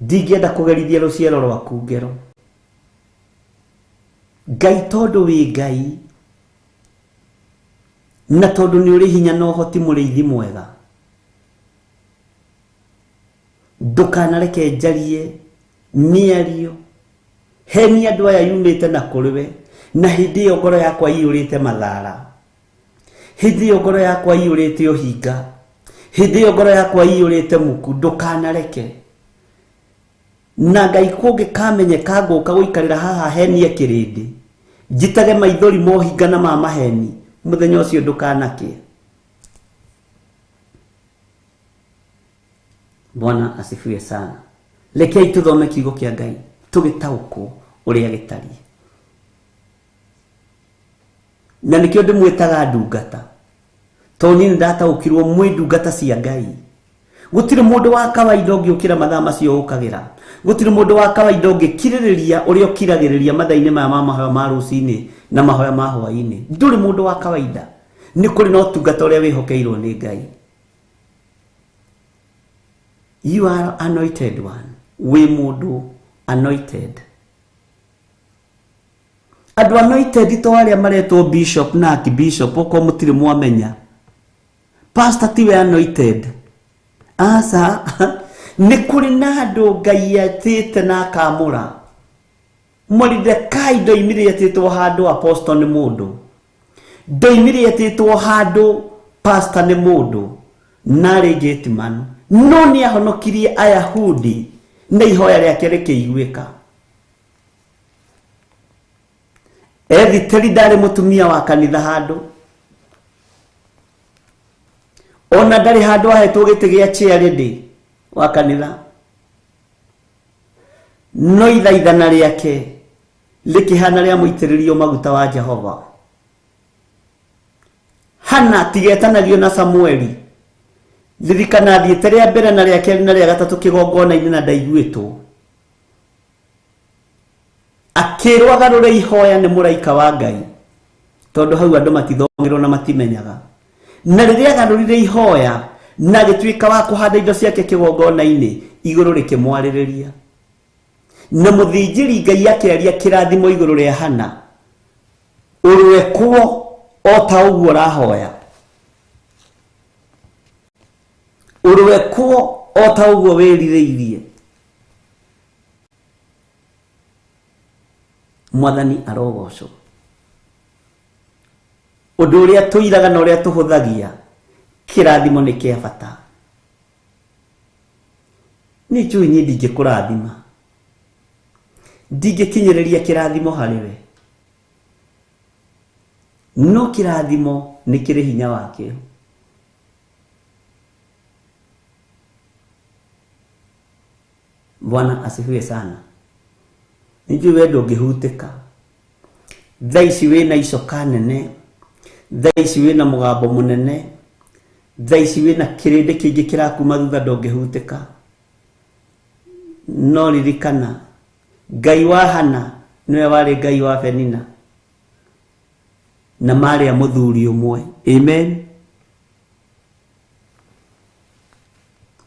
Ndingĩenda kũgerithia rũciaro rwaku ngero. Ngai tondũ wĩ Ngai na tondũ nĩ ũrĩ hinya na ũhoti mũrĩithi mwega, ndũkanareke njarie mĩario heni andũ aya yumĩte na kũrĩ we, na hĩndĩ ĩyo ngoro yakwa iyũrĩte mathara, hĩndĩ ĩyo ngoro yakwa iyũrĩte ũhinga, hĩndĩ ĩyo ngoro yakwa iyũrĩte muku. Ndũkanareke. Na Ngai kũngĩkamenyeka ngũka gũikarĩra haha henie kĩrĩndĩ, njitage maithori mohinga na ma maheni, mũthenya ũcio ndũkanakĩe. Bwana asifiwe sana. Rekei tũthome kiugo kĩa Ngai tũgĩtaũkwo ũrĩa gĩtariĩ. Na nĩkĩo ndĩmwĩtaga ndungata, tondũ niĩ nĩndataũkirwo mwĩ ndungata cia Ngai. Gũtirĩ mũndũ wa kawaida ũngĩũkĩra mathaa macio ũkagĩra. Gũtirĩ mũndũ wa kawaida ũngĩkirĩrĩria ũrĩa ũkiragĩrĩria mathaa-inĩ maya ma mahoya ma rũcinĩ na mahoya ma hwaĩ-inĩ. Ndũrĩ mũndũ wa kawaida. Nĩ kũrĩ na ũtungata ũrĩa wĩhokeirwo nĩ Ngai. You are anointed one. Wĩ mũndũ anointed. Andũ anointed to arĩa maretwo bishop na archbishop okorwo mũtirĩ mwamenya. Pastor tiwe anointed. Aca, nĩ kũrĩ na andũ Ngai etĩte na akamũra. Moridekai ndoimire etĩtwo handũ apostle nĩ mũndũ. Ndoimire etĩtwo handũ pastor nĩ mũndũ. Narĩ gateman. No nĩ ahonokirie Ayahudi na ihoya rĩake rĩkĩiguĩka. Ethiteri ndarĩ mũtumia wa kanitha handũ. Ona ndarĩ handũ ahetwo gĩtĩ gĩa chair wa kanitha. No ithaithana rĩake rĩkĩhana rĩa mũitĩrĩrio maguta wa Jehova. Hana tigetanagio na Samueli. Ririkana thiĩte rĩa mbere na rĩa kerĩ na rĩa gatatũ kĩgongona-inĩ na ndaiguĩtwo. Akĩrwo agarũre ihoya nĩ mũraika wa Ngai. Tondũ hau andũ matithomagĩrwo na matimenyaga. Na rĩrĩa agarũrire ihoya na agĩtuĩka wa kũhanda indo ciake kĩgongona-inĩ, igũrũ rĩkĩmwarĩrĩria. Na mũthĩnjĩri Ngai akĩaria kĩrathimo igũrũ rĩa Hana. Ũrwekwo o ta ũguo ũrahoya. Ũrwekwo o ta ũguo wĩrirĩirie. Mwathani arogocwo. Ũndũ ũrĩa tũiraga na ũrĩa tũhũthagia, kĩrathimo nĩ kĩa bata. Nĩ njũĩ niĩ ndingĩkũrathima. Ndingĩkinyĩrĩria kĩrathimo harĩ we. No kĩrathimo nĩ kĩrĩ hinya wakĩo. Bwana asifiwe sana. Nĩ njũĩ we ndũngĩhutĩka. Thaa ici wĩna icoka nene. Thaa ici wĩna mũgambo mũnene. Thaa ici wĩna kĩrĩndĩ kĩingĩ kĩrakuma thutha ndũngĩhutĩka. No ririkana Ngai wa Hana nĩwe warĩ Ngai wa Penina. Na marĩ a mũthuri ũmwe. Amen.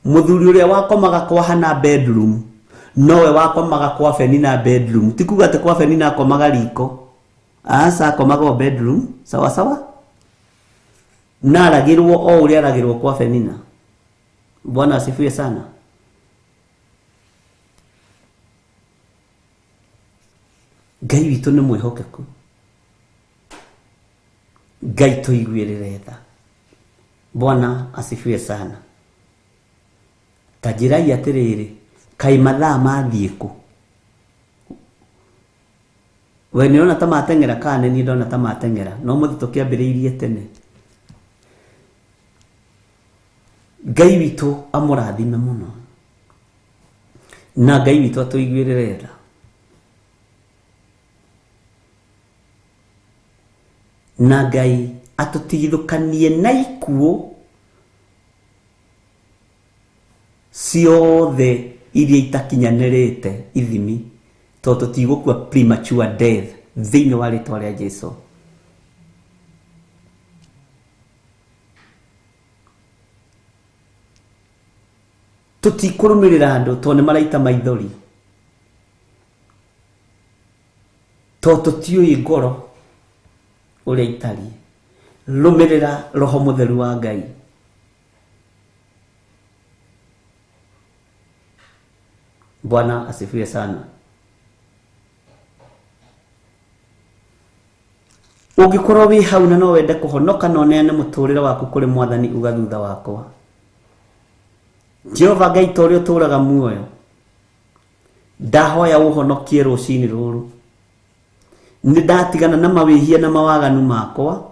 Mũthuri ũrĩa wakomaga kwa Hana bedroom nowe wakomaga kwa Penina bedroom. Ti kuga atĩ kwa Penina akomaga riko. Aca, akomaga o bedroom. Sawa sawa. Na aragĩrwo o ũrĩa aragĩrwo kwa Penina. Bwana asifiwe sana. Ngai witũ nĩ mwĩhokeku. Ngai tũiguĩrĩre tha. Bwana asifiwe sana. Ta njĩrai atĩrĩrĩ, kaĩ mathaa mathiĩ kũ? We nĩ ũrona ta mateng'era kana nĩ niĩ ndona ta mateng'era? No mũthĩ tũkĩambĩrĩirie tene. Ngai witũ amũrathime mũno. Na Ngai witũ atũiguĩrĩre tha. Na Ngai atũtigithũkanie na ikuũ ciothe iria itakinyanĩrĩte ithimi, tondũ tũtigũkua premature death thĩinĩ wa rĩtwa rĩa Jesu. Tũtikũrũmĩrĩra andũ tondũ nĩ maraita maithori, tondũ tũtiũĩ ngoro ũrĩa itariĩ. Rũmĩrĩra Roho Mũtheru wa Ngai. Bwana asifiwe sana. Ũngĩkorwo wĩ hau na no wende kũhonoka na ũneane mũtũrĩre waku kũrĩ Mwathani, uga thutha wakwa. Jehova Ngai ta ũrĩa ũtũũraga muoyo, ndahoya ũhonokie rũcinĩ rũrũ. Nĩ ndatigana na mawĩhia na mawaganu makwa.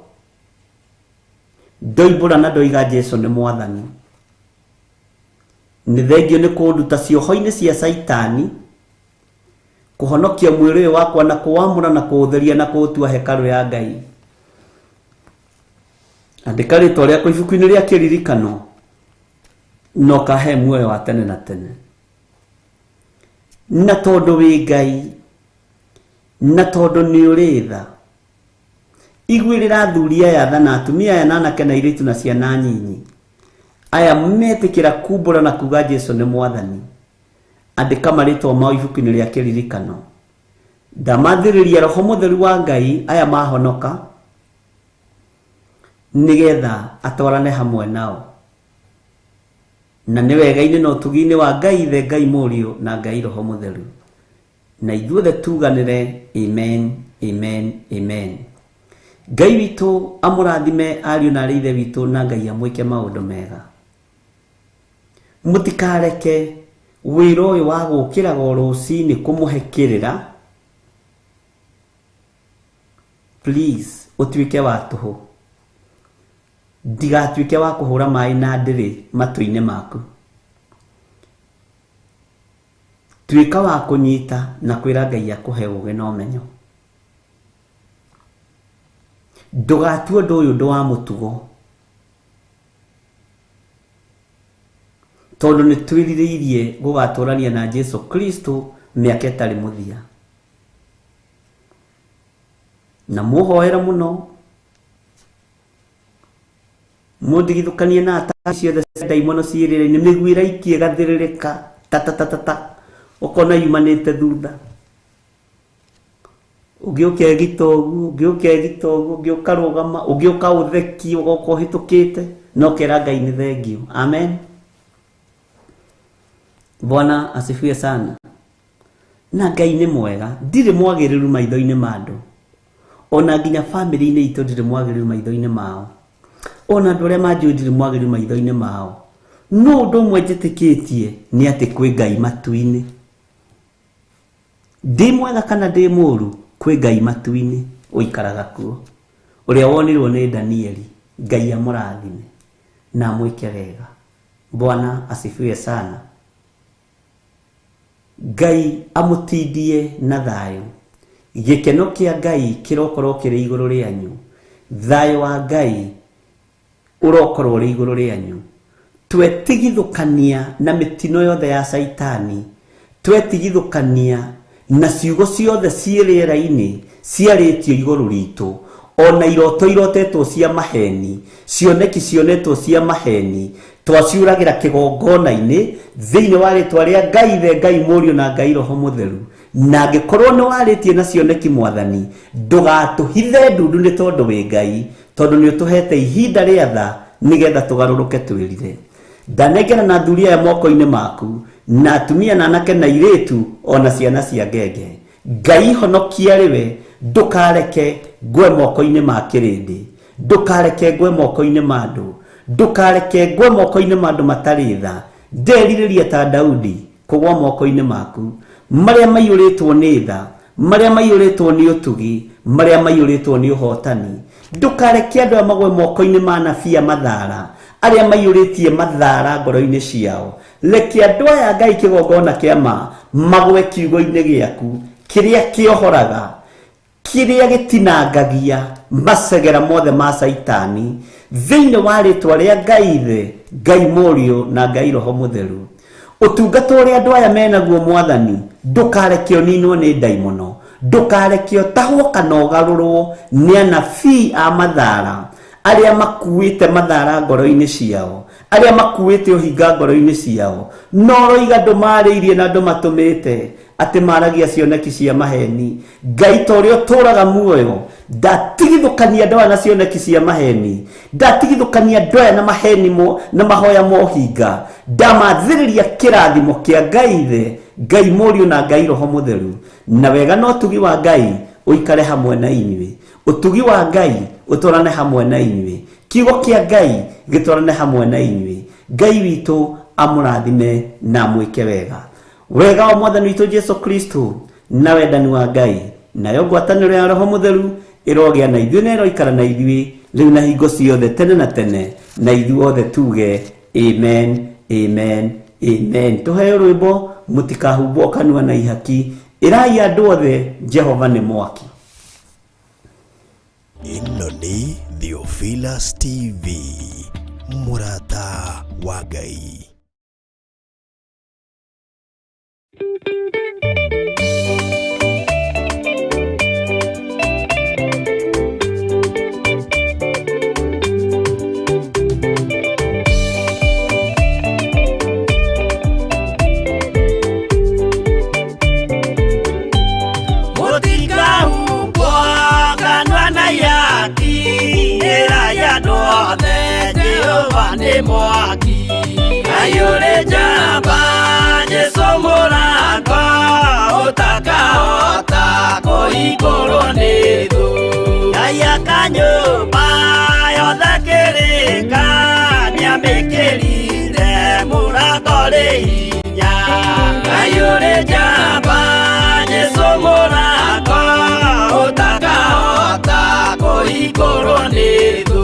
Ndoimbũra na ndoiga Jesu nĩ Mwathani. Nĩ thengio nĩ kũnduta cioho-inĩ cia Caitani, kũhonokia mwĩrĩ ũyũ wakwa na kũwamũra na kũũtheria na kũũtua hekarũ ya Ngai. Andĩka rĩtwa rĩakwa ibuku-inĩ rĩa kĩririkano na ũkahe muoyo wa tene na tene. Na tondũ wĩ Ngai, na tondũ nĩ ũrĩ tha, iguĩrĩra athuri aya tha na atumia aya na anake na airĩtu na ciana nyinyi aya metĩkĩra kumbũra na kuga Jesu nĩ Mwathani. Andĩka marĩtwa mao ibuku-inĩ rĩa kĩririkano. Ndamathĩrĩria Roho Mũtheru wa Ngai aya mahonoka nĩgetha atwarane hamwe nao. Na nĩ wega-inĩ na ũtugi-inĩ wa Ngai Ithe, Ngai Mũriũ na Ngai Roho Mũtheru. Na ithuothe tuganĩre amen, amen, amen. Ngai witũ amũrathime ariũ na arĩ ithe witũ, na Ngai amwĩke maũndũ mega. Mũtikareke wĩra ũyũ wa gũkĩraga o rũcinĩ kũmũhe kĩrĩra, please ũtuĩke wa tũhũ. Ndigatuĩke wa kũhũra maĩ na ndĩrĩ matũ-inĩ maku. Tuĩka wa kũnyita na kwĩra Ngai akũhe ũũgĩ na ũmenyo. Ndũgatue ũndũ ũyũ ũndũ wa mũtugo, tondũ nĩ twĩrirĩirie gũgatũrania na Jesu Kristo mĩaka ĩtarĩ mũthia. Na mũhoere mũno, mũndigithũkanie na atari ciothe cia ndaimono ciĩrĩra-inĩ, mĩguĩ ĩraikia ĩgathĩrĩrĩka ta ta ta ta ta, ũkona yumanĩte thutha. Ũngĩ ũkegita ũguo, ũngĩ ũkegita ũguo, ũngĩ ũkarũgama, ũngĩ ũkaũthekia, ũgoka ũhĩtũkĩte, na ũkera Ngai nĩ thengio. Amen. Bwana asifiwe sana. Na Ngai nĩ mwega, ndirĩ mwagĩrĩru maitho-inĩ ma andũ. Ona nginya family-inĩ itũ ndirĩ mwagĩrĩru maitho-inĩ mao. Ona andũ arĩa manjũĩ ndirĩ mwagĩrĩru maitho-inĩ mao. No ũndũ ũmwe njĩtĩkĩtie nĩ atĩ kwĩ Ngai matu-inĩ. Ndĩ mwega kana ndĩ mũũru, kwĩ Ngai matu-inĩ ũikaraga kuo. Ũrĩa wonirwo nĩ Danieli, Ngai amũrathime na amwĩke wega. Bwana asifiwe sana. Ngai amũtindie na thayũ. Gĩkeno kĩa Ngai kĩrokorwo kĩrĩ igũrũ rĩanyu. Thayũ wa Ngai ũrokorwo ũrĩ igũrũ rĩanyu. Twetigithũkania na mĩtino yothe ya Caitani, twetigithũkania na ciugo ciothe ciĩ rĩera-inĩ ciarĩtio igũrũ ritũ, ona iroto irotetwo cia maheni, cioneki cionetwo cia maheni, twaciũragĩra kĩgongona-inĩ thĩinĩ wa rĩtwa rĩa Ngai Ithe, Ngai Mũriũ na Ngai Roho Mũtheru. Na angĩkorwo nĩ warĩtie na cioneki Mwathani, ndũgatũhithe ndundu nĩ tondũ wĩ Ngai, tondũ nĩ ũtũhete ihinda rĩa tha nĩgetha tũgarũrũke twĩrire. Ndanengera na athuri aya moko-inĩ maku, na atumia na anake na airĩtu ona ciana cia ngenge. Ngai honokia rĩwe, ndũkareke ngwe moko-inĩ ma kĩrĩndĩ, ndũkareke ngwe moko-inĩ ma andũ, ndũkareke ngwe moko-inĩ ma andũ matarĩ tha. Nderirĩria ta Daudi kũgwa moko-inĩ maku, marĩa maiyũrĩtwo nĩ tha, marĩa maiyũrĩtwo nĩ ũtugi, marĩa maiyũrĩtwo nĩ ũhotani. Ndũkareke andũ aya magwe moko-inĩ ma anabii a mathara, arĩa maiyũrĩtie mathara ngoro-inĩ ciao. Reke andũ aya Ngai kĩgongona kĩa ma magwe kiugo-inĩ gĩaku kĩrĩa kĩohoraga, kĩrĩa gĩtinangagia macegera mothe ma Caitani, thĩinĩ wa rĩtwa rĩa Ngai Ithe, Ngai Mũriũ na Ngai Roho Mũtheru. Ũtungata ũrĩa andũ aya menaguo Mwathani, ndũkareke ũninwo nĩ ndaimono, ndũkareke ũtahwo kana ũgarũrwo nĩ anabii a mathara, arĩa makuĩte mathara ngoro-inĩ ciao, arĩa makuĩte ũhinga ngoro-inĩ ciao. No ũroiga ndũmarĩirie na ndũmatũmĩte atĩ maragia cioneki cia maheni. Ngai ta ũrĩa ũtũũraga muoyo, ndatigithũkania andũ aya na cioneki cia maheni, ndatigithũkania andũ aya na maheni mo na mahoya ma ũhinga. Ndamathĩrĩria kĩrathimo kĩa Ngai Ithe, Ngai Mũriũ na Ngai Roho Mũtheru. Na wega na ũtugi wa Ngai ũikare hamwe na inyuĩ. Ũtugi wa Ngai ũtwarane hamwe na inyuĩ. Kiugo kĩa Ngai gĩtwarane hamwe na inyuĩ. Ngai witũ amũrathime na amwĩke wega. Wega wa Mwathani witũ Jesu Kristo na wendani wa Ngai nayo ngwatanĩro ya Roho Mũtheru ĩrogĩa na ithuĩ na ĩroikara na ithuĩ rĩu na hingo ciothe tene na tene, na ithuothe tuge amen, amen, amen. Tũheo rwĩmbo mũtikahumbwo kanua na ihaki, ĩrai andũ othe Jehova nĩ mwaki. Ĩno nĩ Theophilus TV, mũrata wa Ngai. Nĩ mwaki. Ngai ũrĩ njamba, Jesũ mũrango ũtakahota kũhingũrwo nĩ thũ. Ngai aka nyũmba yothe kĩrĩka, nĩamĩkĩrire mũrango rĩ hinya. Ngai ũrĩ njamba, Jesũ mũrango ũtakahota kũhingũrwo nĩ thũ.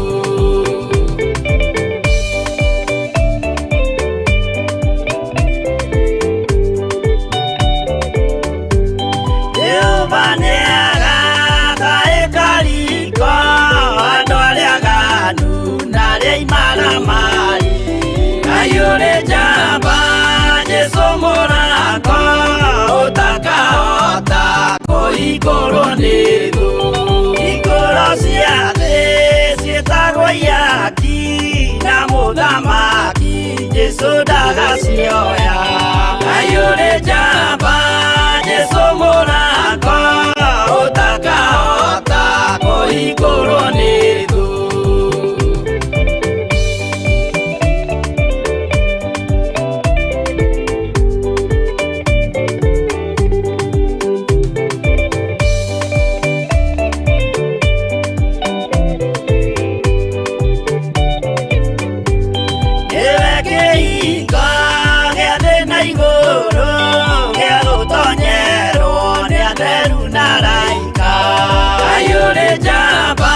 Jehova nĩagaka ĩkariko andũ arĩa aganu na arĩa imaramari. Ngai ũrĩ njamba, Jesũ mũrango ũtakahota kũhingũrwo nĩ thũ. Hingũro cia thĩ ciĩtagwo ihaki na mũthamaki Jesũ ndagacioya. Ngai ũrĩ njamba, Jesũ mũrango ũtakahota kũhingũrwo nĩ thũ. Nĩwe kĩhingo gĩa thĩ na igũrũ, gĩa gũtonyerwo nĩ atheru na araika. Ngai ũrĩ njamba,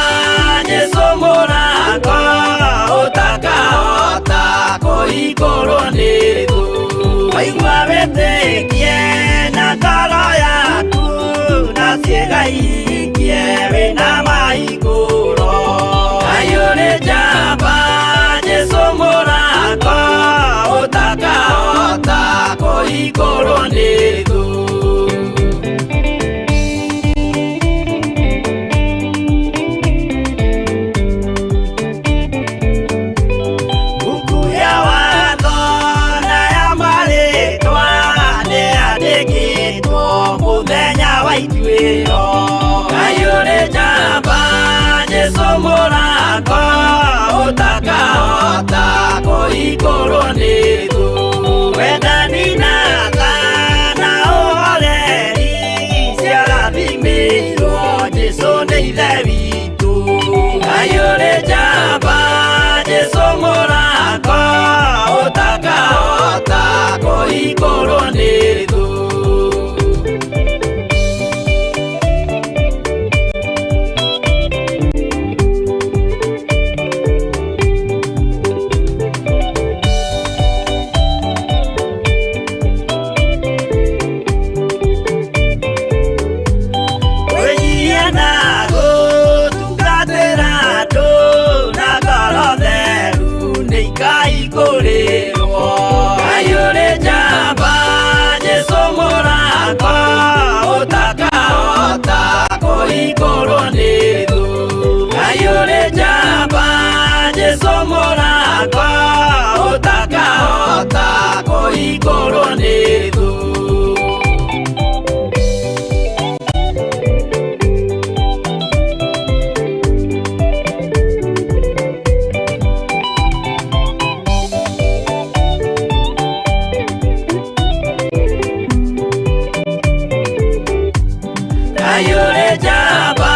Jesũ mũrango ũtakahota kũhingũrwo nĩ thũ. Waigua wĩtĩkie na ngoro yaku, na ciĩga ihingie wĩna mahingũro. Ngai ũrĩ njamba, Jesũ mũrango ũtakahota kũhingũrwo nĩ thũ. Buku ya watho na ya marĩtwa nĩyandĩkĩtwo mũthenya wa ituĩro. Ngai ũrĩ njamba, Jesũ mũrango ũtakahota kũhingũrwo nĩ thũ. Wendani na tha na ũhoreri ciarathimĩirwo Jesũ nĩ Ithe witũ. Ngai ũrĩ njamba, Jesũ mũrango ũtakahota kũhingũrwo nĩ thũ. Kwĩnyihia na gũtungatĩra andũ na ngoro theru nĩikaihingũrĩrwo. Ngai ũrĩ njamba, Jesũ mũrango ũtakahota kũhingũrwo nĩ thũ. Ngai ũrĩ njamba, Jesũ mũrango ũtakahota kũhingũrwo nĩ thũ. Ngai ũrĩ njamba,